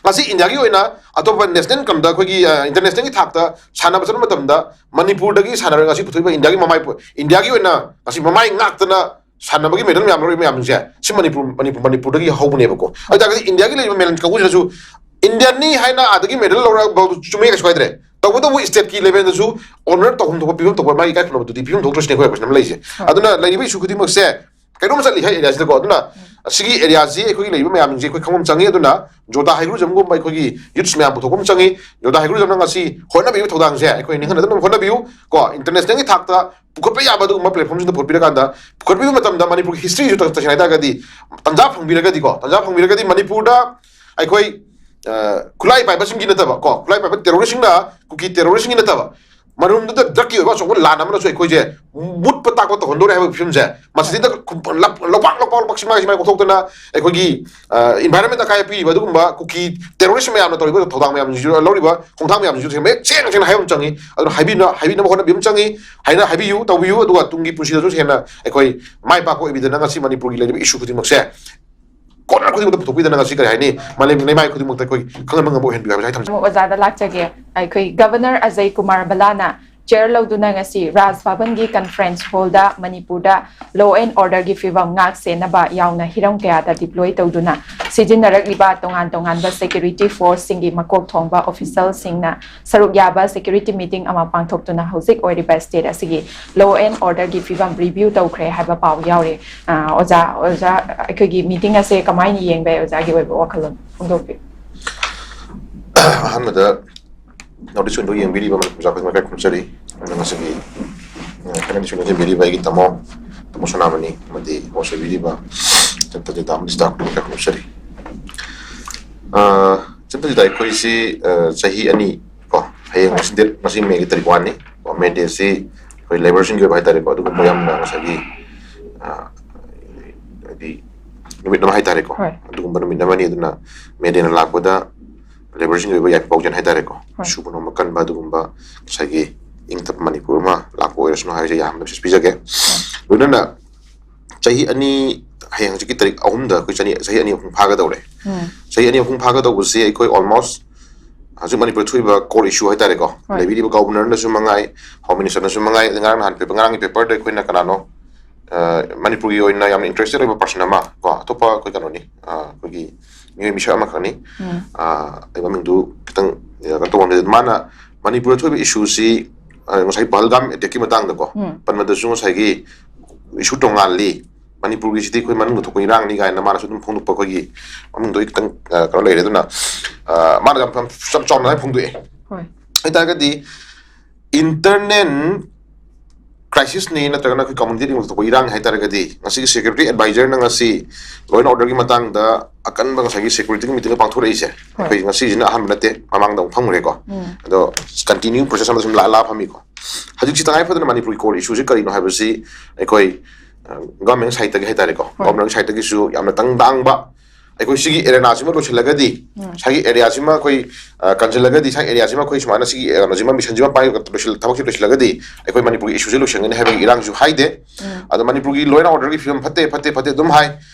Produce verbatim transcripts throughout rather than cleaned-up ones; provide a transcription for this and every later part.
ꯉꯁꯤ ꯏꯟꯗꯤꯌꯥꯒꯤ ꯑꯣꯏꯅ ꯑꯇꯣꯞꯄ ꯅꯦꯁꯅꯦꯜ ꯀꯝꯗ ꯑꯩꯈꯣꯏꯒꯤ ꯏꯟꯇꯔꯅꯦꯁꯅꯦꯜꯒꯤ ꯊꯥꯛꯇ ꯁꯥꯟꯅꯕ ꯆꯠꯄ ꯃꯇꯝꯗ ꯃꯅꯤꯄꯨꯔꯗꯒꯤ ꯁꯥꯟꯅꯔꯒ ꯉꯁꯤ ꯄꯨꯊꯣꯛꯏꯕ ꯏꯟꯗꯤꯌꯥꯒꯤ ꯃꯃꯥꯏ ꯄꯣ- ꯏꯟꯗꯤꯌꯥꯒꯤ ꯑꯣꯏꯅ ꯉꯁꯤ ꯃꯃꯥꯏ ꯉꯥꯛꯇꯅ ꯁꯥꯟꯅꯕꯒꯤ ꯃꯦꯗꯜ ꯃꯌꯥꯝ ꯂꯧꯔꯛꯏ ꯃꯌꯥꯝꯁꯦ, ꯁꯤ ꯃꯅꯤꯄꯨꯔ ꯃꯅꯤꯄꯨꯔ ꯃꯅꯤꯄꯨꯔꯗꯒꯤ ꯍꯧꯕꯅꯦꯕꯀꯣ꯫ ꯑꯗꯨ ꯇꯥꯔꯒꯗꯤ ꯏꯟꯗꯤꯌꯥꯒꯤ ꯂꯩꯔꯤꯕ ꯃꯦꯗꯜ ꯀꯥꯡꯕꯨꯁꯤꯗꯁꯨ ꯏꯟꯗꯤꯌꯥꯟꯅꯤ ꯍꯥꯏꯅ ꯑꯥꯗꯒꯤ ꯃꯦꯗꯜ ꯂꯧꯔꯛꯄ ꯆꯨꯝꯃꯦ, ꯀꯩꯁꯨ ꯀꯥꯏꯗ꯭ꯔꯦ꯫ ꯇꯧꯕꯇꯕꯨ ꯁ꯭ꯇꯦꯠꯀꯤ ꯂꯦꯚꯦꯜꯗꯁꯨ ꯑꯣꯅꯔ ꯇꯧꯐꯝ ꯊꯣꯛꯄ, ꯄꯤꯐꯝ ꯊꯣꯛꯄ ꯃꯥꯒꯤ ꯏꯀꯥꯏ ꯈꯨꯝꯅꯕꯗꯨꯗꯤ ꯄꯤꯐꯝ ꯊꯣꯛꯇ꯭ꯔꯁꯤꯅꯦ ꯑꯩꯈꯣꯏ ꯀꯣꯏꯁꯟ ꯑꯃ ꯂꯩꯔꯤꯁꯦ꯫ ꯑꯗꯨꯅ ꯂꯩꯔꯤꯕ ꯏꯁꯨ ꯈꯨꯗꯤꯡꯃꯛꯁꯦ ꯀꯩꯅꯣꯝ ꯆꯠꯂꯤ ꯍꯥꯏ ꯑꯦꯔꯤꯌꯥꯁꯤꯗꯀꯣ꯫ ꯑꯗꯨꯅ ꯑꯁꯤꯒꯤ ꯑꯦꯔꯤꯌꯥꯁꯤ ꯑꯩꯈꯣꯏꯒꯤ ꯂꯩꯔꯤꯕ ꯃꯌꯥꯝꯁꯤꯡꯁꯦ ꯑꯩꯈꯣꯏ ꯈꯪꯐꯝ ꯆꯪꯉꯤ꯫ ꯑꯗꯨꯅ ꯖꯣꯗꯥ ꯍꯥꯏꯒ꯭ꯔꯨꯖꯝꯒꯨꯝꯕ ꯑꯩꯈꯣꯏꯒꯤ ꯌꯨꯠꯁ ꯃꯌꯥꯝ ꯄꯨꯊꯣꯛꯄ ꯑꯃ ꯆꯪꯉꯤ꯫ ꯖꯣꯗꯥ ꯍꯥꯏꯒ꯭ꯔꯨꯖꯝꯅ ꯉꯁꯤ ꯍꯣꯠꯅꯕꯤꯕ ꯊꯧꯗꯥꯡꯁꯦ ꯑꯩꯈꯣꯏ ꯅꯤꯡꯍꯟꯅꯗꯅꯕ ꯍꯣꯠꯅꯕꯤꯌꯨ ꯀꯣ꯫ ꯏꯟꯇꯔꯅꯦꯁꯅꯦꯜꯒꯤ ꯊꯥꯛꯇ ꯄꯨꯈꯠꯄ ꯌꯥꯕ ꯑꯗꯨꯒꯨꯝꯕ ꯄ꯭ꯂꯦꯠꯐꯣꯝꯁꯤꯡꯗ ꯄꯨꯈꯠꯄꯤꯔꯀꯥꯟꯗ, ꯄꯨꯈꯠꯄꯤꯕ ꯃꯇꯝꯗ ꯃꯅꯤꯄꯨꯔꯒꯤ ꯍꯤꯁꯇ꯭ꯔꯤꯁꯨ ꯇꯁꯦꯡꯅ ꯍꯥꯏ ꯇꯥꯔꯒꯗꯤ, ꯇꯟꯖꯥ ꯐꯪꯕꯤꯔꯒꯗꯤꯀꯣ, ꯇꯟꯖꯥ ꯐꯪꯕꯤꯔꯒꯗꯤ ꯃꯅꯤꯄꯨꯔꯗ ꯑꯩꯈꯣꯏ, ꯑ, ꯈꯨꯠꯂꯥꯏ ꯄꯥꯏꯕꯁꯤꯡꯒꯤ ꯅꯠꯇꯕ ꯀꯣ, ꯈꯨꯠꯂꯥꯏ ꯄꯥꯏꯕ ꯇꯦꯔꯣꯔꯤꯁꯁꯤꯡꯅ, ꯀꯨꯀꯤ ꯇꯦꯔꯣꯔꯤꯁꯁꯤꯡꯒꯤ ꯅꯠꯇꯕ, ꯃꯔꯨꯝꯗꯨꯗ ꯗ꯭ꯔꯛꯀꯤ ꯑꯣꯏꯕ ꯑꯆꯧꯕ ꯂꯥꯟ ꯑꯃꯅꯁꯨ ꯑꯩꯈꯣꯏꯁꯦ ꯃꯨꯠꯄ ꯇꯥꯛꯄ ꯇꯧꯍꯟꯗꯣꯔꯦ ꯍꯥꯏꯕ ꯐꯤꯕꯝꯁꯦ ꯃꯁꯤꯗ ꯂꯧꯄꯥꯛ ꯂꯧꯄꯥꯛ ꯂꯧꯄꯥꯛ ꯁꯤꯃꯥꯏ ꯁꯤꯃꯥꯏ ꯀꯣꯛꯊꯣꯛꯇꯅ ꯑꯩꯈꯣꯏꯒꯤ, ꯑ, ꯏꯟꯚꯥꯏꯔꯟꯃꯦꯟ ꯑꯀꯥꯏꯕ ꯄꯤꯔꯤꯕ ꯑꯗꯨꯒꯨꯝꯕ ꯀꯨꯀꯤ ꯇꯦꯔꯣꯔꯤꯁ ꯃꯌꯥꯝꯅ ꯇꯧꯔꯤꯕ ꯊꯧꯗꯥꯡ ꯃꯌꯥꯝꯁꯤꯁꯨ, ꯂꯧꯔꯤꯕ ꯈꯣꯡꯊꯥꯡ ꯃꯌꯥꯝꯁꯤꯁꯨ ꯃꯌꯦꯛ ꯁꯦꯡꯅ ꯁꯦꯡꯅ ꯍꯥꯏꯕ ꯑꯃ ꯆꯪꯉꯤ꯫ ꯑꯗꯨꯅ ꯍꯥꯏꯕꯤꯅ-, ꯍꯥꯏꯕꯤꯅꯕ ꯍꯣꯠꯅꯕꯤꯕ ꯑꯃ ꯆꯪꯉꯤ꯫ ꯍꯥꯏꯅ ꯍꯥꯏꯕꯤꯌꯨ, ꯇꯧꯕꯤꯌꯨ, ꯑꯗꯨꯒ ꯇꯨꯡꯒꯤ ꯄꯨꯟꯁꯤꯗꯁꯨ ꯍꯦꯟꯅ ꯑꯩꯈꯣꯏ ꯃꯥꯏ ꯄꯥꯛꯄ ꯑꯣꯏꯕꯤꯗꯅ ꯉꯁꯤ ꯃꯅꯤꯄꯨꯔꯒꯤ ꯂꯩꯔꯤꯕ ꯏꯁꯨ ꯈꯨꯗꯤꯡꯃꯛꯁꯦ ꯀꯣꯔꯅꯔ ꯈꯨꯗꯤꯡꯃꯛꯇ ꯄꯨꯊꯣꯛꯄꯤꯗꯅ ꯉꯁꯤ ꯀꯔꯤ ꯍꯥꯏꯅꯤ, ꯃꯥꯂꯦꯝꯒꯤ ꯂꯩꯃꯥꯏ ꯈꯨꯗꯤꯡꯃꯛꯇ ꯑꯩꯈꯣꯏ ꯈꯪꯍꯟꯕ ꯉꯝꯕ ꯑꯣꯏꯍꯟꯕꯤꯌꯨ ꯍꯥꯏꯕꯁꯦ ꯑꯩ ꯊꯝꯖꯒꯦ꯫ ꯑꯃꯨꯛ ꯑꯣꯖꯥꯗ ꯂꯥꯛꯆꯒꯦ꯫ ꯑꯩꯈꯣꯏ ꯒꯕꯔꯅꯔ ꯑꯖꯌ ꯀꯨꯃꯥꯔ ꯕꯂꯥꯅ ꯆꯤꯌꯔ ꯂꯧꯗꯨꯅ ꯉꯁꯤ ꯔꯥꯖ ꯚꯕꯟꯒꯤ ꯀꯟꯐꯔꯦꯟꯁ ꯍꯣꯜꯗ ꯃꯅꯤꯄꯨꯔꯗ law and orderꯒꯤ ꯐꯤꯕꯝ ꯉꯥꯛ ꯁꯦꯟꯅꯕ ꯌꯥꯎꯅ ꯍꯤꯔꯝ ꯀꯌꯥꯗ deploy ꯇꯧꯗꯨꯅ ꯁꯤꯖꯤꯟꯅꯔꯛꯂꯤꯕ ꯇꯣꯉꯥꯟ ꯇꯣꯉꯥꯟꯕ security forceꯁꯤꯡꯒꯤ ꯃꯀꯣꯛ ꯊꯣꯡꯕ officialꯁꯤꯡꯅ ꯁꯔꯨꯛ ꯌꯥꯕ security meeting ꯑꯃ ꯄꯥꯡꯊꯣꯛꯇꯨꯅ ꯍꯧꯖꯤꯛ ꯑꯣꯏꯔꯤꯕ state ꯑꯁꯤꯒꯤ law and orderꯒꯤ ꯐꯤꯕꯝ review ꯇꯧꯈ꯭ꯔꯦ ꯍꯥꯏꯕ ꯄꯥꯎ ꯌꯥꯎꯔꯤ꯫ ꯑ, ꯑꯣꯖꯥ, ꯑꯣꯖꯥ, ꯑꯩꯈꯣꯏꯒꯤ meeting ꯑꯁꯦ ꯀꯃꯥꯏꯅ ꯌꯦꯡꯕ ꯌꯥꯏ? ꯑꯣꯖꯥꯒꯤ ꯑꯣꯏꯕ ꯋꯥꯈꯜꯂꯣꯟ ꯐꯣꯡꯗꯣꯛꯄꯤꯌꯨ꯫ ꯑꯍꯥꯟꯕꯗ ꯅꯣꯔꯠ ꯏꯁ ꯋꯤꯟꯗꯣ ꯌꯦꯡꯕꯤꯔꯤꯕ ꯃꯅꯤꯄꯨꯔ ꯃꯆꯥ ꯈꯨꯗꯤꯡꯃꯛ ꯏꯀꯥꯏ ꯈꯨꯝꯖꯔꯤ꯫ ꯑꯗꯨꯒ ꯉꯁꯤꯒꯤ, ꯑ, ꯀꯩꯅꯣꯗꯁꯨ ꯂꯣꯏꯁꯤꯟꯕꯤꯔꯤꯕ ꯑꯩꯒꯤ ꯇꯥꯃꯣ, ꯇꯥꯃꯣ ꯁꯣꯅꯥꯃꯅꯤ ꯑꯃꯗꯤ host ꯑꯣꯏꯕꯤꯔꯤꯕ ꯆꯠꯄ ꯆꯠꯇ ꯑꯃꯗꯤ staff ꯈꯨꯗꯤꯡꯃꯛ ꯏꯀꯥꯏ ꯈꯨꯝꯖꯔꯤ꯫ ꯑ, ꯆꯠꯄ ꯆꯠꯇ ꯑꯩꯈꯣꯏꯁꯤ, ꯑ, ꯆꯍꯤ ꯑꯅꯤ ꯀꯣ, ꯍꯌꯦꯡ ꯉꯁꯤ date, ꯉꯁꯤ ꯃꯦꯒꯤ ꯇꯥꯔꯤꯛ ꯋꯥꯟꯅꯤ ꯀꯣ꯫ ꯃꯦ ꯗꯦꯁꯤ ꯑꯩꯈꯣꯏ ꯂꯦꯕꯔꯁꯤꯡꯒꯤ ꯑꯣꯏꯕ ꯍꯥꯏꯇꯥꯔꯦꯀꯣ, ꯑꯗꯨꯒꯨꯝꯕ ꯌꯥꯝꯅ ꯉꯁꯥꯏꯒꯤ, ꯑ, ꯍꯥꯏꯗꯤ ꯅꯨꯃꯤꯠ ꯑꯃ ꯍꯥꯏꯇꯥꯔꯦꯀꯣ, ꯍꯣꯏ꯫ ꯑꯗꯨꯒꯨꯝꯕ ꯅꯨꯃꯤꯠ ꯑꯃꯅꯤ꯫ ꯑꯗꯨꯅ ꯃꯦ ꯗꯦꯅ ꯂꯥꯛꯄꯗ ꯂꯦꯕꯔꯁꯤꯡꯒꯤ ꯑꯣꯏꯕ ꯌꯥꯏꯐ ꯄꯥꯎꯖꯦꯜ ꯍꯥꯏꯇꯥꯔꯦꯀꯣ, ꯍꯣꯏ꯫ ꯁꯨꯕ ꯅꯣꯝꯕ ꯀꯟꯕ ꯑꯗꯨꯒꯨꯝꯕ ꯉꯁꯥꯏꯒꯤ ꯏꯪ ꯇꯞꯄ ꯃꯅꯤꯄꯨꯔ ꯑꯃ ꯂꯥꯛꯄ ꯑꯣꯏꯔꯁꯅꯨ ꯍꯥꯏꯕꯁꯦ ꯌꯥꯝꯅ ꯃꯦꯁꯦꯖ ꯄꯤꯖꯒꯦ꯫ ꯂꯣꯏꯅꯅ ꯆꯍꯤ ꯑꯅꯤ ꯍꯌꯦꯡ ꯍꯧꯖꯤꯛꯀꯤ ꯇꯥꯔꯤꯛ ꯑꯍꯨꯝꯗ ꯑꯩꯈꯣꯏ ꯆꯅꯤ, ꯆꯍꯤ ꯑꯅꯤ ꯑꯍꯨꯝ ꯐꯥꯒꯗꯧꯔꯦ꯫ ꯎꯝ꯫ ꯆꯍꯤ ꯑꯅꯤ ꯑꯍꯨꯝ ꯐꯥꯒꯗꯧꯕꯁꯦ ꯑꯩꯈꯣꯏ almost ꯍꯧꯖꯤꯛ ꯃꯅꯤꯄꯨꯔꯗ ꯊꯣꯛꯏꯕ core issue ꯍꯥꯏꯇꯥꯔꯦꯀꯣ, ꯍꯣꯏ꯫ ꯂꯩꯕꯤꯔꯤꯕ Governorꯅꯁꯨ ꯃꯉꯥꯏ, Home Ministerꯅꯁꯨ ꯃꯉꯥꯏ, ꯉꯔꯥꯡ ꯅꯍꯥꯟ paper, ꯉꯔꯥꯡꯒꯤ paperꯗ ꯑꯩꯈꯣꯏꯅ ꯀꯅꯥꯅꯣ, ꯑ, ꯃꯅꯤꯄꯨꯔꯒꯤ ꯑꯣꯏꯅ ꯌꯥꯝꯅ interested ꯑꯣꯏꯕ person ꯑꯃ ꯀꯣ, ꯑꯇꯣꯞꯄ ꯑꯩꯈꯣꯏ ꯀꯩꯅꯣꯅꯤ, ꯑ, ꯑꯩꯈꯣꯏꯒꯤ ꯃꯤꯑꯣꯏ ꯃꯤꯁꯛ ꯑꯃꯈꯛꯅꯤ꯫ ꯎꯝ꯫ ꯑ, ꯑꯩ ꯃꯃꯤꯡꯗꯨ ꯈꯤꯇꯪ, ꯑ, ꯀꯩꯅꯣ ꯇꯧꯕ ꯉꯝꯗꯦ꯫ ꯃꯥꯅ ꯃꯅꯤꯄꯨꯔꯗ ꯊꯣꯛꯏꯕ issueꯁꯤ, ꯑ, ꯉꯁꯥꯏ ꯄꯍꯜꯒꯥꯝ attackꯀꯤ ꯃꯇꯥꯡꯗꯀꯣ, ꯎꯝ꯫ ꯄꯟꯕꯗꯁꯨ ꯉꯁꯥꯏꯒꯤ issue ꯇꯣꯉꯥꯜꯂꯤ, ꯃꯅꯤꯄꯨꯔꯒꯤꯁꯤꯗꯤ ꯑꯩꯈꯣꯏ ꯃꯅꯨꯡꯗ ꯊꯣꯛꯄ ꯏꯔꯥꯡꯅꯤ ꯀꯥꯏꯅ ꯃꯥꯅꯁꯨ ꯑꯗꯨꯝ ꯐꯣꯡꯗꯣꯛꯄ ꯑꯩꯈꯣꯏꯒꯤ ꯃꯃꯤꯡꯗꯣ ꯑꯩ ꯈꯤꯇꯪ, ꯑ, ꯀꯩꯅꯣ ꯂꯩꯔꯦ꯫ ꯑꯗꯨꯅ, ꯑ, ꯃꯥꯅ ꯌꯥꯝ, ꯌꯥꯝ ꯆꯞ ꯆꯥꯎꯅ ꯍꯥꯏ ꯐꯣꯡꯗꯣꯛꯑꯦ꯫ ꯍꯣꯏ꯫ ꯑꯗꯨ ꯇꯥꯔꯒꯗꯤ internal crisisꯅꯤ ꯅꯠꯇ꯭ꯔꯒꯅ ꯑꯩꯈꯣꯏ community ꯑꯅꯤꯃꯛꯇ ꯊꯣꯛꯄ ꯏꯔꯥꯡ ꯍꯥꯏ ꯇꯥꯔꯒꯗꯤ, ꯉꯁꯤꯒꯤ security advisorꯅ ꯉꯁꯤ law and orderꯒꯤ ꯃꯇꯥꯡꯗ ꯑꯀꯟꯕ ꯉꯁꯥꯏꯒꯤ securityꯒꯤ meetingꯒ ꯄꯥꯡꯊꯣꯔꯛꯏꯁꯦ, ꯍꯣꯏ꯫ ꯑꯩꯈꯣꯏ ꯉꯁꯤꯁꯤꯅ ꯑꯍꯥꯟꯕ ꯅꯠꯇꯦ, ꯃꯃꯥꯡꯗ ꯑꯃꯨꯛ ꯐꯝꯈ꯭ꯔꯦꯀꯣ꯫ ꯎꯝ꯫ ꯑꯗꯣ continue process ꯑꯃꯗ ꯁꯨꯝ ꯂꯥꯛꯑ ꯂꯥꯛꯑ ꯐꯝꯃꯤꯀꯣ꯫ ꯍꯧꯖꯤꯛꯁꯤ ꯇꯉꯥꯏ ꯐꯗꯅ ꯃꯅꯤꯄꯨꯔꯒꯤ core issueꯁꯤ ꯀꯔꯤꯅꯣ ꯍꯥꯏꯕꯁꯤ ꯑꯩꯈꯣꯏ, ꯑ, government sideꯇꯒꯤ ꯍꯥꯏ ꯇꯥꯔꯦꯀꯣ, ꯍꯣꯏ꯫ Government sideꯇꯒꯤꯁꯨ ꯌꯥꯝꯅ ꯇꯪ ꯇꯥꯡꯕ, ꯑꯩꯈꯣꯏ ꯁꯤꯒꯤ arenaꯁꯤꯃ ꯂꯣꯏꯁꯤꯜꯂꯒꯗꯤ, ꯎꯝ꯫ ꯁꯥꯏꯒꯤ areaꯁꯤꯃ ꯑꯩꯈꯣꯏ, ꯑ, ꯀꯟꯁꯤꯜꯂꯒꯗꯤ, ꯁꯥꯏ areaꯁꯤꯃ ꯑꯩꯈꯣꯏ ꯁꯨꯃꯥꯏꯅ ꯁꯤꯒꯤ, ꯑ, ꯀꯩꯅꯣꯁꯤꯃ, missionꯁꯤꯃ ꯄꯥꯏꯔꯒ ꯂꯣꯏꯁꯤꯜ-, ꯊꯕꯛꯁꯤ ꯂꯣꯏꯁꯤꯜꯂꯒꯗꯤ ꯑꯩꯈꯣꯏ ꯃꯅꯤꯄꯨꯔꯒꯤ issueꯁꯦ ꯂꯣꯏꯁꯤꯟꯒꯅꯤ ꯍꯥꯏꯕꯒꯤ ꯏꯔꯥꯡꯁꯨ ꯍꯥꯏꯗꯦ꯫ ꯎꯝ꯫ ꯑꯗꯣ ꯃꯅꯤꯄꯨꯔꯒꯤ law and orderꯒꯤ ꯐꯤꯕꯝ ꯐꯠꯇꯦ, ꯐꯠꯇꯦ, ꯐꯠꯇꯦ ꯑꯗꯨꯝ ꯍꯥꯏ꯫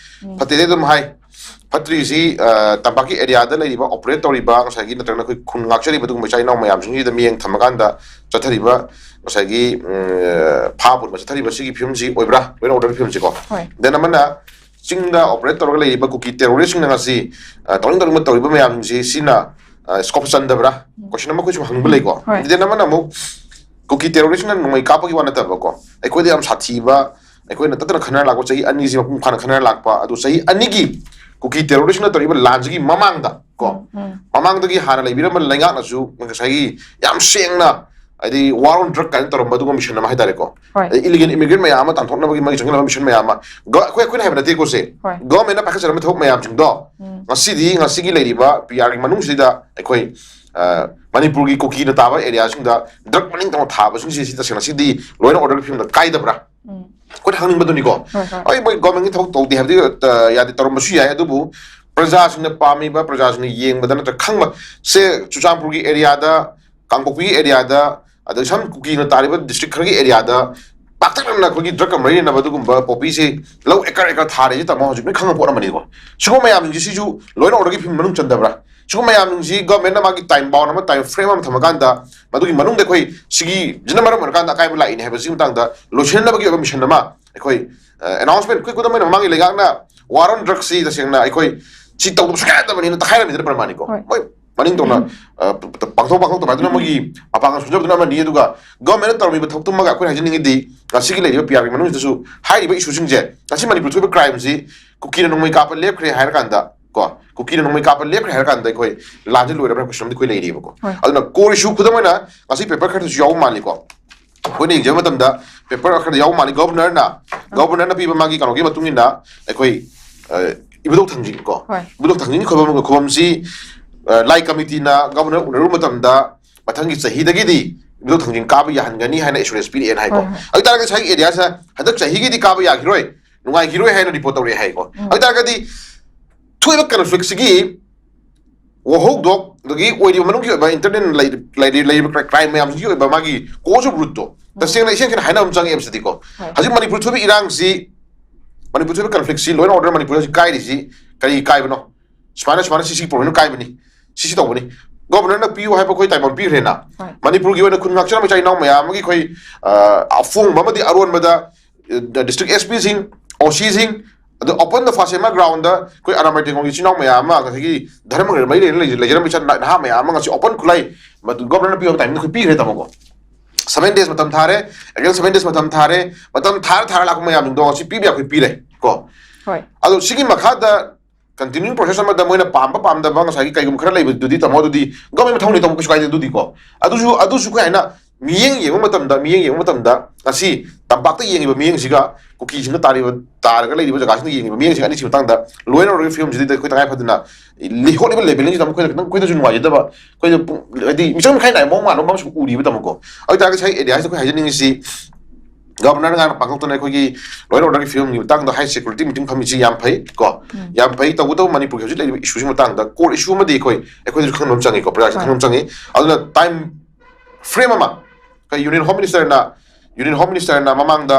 ꯎꯝ꯫ ꯐꯠꯇꯦꯗꯤ ꯑꯗꯨꯝ ꯍꯥꯏ꯫ ꯐꯠꯇ꯭ꯔꯤꯁꯤ, ꯑ, ꯇꯝꯄꯥꯛꯀꯤ areaꯗ ꯂꯩꯔꯤꯕ, operate ꯇꯧꯔꯤꯕ, ꯉꯁꯥꯏꯒꯤ ꯅꯠꯇ꯭ꯔꯒꯅ ꯑꯩꯈꯣꯏ ꯈꯨꯟ ꯉꯥꯛꯆꯔꯤꯕ ꯑꯗꯨꯒꯨꯝꯕ ꯏꯆꯥ ꯏꯅꯥꯎ ꯃꯌꯥꯝꯁꯤꯡꯁꯤꯗ ꯃꯤꯠꯌꯦꯡ ꯊꯝꯃꯀꯥꯟꯗ ꯆꯠꯊꯔꯤꯕ ꯉꯁꯥꯏꯒꯤ, ꯎꯝ, ꯐꯥ ꯄꯨꯟꯕ ꯆꯠꯊꯔꯤꯕ ꯁꯤꯒꯤ ꯐꯤꯕꯝꯁꯤ ꯑꯣꯏꯕ꯭ꯔꯥ? Law and orderꯒꯤ ꯐꯤꯕꯝꯁꯤꯀꯣ꯫ ꯍꯣꯏ꯫ Then ꯑꯃꯅ ꯆꯤꯡꯗ operate ꯇꯧꯔꯒ ꯂꯩꯔꯤꯕ ꯀꯨꯀꯤ terroristꯁꯤꯡꯅ ꯉꯁꯤ, ꯑ, ꯇꯧꯅꯤꯡ ꯇꯧꯅꯤꯡꯕ ꯇꯧꯔꯤꯕ ꯃꯌꯥꯝꯁꯤꯡꯁꯤ ꯁꯤꯅ, ꯑ, scope ꯆꯟꯗꯕ꯭ꯔꯥ? ꯎꯝ꯫ Question ꯑꯃ ꯑꯩꯈꯣꯏꯁꯨ ꯍꯪꯕ ꯂꯩꯀꯣ꯫ ꯍꯣꯏ꯫ Then ꯑꯃꯅ ꯑꯃꯨꯛ ꯀꯨꯀꯤ terroristꯅ ꯅꯣꯡꯃꯩ ꯀꯥꯞꯄꯒꯤ ꯋꯥ ꯅꯠꯇꯕꯀꯣ, ꯑꯩꯈꯣꯏꯗ ꯌꯥꯝ ꯁꯥꯊꯤꯕ, ꯑꯩꯈꯣꯏꯅ ꯇꯠꯇꯅ ꯈꯟꯅꯔ ꯂꯥꯛꯄ ꯆꯍꯤ ꯑꯅꯤꯁꯤ ꯃꯄꯨꯡ ꯐꯥꯅ ꯈꯟꯅꯔ ꯂꯥꯛꯄ, ꯑꯗꯨ ꯆꯍꯤ ꯑꯅꯤꯒꯤ ꯀꯨꯀꯤ terroristꯅ ꯇꯧꯔꯤꯕ ꯂꯥꯟꯁꯤꯒꯤ ꯃꯃꯥꯡꯗ ꯀꯣ, ꯎꯝ, ꯎꯝ꯫ ꯃꯃꯥꯡꯗꯒꯤ ꯍꯥꯟꯅ ꯂꯩꯕꯤꯔꯝꯕ ꯂꯩꯉꯥꯛꯅꯁꯨ ꯉꯁꯥꯏꯒꯤ ꯌꯥꯝ ꯁꯦꯡꯅ, ꯍꯥꯏꯗꯤ war on drug ꯀꯥꯏꯅ ꯇꯧꯔꯝꯕ ꯑꯗꯨꯒꯨꯝꯕ mission ꯑꯃ ꯍꯥꯏꯇꯥꯔꯦꯀꯣ, ꯍꯣꯏ꯫ ꯑꯗꯩ illegal immigrant ꯃꯌꯥꯝ ꯑꯃ ꯇꯥꯟꯊꯣꯛꯅꯕꯒꯤ ꯃꯥꯒꯤ ꯆꯪꯁꯤꯜꯂꯕ mission ꯃꯌꯥꯝ ꯑꯃ, ꯒ-, ꯑꯩꯈꯣꯏ, ꯑꯩꯈꯣꯏꯅ ꯍꯥꯏꯕ ꯅꯠꯇꯦꯀꯣ ꯁꯦ, ꯍꯣꯏ꯫ Governmentꯅ ꯄꯥꯏꯈꯠꯆꯔꯝꯕ ꯊꯕꯛ ꯃꯌꯥꯝꯁꯤꯡꯗꯣ ꯎꯝ꯫ ꯉꯁꯤꯗꯤ, ꯉꯁꯤꯒꯤ ꯂꯩꯔꯤꯕ ꯄꯤꯌꯥꯔꯒꯤ ꯃꯅꯨꯡꯁꯤꯗ ꯑꯩꯈꯣꯏ, ꯑ, ꯃꯅꯤꯄꯨꯔꯒꯤ ꯀꯨꯀꯤꯅ ꯇꯥꯕ areaꯁꯤꯡꯗ drug ꯃꯅꯤꯡ ꯇꯝꯅ ꯊꯥꯕꯁꯤꯡꯁꯤ ꯁꯤ ꯇꯁꯦꯡꯅ ꯁꯤꯗꯤ law and orderꯒꯤ ꯐꯤꯕꯝꯗ ꯀꯥꯏꯗꯕ꯭ꯔꯥ? ꯎꯝ꯫ ꯑꯩꯈꯣꯏꯅ ꯍꯪꯅꯤꯡꯕꯗꯨꯅꯤꯀꯣ꯫ ꯍꯣꯏ, ꯍꯣꯏ꯫ ꯑꯩ ꯃꯣꯏ governmentꯀꯤ ꯊꯕꯛ ꯇꯧꯗꯦ ꯍꯥꯏꯕꯗꯤ, ꯑ, ꯌꯥꯗꯦ, ꯇꯧꯔꯝꯕꯁꯨ ꯌꯥꯏ, ꯑꯗꯨꯕꯨ ꯄ꯭ꯔꯖꯥꯁꯤꯡꯅ ꯄꯥꯝꯃꯤꯕ, ꯄ꯭ꯔꯖꯥꯁꯤꯡꯅ ꯌꯦꯡꯕꯗ ꯅꯠꯇ꯭ꯔꯒ ꯈꯪꯕ, ꯁꯦ ꯆꯨꯔꯆꯥꯟꯄꯨꯔꯒꯤ areaꯗ, ꯀꯥꯡꯄꯣꯛꯄꯤꯒꯤ areaꯗ, ꯑꯗꯩ ꯁꯝ ꯀꯨꯀꯤꯅ ꯇꯥꯔꯤꯕ district ꯈꯔꯒꯤ areaꯗ ꯄꯥꯛꯇꯛꯅꯅ ꯑꯩꯈꯣꯏꯒꯤ ꯗ꯭ꯔꯒꯀ ꯃꯔꯤ ꯂꯩꯅꯕ ꯑꯗꯨꯒꯨꯝꯕ ꯄꯣꯄꯤꯁꯦ ꯂꯧ ꯑꯦꯀꯔ ꯑꯦꯀꯔ ꯊꯥꯔꯤꯁꯦ ꯇꯥꯃꯣ ꯍꯧꯖꯤꯛ ꯂꯣꯏ ꯈꯪꯕ ꯄꯣꯠ ꯑꯃꯅꯤꯀꯣ꯫ ꯁꯤꯒꯨꯝꯕ ꯃꯌꯥꯝꯁꯤꯡꯁꯦ ꯁꯤꯁꯨ ꯂꯣ ꯑꯦꯟ ꯑꯣꯔꯗꯔꯒꯤ ꯐꯤꯕꯝ ꯃꯅꯨꯡ ꯆꯟꯗꯕ꯭ꯔꯥ? ꯁꯤꯒꯨꯝꯕ ꯃꯌꯥꯝꯁꯤꯡꯁꯤ ꯒꯚꯔꯟꯃꯦꯟꯠꯅ ꯃꯥꯒꯤ ꯇꯥꯏꯝ ꯕꯥꯎꯟ ꯑꯃ, ꯇꯥꯏꯝ ꯐ꯭ꯔꯦꯝ ꯑꯃ ꯊꯝꯃꯀꯥꯟꯗ ꯃꯗꯨꯒꯤ ꯃꯅꯨꯡꯗ ꯑꯩꯈꯣꯏ ꯁꯤꯒꯤꯁꯤꯅ ꯃꯔꯝ ꯑꯣꯏꯔꯀꯥꯟꯗ ꯑꯀꯥꯏꯕ ꯂꯥꯛꯏꯅꯦ ꯍꯥꯏꯕꯁꯤꯒꯤ ꯃꯇꯥꯡꯗ ꯂꯣꯏꯁꯤꯟꯅꯕꯒꯤ ꯑꯣꯏꯕ ꯃꯤꯁꯟ ꯑꯃ ꯑꯩꯈꯣꯏ ꯑꯦꯅꯥꯎꯟꯁꯃꯦꯟꯠ, ꯑꯩꯈꯣꯏ ꯈꯨꯗꯝ ꯑꯣꯏꯅ ꯃꯃꯥꯡꯒꯤ ꯂꯩꯉꯥꯛꯅ ꯋꯥꯔ ꯑꯣꯟ ꯗ꯭ꯔꯒꯁꯤ ꯇꯁꯦꯡꯅ ꯑꯩꯈꯣꯏ ꯁꯤ ꯇꯧꯗꯕ ꯁꯨꯡꯌꯥ ꯌꯥꯗꯕꯅꯤꯅ ꯇꯛꯈꯥꯏꯔꯝꯃꯤꯗꯨꯅ ꯄ꯭ꯔꯃꯥꯟꯅꯤꯀꯣ꯫ ꯍꯣꯏ꯫ ꯃꯣꯏ ꯃꯅꯤꯡ ꯇꯧꯅ ꯑ, ꯄ- ꯄ- ꯄꯥꯡꯊꯣꯛ ꯄꯥꯡꯊꯣꯛꯇꯕ ꯍꯥꯏꯗꯨꯅ ꯃꯣꯏꯒꯤ ꯑꯄꯥꯡꯒꯜ ꯁꯣꯟꯖꯕꯗꯨꯅ ꯑꯃꯅꯤ꯫ ꯑꯗꯨꯒ ꯒꯚꯔꯟꯃꯦꯟꯠꯅ ꯇꯧꯔꯝꯃꯤꯕ ꯊꯕꯛꯇꯨꯃꯒ ꯑꯩꯈꯣꯏꯅ ꯍꯥꯏꯖꯅꯤꯡꯉꯤꯗꯤ ꯉꯁꯤꯒꯤ ꯂꯩꯔꯤꯕ ꯄꯤ ꯑꯥꯔ ꯕꯤ ꯃꯅꯨꯡꯁꯤꯗꯁꯨ ꯍꯥꯏꯔꯤꯕ ꯏꯁꯨꯁꯤꯡꯁꯦ, ꯉꯁꯤ ꯃꯅꯤꯄꯨꯔ ꯊꯣꯛꯏꯕ ꯀ꯭ꯔꯥꯏꯝꯁꯤ ꯀꯨꯀꯤꯅ ꯅꯣꯡꯃꯩ ꯀꯥꯞꯄ ꯂꯦꯞꯈ꯭ꯔꯦ ꯍꯥꯏꯔꯀꯥꯟꯗ ꯀꯣ, ꯀꯨꯀꯤꯅ ꯅꯣꯡꯃꯩ ꯀꯥꯞꯄ ꯂꯦꯞꯈ꯭ꯔꯦ ꯍꯥꯏꯔꯀꯥꯟꯗ ꯑꯩꯈꯣꯏ ꯂꯥꯟꯁꯦ ꯂꯣꯏꯔꯕ꯭ꯔꯥ ꯀꯣꯏꯁꯟ ꯑꯃꯗꯤ ꯑꯩꯈꯣꯏ ꯂꯩꯔꯤꯕꯀꯣ꯫ ꯍꯣꯏ꯫ ꯑꯗꯨꯅ ꯀꯣꯔ ꯏꯁꯨ ꯈꯨꯗꯝ ꯑꯣꯏꯅ ꯉꯁꯤ ꯄꯦꯄꯔ ꯈꯔꯗꯁꯨ ꯌꯥꯎꯕ ꯃꯥꯜꯂꯤꯀꯣ꯫ ꯑꯩꯈꯣꯏꯅ ꯌꯦꯡꯖꯕ ꯃꯇꯝꯗ ꯄꯦꯄꯔ ꯈꯔꯗ ꯌꯥꯎꯕ ꯃꯥꯜꯂꯤ꯫ ꯒꯚꯔꯅꯔꯅ ꯒꯚꯔꯅꯔꯅ ꯄꯤꯕ ꯃꯥꯒꯤ ꯀꯩꯅꯣꯒꯤ ꯃꯇꯨꯡ ꯏꯟꯅ ꯑꯩꯈꯣꯏ ꯑ, ꯏꯕꯨꯙꯧ ꯊꯥꯡꯖꯤꯡ ꯀꯣ, ꯍꯣꯏ꯫ ꯏꯕꯨꯙꯧ ꯊꯥꯡꯖꯤꯡꯒꯤ ꯈꯨꯕꯝ, ꯈꯨꯕꯝꯁꯤ ꯑ, ꯂꯥꯏ ꯀꯃꯤꯇꯤꯅ ꯒꯚꯔꯅꯔ ꯎꯅꯔꯨꯕ ꯃꯇꯝꯗ ꯃꯊꯪꯒꯤ ꯆꯍꯤꯗꯒꯤꯗꯤ ꯏꯕꯨꯙꯧ ꯊꯥꯡꯖꯤꯡ ꯀꯥꯕ ꯌꯥꯍꯟꯒꯅꯤ ꯍꯥꯏꯅ ꯑꯦꯁꯨꯔꯦꯟꯁ ꯄꯤꯔꯛꯑꯦꯅ ꯍꯥꯏꯀꯣ꯫ ꯍꯣꯏ, ꯍꯣꯏ꯫ ꯑꯗꯨ ꯇꯥꯔꯒꯗꯤ ꯉꯁꯥꯏꯒꯤ ꯑꯦꯔꯤꯌꯥꯁꯤꯗ ꯍꯟꯗꯛ ꯆꯍꯤꯒꯤꯗꯤ ꯀꯥꯕ ꯌꯥꯈꯤꯔꯣꯏ, ꯅꯨꯡꯉꯥꯏꯈꯤꯔꯣꯏ ꯍꯥꯏꯅ ꯔꯤꯄꯣꯔꯠ ꯇꯧꯔꯛꯑꯦ ꯍꯥꯏꯀꯣ꯫ ꯎꯝ꯫ ꯑꯗꯨ ꯇꯥꯔꯒꯗꯤ ꯊꯣꯛꯏꯕ ꯀꯟꯐ꯭ꯂꯤꯛꯁꯤꯒꯤ ꯋꯥꯍꯧꯗꯣꯛ, ꯑꯗꯒꯤ ꯑꯣꯏꯔꯤꯕ ꯃꯅꯨꯡꯒꯤ ꯑꯣꯏꯕ ꯏꯟꯇꯔꯅꯦꯜ ꯂꯩꯔꯤꯕ ꯀ꯭ꯔꯥꯏꯝ ꯃꯌꯥꯝꯁꯤꯒꯤ ꯑꯣꯏꯕ ꯃꯥꯒꯤ ꯀꯣꯖ ꯑꯣꯐ ꯔꯨꯠꯇꯣ ꯇꯁꯦꯡꯅ ꯏꯁꯦꯡ ꯁꯦꯡꯅ ꯍꯥꯏꯅꯕ ꯑꯃ ꯆꯪꯉꯦꯕ ꯁꯤꯗꯤꯀꯣ꯫ ꯍꯣꯏ꯫ ꯍꯧꯖꯤꯛ ꯃꯅꯤꯄꯨꯔ ꯊꯣꯛꯏꯕ ꯏꯔꯥꯡꯁꯤ, ꯃꯅꯤꯄꯨꯔ ꯊꯣꯛꯏꯕ ꯀꯟꯐ꯭ꯂꯤꯛꯁꯤ, ꯂꯣ ꯑꯦꯟ ꯑꯣꯔꯗꯔ ꯃꯅꯤꯄꯨꯔ ꯍꯧꯖꯤꯛ ꯀꯥꯏꯔꯤꯁꯤ ꯀꯔꯤ ꯀꯥꯏꯕꯅꯣ? ꯁꯨꯃꯥꯏꯅ ꯁꯨꯃꯥꯏꯅ ꯁꯤ ꯁꯤ ꯄ꯭ꯔꯣꯕ꯭ꯂꯦꯝ ꯀꯥꯏꯕꯅꯤ, ꯁꯤ ꯁꯤ ꯇꯧꯕꯅꯤ꯫ ꯒꯣꯕꯔꯅꯔꯅ ꯄꯤꯌꯨ ꯍꯥꯏꯕ ꯑꯩꯈꯣꯏ ꯇꯥꯏꯕꯪ ꯄꯤꯈ꯭ꯔꯦꯅ꯫ ꯍꯣꯏ꯫ ꯃꯅꯤꯄꯨꯔꯒꯤ ꯑꯣꯏꯅ ꯈꯨꯟ ꯉꯥꯛꯆꯔꯝꯕ ꯏꯆꯥ ꯏꯅꯥꯎ ꯃꯌꯥꯝ ꯑꯃꯒꯤ ꯑꯩꯈꯣꯏ ꯑ, ꯑꯐꯣꯡꯕ ꯑꯃꯗꯤ ꯑꯔꯣꯟꯕꯗ ꯗꯤꯁꯇ꯭ꯔꯤꯛ ꯑꯦꯁ ꯄꯤꯁꯤꯡ, ꯑꯣ ꯁꯤꯁꯤꯡ, ꯑꯗꯨ ꯑꯣꯄꯟ ꯗ ꯐꯥꯁꯦꯃꯥ ꯒ꯭ꯔꯥꯎꯟꯗ ꯑꯩꯈꯣꯏ ꯑꯔꯥꯃꯥꯏ ꯇꯦꯡꯒꯣꯜꯒꯤ ꯏꯆꯤꯟ ꯏꯅꯥꯎ ꯃꯌꯥꯝ ꯑꯃ, ꯉꯁꯥꯏꯒꯤ ꯙꯔꯃꯒ ꯃꯔꯤ ꯂꯩꯅ ꯂꯩ- ꯂꯩꯖꯔꯝꯕ ꯏꯆꯥ ꯅꯍꯥ ꯃꯌꯥꯝ ꯑꯃ ꯉꯁꯤ ꯑꯣꯄꯟ ꯈꯨꯠꯂꯥꯏ ꯒꯣꯕꯔꯅꯔ ꯄꯤꯕ ꯇꯥꯏꯃꯤꯡꯗ ꯑꯩꯈꯣꯏ ꯄꯤꯈ꯭ꯔꯦ ꯇꯥꯃꯣꯀꯣ꯫ ꯁꯚꯦꯟ ꯗꯦꯖ ꯃꯇꯝ ꯊꯥꯔꯦ, ꯑꯦꯒꯦꯟ ꯁꯚꯦꯟ ꯗꯦꯖ ꯃꯇꯝ ꯊꯥꯔꯦ, ꯃꯇꯝ ꯊꯥꯔ ꯊꯥꯔ ꯂꯥꯛꯄ ꯃꯌꯥꯝꯁꯤꯡꯗꯣ ꯉꯁꯤ ꯄꯤꯕ ꯌꯥꯏ ꯑꯩꯈꯣꯏ ꯄꯤꯔꯦ ꯀꯣ꯫ ꯍꯣꯏ꯫ ꯑꯗꯣ ꯁꯤꯒꯤ ꯃꯈꯥꯗ ꯀꯟꯇꯤꯅ꯭ꯌꯨ ꯄ꯭ꯔꯣꯁꯦꯁ ꯑꯃꯗ ꯃꯣꯏꯅ ꯄꯥꯝꯕ ꯄꯥꯝꯗꯕ ꯉꯁꯥꯏꯒꯤ ꯀꯩꯒꯨꯝꯕ ꯈꯔ ꯂꯩꯕꯗꯨꯗꯤ ꯇꯥꯃꯣ, ꯑꯗꯨꯗꯤ ꯒꯣꯕꯔꯅꯃꯦꯟꯠ ꯃꯊꯧꯅꯤ ꯇꯥꯃꯣ, ꯀꯩꯁꯨ ꯀꯥꯏꯗꯦ ꯑꯗꯨꯗꯤ ꯀꯣ꯫ ꯑꯗꯨꯁꯨ ꯑꯗꯨꯁꯨ ꯑꯩꯈꯣꯏ ꯍꯥꯏꯅ ꯃꯤꯠꯌꯦꯡ ꯌꯦꯡꯕ ꯃꯇꯝꯗ, ꯃꯤꯠꯌꯦꯡ ꯌꯦꯡꯕ ꯃꯇꯝꯗ ꯉꯁꯤ ꯇꯝꯄꯥꯛꯇ ꯌꯦꯡꯉꯤꯕ ꯃꯤꯠꯌꯦꯡꯁꯤꯒ ꯀꯨꯀꯤꯁꯤꯡꯗ ꯇꯥꯔꯤꯕ, ꯇꯥꯔꯒ ꯂꯩꯔꯤꯕ ꯖꯒꯥꯁꯤꯡꯗ ꯌꯦꯡꯉꯤꯕ ꯃꯤꯠꯌꯦꯡꯁꯤꯒ ꯑꯅꯤꯁꯤꯒꯤ ꯃꯇꯥꯡꯗ ꯂꯣ ꯑꯦꯟ ꯑꯣꯔꯗꯔꯒꯤ ꯐꯤꯕꯝꯁꯤꯗ ꯑꯩꯈꯣꯏ ꯇꯉꯥꯏ ꯐꯗꯅ ꯂꯩꯍꯧꯔꯤꯕ ꯂꯦꯕꯦꯜꯁꯤꯗ ꯑꯩꯈꯣꯏꯅ ꯈꯤꯇꯪ ꯑꯩꯈꯣꯏꯗꯁꯨ ꯅꯨꯡꯉꯥꯏꯖꯗꯕ, ꯑꯩꯈꯣꯏꯗ ꯄꯨꯡ- ꯍꯥꯏꯗꯤ ꯃꯤꯆꯪ ꯃꯤꯈꯥꯏ ꯅꯥꯏꯕ ꯃꯑꯣꯡ ꯃꯥꯟꯕ ꯑꯃꯁꯨ ꯎꯔꯤꯕ ꯇꯥꯃꯣꯀꯣ꯫ ꯑꯗꯨ ꯑꯣꯏꯇꯥꯔꯒꯗꯤ ꯉꯁꯥꯏ ꯑꯦꯔꯤꯌꯥꯁꯤꯗ ꯑꯩꯈꯣꯏ ꯍꯥꯏꯖꯅꯤꯡꯉꯤꯁꯤ ꯒꯣꯕꯔꯅꯔꯅ ꯉꯔꯥꯡ ꯄꯥꯡꯊꯣꯛꯇꯅ ꯑꯩꯈꯣꯏꯒꯤ ꯂꯣ ꯑꯦꯟ ꯑꯣꯔꯗꯔꯒꯤ ꯐꯤꯕꯝꯒꯤ ꯃꯇꯥꯡꯗ ꯍꯥꯏ ꯁꯦꯀ꯭ꯌꯨꯔꯤꯇꯤ ꯃꯤꯇꯤꯡ ꯐꯝꯃꯤꯁꯤ ꯌꯥꯝ ꯐꯩ ꯀꯣ꯫ ꯎꯝ꯫ ꯌꯥꯝ ꯐꯩ꯫ ꯇꯧꯕꯇꯕꯨ ꯃꯅꯤꯄꯨꯔꯒꯤ ꯍꯧꯖꯤꯛ ꯂꯩꯔꯤꯕ ꯏꯁꯨꯁꯤꯒꯤ ꯃꯇꯥꯡꯗ, ꯀꯣꯔ ꯏꯁꯨ ꯑꯃꯗꯤ ꯑꯩꯈꯣꯏ, ꯑꯩꯈꯣꯏꯗꯁꯨ ꯈꯪꯕ ꯑꯃ ꯆꯪꯉꯤꯀꯣ, ꯄ꯭ꯔꯖꯥꯁꯨ ꯍꯣꯏ꯫ ꯈꯪꯕ ꯑꯃ ꯆꯪꯉꯤ꯫ ꯑꯗꯨꯅ ꯇꯥꯏꯝ ꯐ꯭ꯔꯦꯝ ꯑꯃ ꯑꯩꯈꯣꯏ ꯌꯨꯅꯤꯌꯟ ꯍꯣꯝ ꯃꯤꯅꯤꯁꯇꯔꯅ ꯌꯨꯅꯤꯌꯟ ꯍꯣꯝ ꯃꯤꯅꯤꯁꯇꯔꯅ ꯃꯃꯥꯡꯗ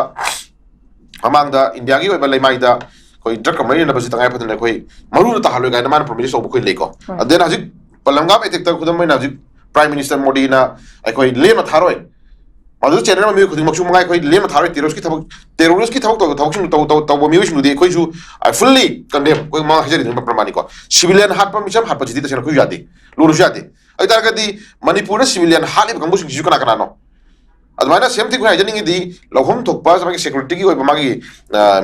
ꯃꯃꯥꯡꯗ ꯏꯟꯗꯤꯌꯥꯒꯤ ꯑꯣꯏꯕ ꯂꯩꯃꯥꯏꯗ ꯑꯩꯈꯣꯏ ꯗ꯭ꯔꯒꯀ ꯃꯔꯤ ꯂꯩꯅꯕꯁꯤ ꯇꯉꯥꯏ ꯐꯗꯅ ꯑꯩꯈꯣꯏ ꯃꯔꯨꯗ ꯇꯥꯍꯜꯂꯣꯏ ꯀꯥꯏꯅ ꯃꯥꯅ ꯄ꯭ꯔꯣꯃꯤꯁ ꯇꯧꯕ ꯑꯩꯈꯣꯏ ꯂꯩꯀꯣ꯫ ꯍꯣꯏ꯫ ꯑꯗꯨꯅ ꯍꯧꯖꯤꯛ ꯄꯍꯜꯒꯥꯝ ꯑꯦꯇꯦꯛꯇ ꯈꯨꯗꯝ ꯑꯣꯏꯅ ꯍꯧꯖꯤꯛ ꯄ꯭ꯔꯥꯏꯝ ꯃꯤꯅꯤꯁꯇꯔ ꯃꯣꯗꯤꯅ ꯑꯩꯈꯣꯏ ꯂꯦꯝꯅ ꯊꯥꯔꯣꯏ, ꯃꯗꯨꯗ ꯆꯦꯟꯅꯔꯝꯕ ꯃꯤꯑꯣꯏ ꯈꯨꯗꯤꯡꯃꯛꯁꯨ ꯃꯉꯥꯏ ꯑꯩꯈꯣꯏ ꯂꯦꯝꯅ ꯊꯥꯔꯣꯏ, ꯇꯦꯔꯣꯔꯤꯁꯀꯤ ꯊꯕꯛ ꯇꯦꯔꯣꯔꯤꯁꯀꯤ ꯊꯕꯛ ꯇꯧꯕ ꯊꯕꯛꯁꯤꯡ ꯇꯧ ꯇꯧ ꯇꯧꯕ ꯃꯤꯑꯣꯏꯁꯤꯡꯗꯨꯗꯤ ꯑꯩꯈꯣꯏꯁꯨ ꯐꯨꯜꯂꯤ ꯀꯟꯗꯦꯝ ꯑꯩꯈꯣꯏ ꯃꯃꯥꯡ ꯍꯥꯏꯖꯔꯤꯗꯨꯅ ꯄ꯭ꯔꯃꯥꯅꯤꯀꯣ꯫ ꯁꯤꯚꯤꯂꯤꯌꯟ ꯍꯥꯠꯄ ꯃꯤꯁꯝ ꯍꯥꯠꯄꯁꯤꯗꯤ ꯇꯁꯦꯡꯅ ꯑꯩꯈꯣꯏꯁꯨ ꯌꯥꯗꯦ, ꯂꯨꯔꯁꯨ ꯌꯥꯗꯦ꯫ ꯑꯗꯨ ꯇꯥꯔꯒꯗꯤ ꯃꯅꯤꯄꯨꯔꯗ ꯁꯤꯚꯤꯂꯤꯌꯟ ꯍꯥꯠꯂꯤꯕ ꯀꯥꯡꯕꯨꯁꯤꯡꯁꯤꯁꯨ ꯀꯅꯥ ꯀꯅꯥꯅꯣ? ꯑꯗꯨꯃꯥꯏꯅ ꯁꯦꯝ ꯊꯤꯡ ꯍꯥꯏꯖꯅꯤꯡꯉꯤꯗꯤ ꯂꯧꯐꯝ ꯊꯣꯛꯄ ꯃꯥꯒꯤ ꯁꯦꯀ꯭ꯌꯨꯔꯤꯇꯤꯒꯤ ꯑꯣꯏꯕ ꯃꯥꯒꯤ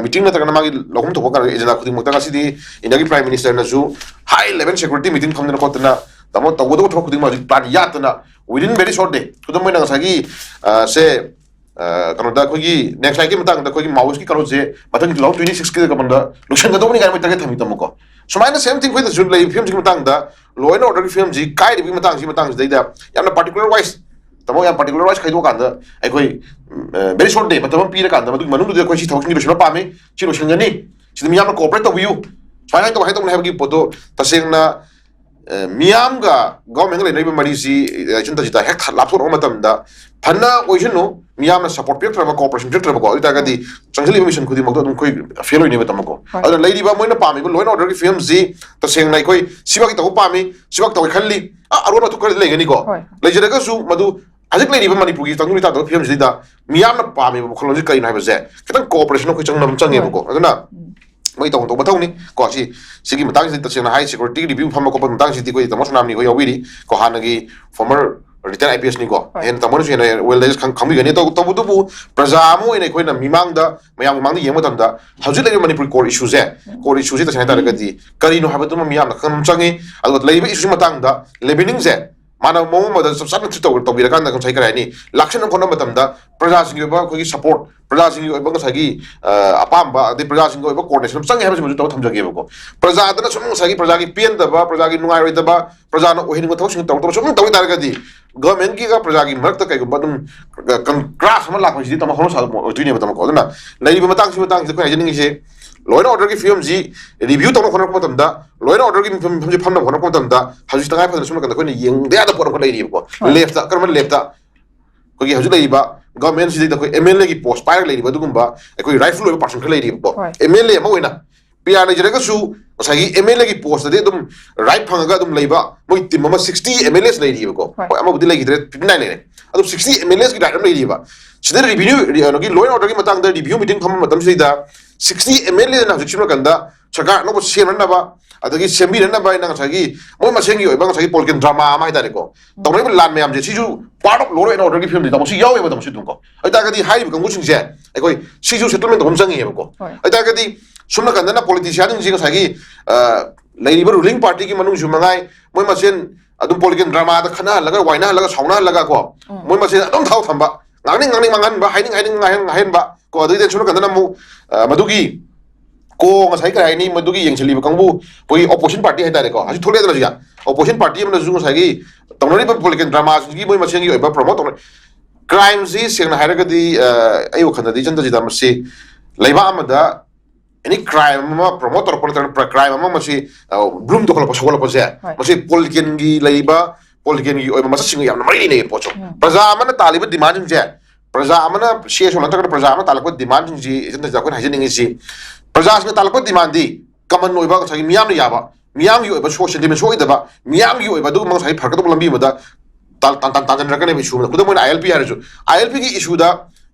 ꯃꯤꯇꯤꯡ ꯅꯠꯇ꯭ꯔꯒꯅ ꯃꯥꯒꯤ ꯂꯧꯐꯝ ꯊꯣꯛꯄ ꯑꯦꯖꯦꯟꯗꯥ ꯈꯨꯗꯤꯡꯃꯛꯇ ꯉꯁꯤꯗꯤ ꯏꯟꯗꯤꯌꯥꯒꯤ ꯄ꯭ꯔꯥꯏꯝ ꯃꯤꯅꯤꯁꯇꯔꯅꯁꯨ ꯍꯥꯏ ꯂꯦꯚꯦꯜ ꯁꯦꯀ꯭ꯌꯨꯔꯤꯇꯤ ꯃꯤꯇꯤꯡ ꯐꯝꯗꯅ ꯈꯣꯠꯇꯅ ꯇꯥꯃꯣ ꯇꯧꯒꯗꯧꯕ ꯊꯕꯛ ꯈꯨꯗꯤꯡꯃꯛ ꯍꯧꯖꯤꯛ plan ꯌꯥꯠꯇꯅ within very short day ꯈꯨꯗꯝ ꯑꯣꯏꯅ ꯉꯁꯥꯏꯒꯤ ꯑ, ꯁꯦ ꯑ, ꯀꯩꯅꯣꯗ ꯑꯩꯈꯣꯏꯒꯤ ꯅꯦꯛꯁ ꯂꯥꯏꯠꯀꯤ ꯃꯇꯥꯡꯗ ꯑꯩꯈꯣꯏꯒꯤ ꯃꯥꯑꯣꯁꯀꯤ ꯀꯩꯅꯣꯁꯦ ꯃꯊꯪ ꯇꯨ ꯊꯥꯎꯖꯟ ꯇ꯭ꯋꯦꯟꯇꯤ ꯁꯤꯛꯁꯀꯤ ꯃꯇꯝꯗ ꯂꯣꯏꯁꯤꯟꯒꯗꯧꯕꯅꯤ ꯀꯥꯏꯅ ꯃꯣꯏ ꯇꯥꯔꯒꯦꯠ ꯊꯝꯃꯤ ꯇꯥꯃꯣꯀꯣ꯫ ꯁꯨꯃꯥꯏꯅ ꯁꯦꯝ ꯊꯤꯡ ꯑꯩꯈꯣꯏꯗꯁꯨ ꯂꯩꯔꯤꯕ ꯐꯤꯕꯝꯁꯤꯒꯤ ꯃꯇꯥꯡꯗ ꯂꯣ ꯑꯦꯟ ꯑꯣꯔꯗꯔꯒꯤ ꯐꯤꯕꯝꯁꯤ ꯀꯥꯏꯔꯤꯕꯒꯤ ꯃꯇꯥꯡꯁꯤ ꯃꯇꯥꯡꯁꯤꯗꯩꯗ ꯌꯥꯝꯅ ꯄꯥꯔꯇꯤꯀꯨꯂꯔ ꯋꯥꯏꯁ ꯇꯥꯃꯣ ꯌꯥꯝ ꯄꯥꯔꯇꯤꯀꯨꯂꯔ ꯋꯥꯏꯁ ꯈꯥꯏꯗꯣꯛꯑꯀꯥꯟꯗ ꯑꯩꯈꯣꯏ very short day ꯃꯇꯝ ꯑꯃ ꯄꯤꯔꯀꯥꯟꯗ ꯃꯗꯨꯒꯤ ꯃꯅꯨꯡꯗꯨꯗ ꯑꯩꯈꯣꯏ ꯁꯤ ꯊꯕꯛꯁꯤꯡꯁꯤ ꯂꯣꯏꯁꯤꯟꯕ ꯄꯥꯝꯃꯤ, ꯁꯤ ꯂꯣꯏꯁꯤꯟꯒꯅꯤ, ꯁꯤꯗ ꯃꯤꯌꯥꯝꯅ ꯀꯣꯑꯣꯄꯔꯦꯠ ꯇꯧꯕꯤꯌꯨ, ꯁꯨꯃꯥꯏꯅ ꯇꯧꯕ ꯍꯥꯏ ꯇꯧꯕꯅꯤ ꯍꯥꯏꯕꯒꯤ ꯄꯣꯠꯇꯣ ꯇꯁꯦꯡꯅ ꯑ, ꯃꯤꯌꯥꯝꯒ ꯒꯣꯔꯃꯦꯟꯒ ꯂꯩꯅꯔꯤꯕ ꯃꯔꯤꯁꯤ ꯏꯆꯟ ꯇꯖꯤꯇꯥ ꯍꯦꯛ ꯊ- ꯂꯥꯞꯊꯣꯛꯅꯕ ꯃꯇꯝꯗ ꯐꯅ ꯑꯣꯏꯁꯅꯨ, ꯃꯤꯌꯥꯝꯅ ꯁꯞꯄꯣꯔꯠ ꯄꯤꯔꯛꯇ꯭ꯔꯕ, ꯀꯣꯑꯣꯄꯔꯦꯁꯟ ꯄꯤꯔꯛꯇ꯭ꯔꯕꯀꯣ, ꯑꯗꯨ ꯑꯣꯏꯇꯥꯔꯒꯗꯤ ꯆꯪꯁꯤꯜꯂꯤꯕ ꯃꯤꯁꯟ ꯈꯨꯗꯤꯡꯃꯛꯇꯣ ꯑꯗꯨꯝ ꯑꯩꯈꯣꯏ ꯐꯦꯜ ꯑꯣꯏꯅꯦꯕ ꯇꯥꯃꯣꯀꯣ꯫ ꯍꯣꯏ꯫ ꯑꯗꯨꯅ ꯂꯩꯔꯤꯕ ꯃꯣꯏꯅ ꯄꯥꯝꯃꯤꯕ ꯂꯣ ꯑꯦꯟ ꯑꯣꯔꯗꯔꯒꯤ ꯐꯤꯕꯝꯁꯤ ꯇꯁꯦꯡꯅ ꯑꯩꯈꯣꯏ ꯁꯤꯃꯛꯇꯤ ꯇꯧꯕ ꯄꯥꯝꯃꯤ, ꯁꯤꯃꯛ ꯇꯧꯒꯦ ꯈꯜꯂꯤ, ꯑ, ꯑꯔꯣꯟꯕ ꯑꯊꯨꯞ ꯈꯔꯗꯤ ꯂꯩꯒꯅꯤꯀꯣ꯫ ꯍꯣꯏ꯫ ꯂꯩꯖꯔꯒꯁꯨ ꯃꯗꯨ ꯍꯧꯖꯤꯛ ꯂꯩꯔꯤꯕ ꯃꯅꯤꯄꯨꯔꯒꯤ ꯇꯪꯗꯨ ꯂꯩꯇꯥꯗꯕ ꯐꯤꯕꯝꯁꯤꯗ ꯃꯤꯌꯥꯝꯅ ꯄꯥꯝꯃꯤꯕ ꯋꯥꯈꯜꯂꯣꯟꯁꯤ ꯀꯔꯤꯅꯣ ꯍꯥꯏꯕꯁꯦ ꯈꯤꯇꯪ ꯀꯣꯑꯣꯄꯔꯦꯁꯟ ꯑꯩꯈꯣꯏ ꯆꯪꯅꯕ ꯆꯪꯉꯦꯕꯀꯣ꯫ ꯑꯗꯨꯅ ꯎꯝ꯫ ꯃꯣꯏ ꯇꯧꯐꯝ ꯊꯣꯛꯄ ꯃꯊꯧꯅꯤ ꯀꯣ꯫ ꯁꯤ ꯁꯤꯒꯤ ꯃꯇꯥꯡꯁꯤꯗꯤ ꯇꯁꯦꯡꯅ ꯍꯥꯏ ꯁꯦꯀ꯭ꯌꯨꯔꯤꯇꯤ ꯔꯤꯚ꯭ꯌꯨ ꯐꯝꯕ ꯈꯣꯠꯄ ꯃꯇꯥꯡꯁꯤꯗꯤ ꯑꯩꯈꯣꯏ ꯇꯥꯃꯣ ꯁꯣꯅꯥꯝꯅꯤ ꯍꯣꯏ ꯌꯥꯎꯕꯤꯔꯤ ꯀꯣ, ꯍꯥꯟꯅꯒꯤ ꯐꯣꯔꯃꯔ ꯔꯤꯇꯥꯌꯔ ꯑꯥꯏ ꯄꯤ ꯑꯦꯁꯅꯤꯀꯣ꯫ ꯍꯣꯏ꯫ ꯍꯦꯟꯅ ꯇꯥꯃꯣꯅꯁꯨ ꯍꯦꯟꯅ ꯋꯦꯜ ꯈꯪꯕꯤꯒꯅꯤ꯫ ꯇꯧ- ꯇꯧꯕꯇꯕꯨ ꯄ꯭ꯔꯖꯥ ꯑꯃ ꯑꯣꯏꯅ ꯑꯩꯈꯣꯏꯅ ꯃꯤꯃꯥꯡꯗ ꯃꯌꯥꯝ ꯃꯃꯥꯡꯗ ꯌꯦꯡꯕ ꯃꯇꯝꯗ ꯍꯧꯖꯤꯛ ꯂꯩꯔꯤꯕ ꯃꯅꯤꯄꯨꯔ ꯀꯣꯔ ꯏꯁꯨꯁꯦ ꯀꯣꯔ ꯏꯁꯨꯁꯦ ꯇꯁꯦꯡꯅ ꯍꯥꯏ ꯇꯥꯔꯒꯗꯤ ꯀꯔꯤꯅꯣ ꯍꯥꯏꯕꯗꯨꯃ ꯃꯤꯌꯥꯝꯅ ꯈꯪꯕ ꯑꯃ ꯆꯪꯉꯤ꯫ ꯑꯗꯨꯒ ꯂꯩꯔꯤꯕ ꯏꯁꯨꯁꯤ ꯃꯇꯥꯡꯗ ꯂꯦꯕꯦꯂꯤꯡꯁꯦ ꯃꯥꯅ ꯃꯑꯣꯡ ꯑꯃꯗ ꯆꯞ ꯆꯥꯅ ꯇ꯭ꯔꯤꯠ ꯇꯧꯕꯤꯔꯀꯥꯟꯗ ꯉꯁꯥꯏ ꯀꯔꯤ ꯍꯥꯏꯅꯤ, ꯂꯥꯛꯁꯟꯅ ꯈꯣꯠꯅꯕ ꯃꯇꯝꯗ ꯄ꯭ꯔꯖꯥꯁꯤꯡꯒꯤ ꯑꯣꯏꯕ ꯑꯩꯈꯣꯏꯒꯤ ꯁꯞꯄꯣꯔꯠ, ꯄ꯭ꯔꯖꯥꯁꯤꯡꯒꯤ ꯑꯣꯏꯕ ꯉꯁꯥꯏꯒꯤ ꯑ, ꯑꯄꯥꯝꯕ, ꯑꯗꯩ ꯄ꯭ꯔꯖꯥꯁꯤꯡꯒꯤ ꯑꯣꯏꯕ ꯀꯣꯑꯣꯔꯗꯤꯅꯦꯁꯟ ꯑꯃ ꯆꯪꯉꯦ ꯍꯥꯏꯕꯁꯤꯃꯁꯨ ꯇꯧꯔ ꯊꯝꯖꯒꯦꯕꯀꯣ꯫ ꯄ꯭ꯔꯖꯥꯗꯅ ꯁꯨꯝ ꯉꯁꯥꯏꯒꯤ ꯄ꯭ꯔꯖꯥꯒꯤ ꯄꯦꯟꯗꯕ, ꯄ꯭ꯔꯖꯥꯒꯤ ꯅꯨꯡꯉꯥꯏꯔꯣꯏꯗꯕ, ꯄ꯭ꯔꯖꯥꯅ ꯑꯣꯏꯍꯟꯅꯤꯡꯕ ꯊꯕꯛꯁꯤꯡ ꯇꯧꯔꯛꯇꯕ ꯁꯨꯝ ꯇꯧ ꯇꯥꯔꯒꯗꯤ ꯒꯚꯔꯟꯃꯦꯟꯠꯀꯤꯒ ꯄ꯭ꯔꯖꯥꯒꯤ ꯃꯔꯛꯇ ꯀꯩꯒꯨꯝꯕ ꯑꯗꯨꯝ ꯀ꯭ꯂꯥꯁ ꯑꯃ ꯂꯥꯛꯄꯁꯤꯗꯤ ꯇꯥꯃꯣ ꯍꯧꯅ ꯁꯥꯕ ꯑꯣꯏꯗꯣꯏꯅꯦꯕ ꯇꯥꯃꯣꯀꯣ꯫ ꯑꯗꯨꯅ ꯂꯩꯔꯤꯕ ꯃꯇꯥꯡꯁꯤ ꯃꯇꯥꯡꯁꯤꯗ ꯑꯩꯈꯣꯏ ꯍꯥꯏꯖꯅꯤꯡꯉꯤꯁꯦ ꯂꯣ ꯑꯦꯟ ꯑꯣꯔꯗꯔꯒꯤ ꯐꯤꯕꯝꯁꯤ ꯔꯤꯚ꯭ꯌꯨ ꯇꯧꯅꯕ ꯍꯣꯠꯅꯔꯛꯄ ꯃꯇꯝꯗ, ꯂꯣ ꯑꯦꯟ ꯑꯣꯔꯗꯔꯒꯤ ꯐꯤꯕꯝꯁꯤ ꯐꯝꯅꯕ ꯍꯣꯠꯅꯔꯛꯄ ꯃꯇꯝꯗ ꯍꯧꯖꯤꯛ ꯇꯉꯥꯏ ꯐꯗꯅ ꯁꯨꯝ ꯅꯥꯀꯟꯗ ꯑꯩꯈꯣꯏꯅ ꯌꯦꯡꯗ ꯌꯥꯗꯕ ꯄꯣꯠ ꯑꯃꯈꯛ ꯂꯩꯔꯤꯕꯀꯣ꯫ ꯍꯣꯏ꯫ ꯂꯦꯐꯇ ꯀꯔꯝꯕ ꯂꯦꯐꯇ ꯑꯩꯈꯣꯏꯒꯤ ꯍꯧꯖꯤꯛ ꯂꯩꯔꯤꯕ ꯒꯚꯔꯟꯃꯦꯟꯁꯤꯗꯩꯗ ꯑꯩꯈꯣꯏ ꯑꯦꯝ ꯑꯦꯜ ꯑꯦꯒꯤ ꯄꯣꯁ ꯄꯥꯏꯔꯒ ꯂꯩꯔꯤꯕ ꯑꯗꯨꯒꯨꯝꯕ ꯑꯩꯈꯣꯏ ꯔꯥꯏꯠꯐꯨꯜ ꯑꯣꯏꯕ ꯄꯥꯔꯁꯟ ꯈꯔ ꯂꯩꯔꯤꯕꯀꯣ꯫ ꯍꯣꯏ꯫ ꯑꯦꯝ ꯑꯦꯜ ꯑꯦ ꯑꯃ ꯑꯣꯏꯅ ꯄꯤ ꯑꯥꯔ ꯂꯩꯖꯔꯒꯁꯨ ꯉꯁꯥꯏꯒꯤ ꯑꯦꯝ ꯑꯦꯜ ꯑꯦꯒꯤ ꯄꯣꯁꯇꯗꯤ ꯑꯗꯨꯝ ꯔꯥꯏꯠ ꯐꯪꯉꯒ ꯑꯗꯨꯝ ꯂꯩꯕ ꯃꯣꯏ ꯇꯤꯝ ꯑꯃ ꯁꯤꯛꯁꯇꯤ ꯑꯦꯝ ꯑꯦꯜ ꯑꯦꯁ ꯂꯩꯔꯤꯕꯀꯣ꯫ ꯍꯣꯏ꯫ ꯍꯣꯏ, ꯑꯃꯕꯨꯗꯤ ꯂꯩꯈꯤꯗ꯭ꯔꯦ, ꯐꯤꯐꯇꯤ ꯅꯥꯏꯟ ꯂꯩꯔꯦ꯫ ꯑꯗꯨꯝ ꯁꯤꯛꯁꯇꯤ ꯑꯦꯝ ꯑꯦꯜ ꯑꯦꯁꯀꯤ ꯔꯥꯏꯠ ꯑꯃ ꯂꯩꯔꯤꯕ꯫ ꯁꯤꯗ ꯔꯤꯚꯤꯅ꯭ꯌꯨ ꯀꯩꯅꯣꯒꯤ ꯂꯣ ꯑꯦꯟ ꯑꯣꯔꯗꯔꯒꯤ ꯃꯇꯥꯡꯗ ꯔꯤꯚꯤꯌꯨ ꯃꯤꯇꯤꯡ ꯐꯝꯕ ꯃꯇꯝꯁꯤꯗ ꯁꯤꯛꯁꯇꯤ ꯑꯦꯝ ꯑꯦꯜ ꯑꯦꯅ ꯍꯧꯖꯤꯛ ꯁꯨꯝ ꯅꯥꯀꯟꯗ ꯁꯔꯀꯥꯔ ꯑꯅꯧꯕ ꯁꯦꯝꯅꯅꯕ ꯑꯗꯒꯤ ꯁꯦꯝꯕꯤꯅꯅꯕ ꯍꯥꯏꯅ ꯉꯁꯥꯏꯒꯤ ꯃꯣꯏ ꯃꯁꯦꯟꯒꯤ ꯑꯣꯏꯕ ꯉꯁꯥꯏꯒꯤ ꯄꯣꯂꯤꯇꯤꯀꯦꯜ ꯗ꯭ꯔꯃꯥ ꯑꯃ ꯍꯥꯏꯇꯥꯔꯦꯀꯣ, ꯇꯧꯅꯔꯤꯕ ꯂꯥꯟ ꯃꯌꯥꯝꯁꯦ ꯁꯤꯁꯨ ꯄꯥꯔꯠ ꯑꯣꯐ ꯂꯣ ꯑꯦꯟ ꯑꯣꯔꯗꯔꯒꯤ ꯐꯤꯂꯝꯗꯤ ꯇꯥꯃꯣ ꯁꯤ ꯌꯥꯎꯋꯦꯕ ꯇꯥꯃꯣ ꯁꯤ ꯑꯗꯨꯝꯀꯣ꯫ ꯑꯗꯨ ꯇꯥꯔꯒꯗꯤ ꯍꯥꯏꯔꯤꯕ ꯀꯥꯡꯕꯨꯁꯤꯡꯁꯦ ꯑꯩꯈꯣꯏ ꯁꯤꯁꯨ ꯁꯦꯇꯜꯃꯦꯟ ꯇꯧꯕ ꯑꯃ ꯆꯪꯉꯦꯕꯀꯣ꯫ ꯍꯣꯏ꯫ ꯑꯗꯨ ꯇꯥꯔꯒꯗꯤ ꯁꯨꯝ ꯅꯥꯀꯟꯗꯅ ꯄꯣꯂꯤꯇꯤꯁꯤꯌꯥꯟꯁꯤꯡꯁꯦ ꯉꯁꯥꯏꯒꯤ ꯑ, ꯂꯩꯔꯤꯕ ꯔꯨꯂꯤꯡ ꯄꯥꯔꯇꯤꯒꯤ ꯃꯅꯨꯡꯁꯨ ꯃꯉꯥꯏ ꯃꯣꯏ ꯃꯁꯦꯟ ꯑꯗꯨꯝ ꯄꯣꯂꯤꯇꯤꯀꯦꯜ ꯗ꯭ꯔꯃꯥꯗ ꯈꯠꯅꯍꯜꯂꯒ ꯋꯥꯏꯅꯍꯜꯂꯒ ꯁꯥꯎꯅꯍꯜꯂꯒ ꯀꯣ ꯎꯝ꯫ ꯃꯣꯏ ꯃꯁꯦꯟ ꯑꯗꯨꯝ ꯊꯥꯎ ꯊꯝꯕ, ꯉꯥꯡꯅꯤꯡ ꯉꯥꯡꯅꯤꯡ ꯉꯥꯡꯍꯟꯕ, ꯍꯥꯏꯅꯤꯡ ꯍꯥꯏꯅꯤꯡ ꯉꯥꯡꯍꯟ- ꯉꯥꯡꯍꯟꯕ ꯀꯣ꯫ ꯑꯗꯨꯗꯤ ꯁꯨꯝ ꯅꯥꯀꯟꯗꯅ ꯑꯃꯨꯛ ꯑ, ꯃꯗꯨꯒꯤ ꯀꯣ ꯉꯁꯥꯏ ꯀꯔꯤ ꯍꯥꯏꯅꯤ, ꯃꯗꯨꯒꯤ ꯌꯦꯡꯁꯤꯜꯂꯤꯕ ꯀꯥꯡꯕꯨ ꯑꯩꯈꯣꯏꯒꯤ ꯑꯣꯄꯣꯖꯤꯁꯟ ꯄꯥꯔꯇꯤ ꯍꯥꯏꯇꯥꯔꯦꯀꯣ, ꯍꯧꯖꯤꯛ ꯊꯣꯛꯂꯛꯑꯦꯗꯅ ꯍꯧꯖꯤꯛ ꯑꯣꯄꯣꯖꯤꯁꯟ ꯄꯥꯔꯇꯤ ꯑꯃꯅꯁꯨ ꯉꯁꯥꯏꯒꯤ ꯇꯧꯅꯔꯤꯕ ꯄꯣꯂꯤꯇꯤꯀꯦꯜ ꯗ꯭ꯔꯃꯥꯁꯤꯡꯒꯤ ꯃꯣꯏ ꯃꯁꯦꯟꯒꯤ ꯑꯣꯏꯕ ꯄ꯭ꯔꯣꯃꯣꯠ ꯇꯧꯅ ꯀ꯭ꯔꯥꯏꯝꯁꯤ ꯁꯦꯡꯅ ꯍꯥꯏꯔꯒꯗꯤ ꯑ, ꯑꯩ ꯋꯥꯈꯜꯗꯗꯤ ꯏꯆꯟ ꯆꯟꯖꯤꯇꯥ ꯃꯁꯤ ꯂꯩꯕꯥꯛ ꯑꯃꯗ ꯑꯦꯅꯤ ꯀ꯭ꯔꯥꯏꯝ ꯑꯃ ꯄ꯭ꯔꯣꯃꯣꯠ ꯇꯧꯔꯛꯄ ꯅꯠꯇ꯭ꯔꯒ ꯀ꯭ꯔꯥꯏꯝ ꯑꯃ ꯃꯁꯤ ꯕ꯭ꯂꯨꯝ ꯇꯧꯈꯠꯂꯛꯄ, ꯁꯧꯒꯠꯂꯛꯄꯁꯦ ꯍꯣꯏ꯫ ꯃꯁꯤ ꯄꯣꯂꯤꯇꯤꯀꯦꯜꯒꯤ ꯂꯩꯔꯤꯕ ꯄꯣꯂꯤꯇꯤꯀꯦꯜꯒꯤ ꯑꯣꯏꯕ ꯃꯁꯛꯁꯤꯡꯒ ꯌꯥꯝꯅ ꯃꯔꯤ ꯂꯩꯅꯩ ꯄꯣꯠꯁꯨ꯫ ꯎꯝ꯫ ꯄ꯭ꯔꯖꯥ ꯑꯃꯅ ꯇꯥꯜꯂꯤꯕ ꯗꯤꯃꯥꯟꯁꯤꯡꯁꯦ, ꯄ꯭ꯔꯖꯥ ꯑꯃꯅ ꯁꯤ ꯑꯦꯁ ꯑꯣ ꯅꯠꯇ꯭ꯔꯒ ꯄ꯭ꯔꯖꯥ ꯑꯃꯅ ꯇꯥꯜꯂꯛꯄ ꯗꯤꯃꯥꯟꯁꯤꯡꯁꯤ ꯏꯆꯟ ꯆꯟꯖꯤꯇꯥ ꯑꯩꯈꯣꯏꯅ ꯍꯥꯏꯖꯅꯤꯡꯉꯤꯁꯤ, ꯄ꯭ꯔꯖꯥꯁꯤꯡꯅ ꯇꯥꯜꯂꯛꯄ ꯗꯤꯃꯥꯟꯗꯤ ꯀꯃꯟ ꯑꯣꯏꯕ ꯉꯁꯥꯏꯒꯤ ꯃꯤꯌꯥꯝꯅ ꯌꯥꯕ, ꯃꯤꯌꯥꯝꯒꯤ ꯑꯣꯏꯕ ꯁꯣ ꯁꯦꯟꯇꯤꯃꯦꯟ ꯁꯣꯛꯏꯗꯕ, ꯃꯤꯌꯥꯝꯒꯤ ꯑꯣꯏꯕ ꯑꯗꯨꯒꯨꯝꯕ ꯉꯁꯥꯏꯒꯤ ꯐꯔꯛꯀꯗꯧꯕ ꯂꯝꯕꯤ ꯑꯃꯗ ꯇꯥꯟ- ꯇꯥꯟ- ꯇꯥꯟ- ꯇꯥꯟꯁꯤꯟꯅꯔꯛꯀꯅꯦꯕ ꯏꯁꯨ ꯑꯃꯗ꯫ ꯈꯨꯗꯝ ꯑꯣꯏꯅ ꯑꯥꯏ ꯑꯦꯜ ꯄꯤ ꯍꯥꯏꯔꯁꯨ, ꯑꯥꯏ ꯑꯦꯜ ꯄꯤꯒꯤ ꯏꯁꯨꯗ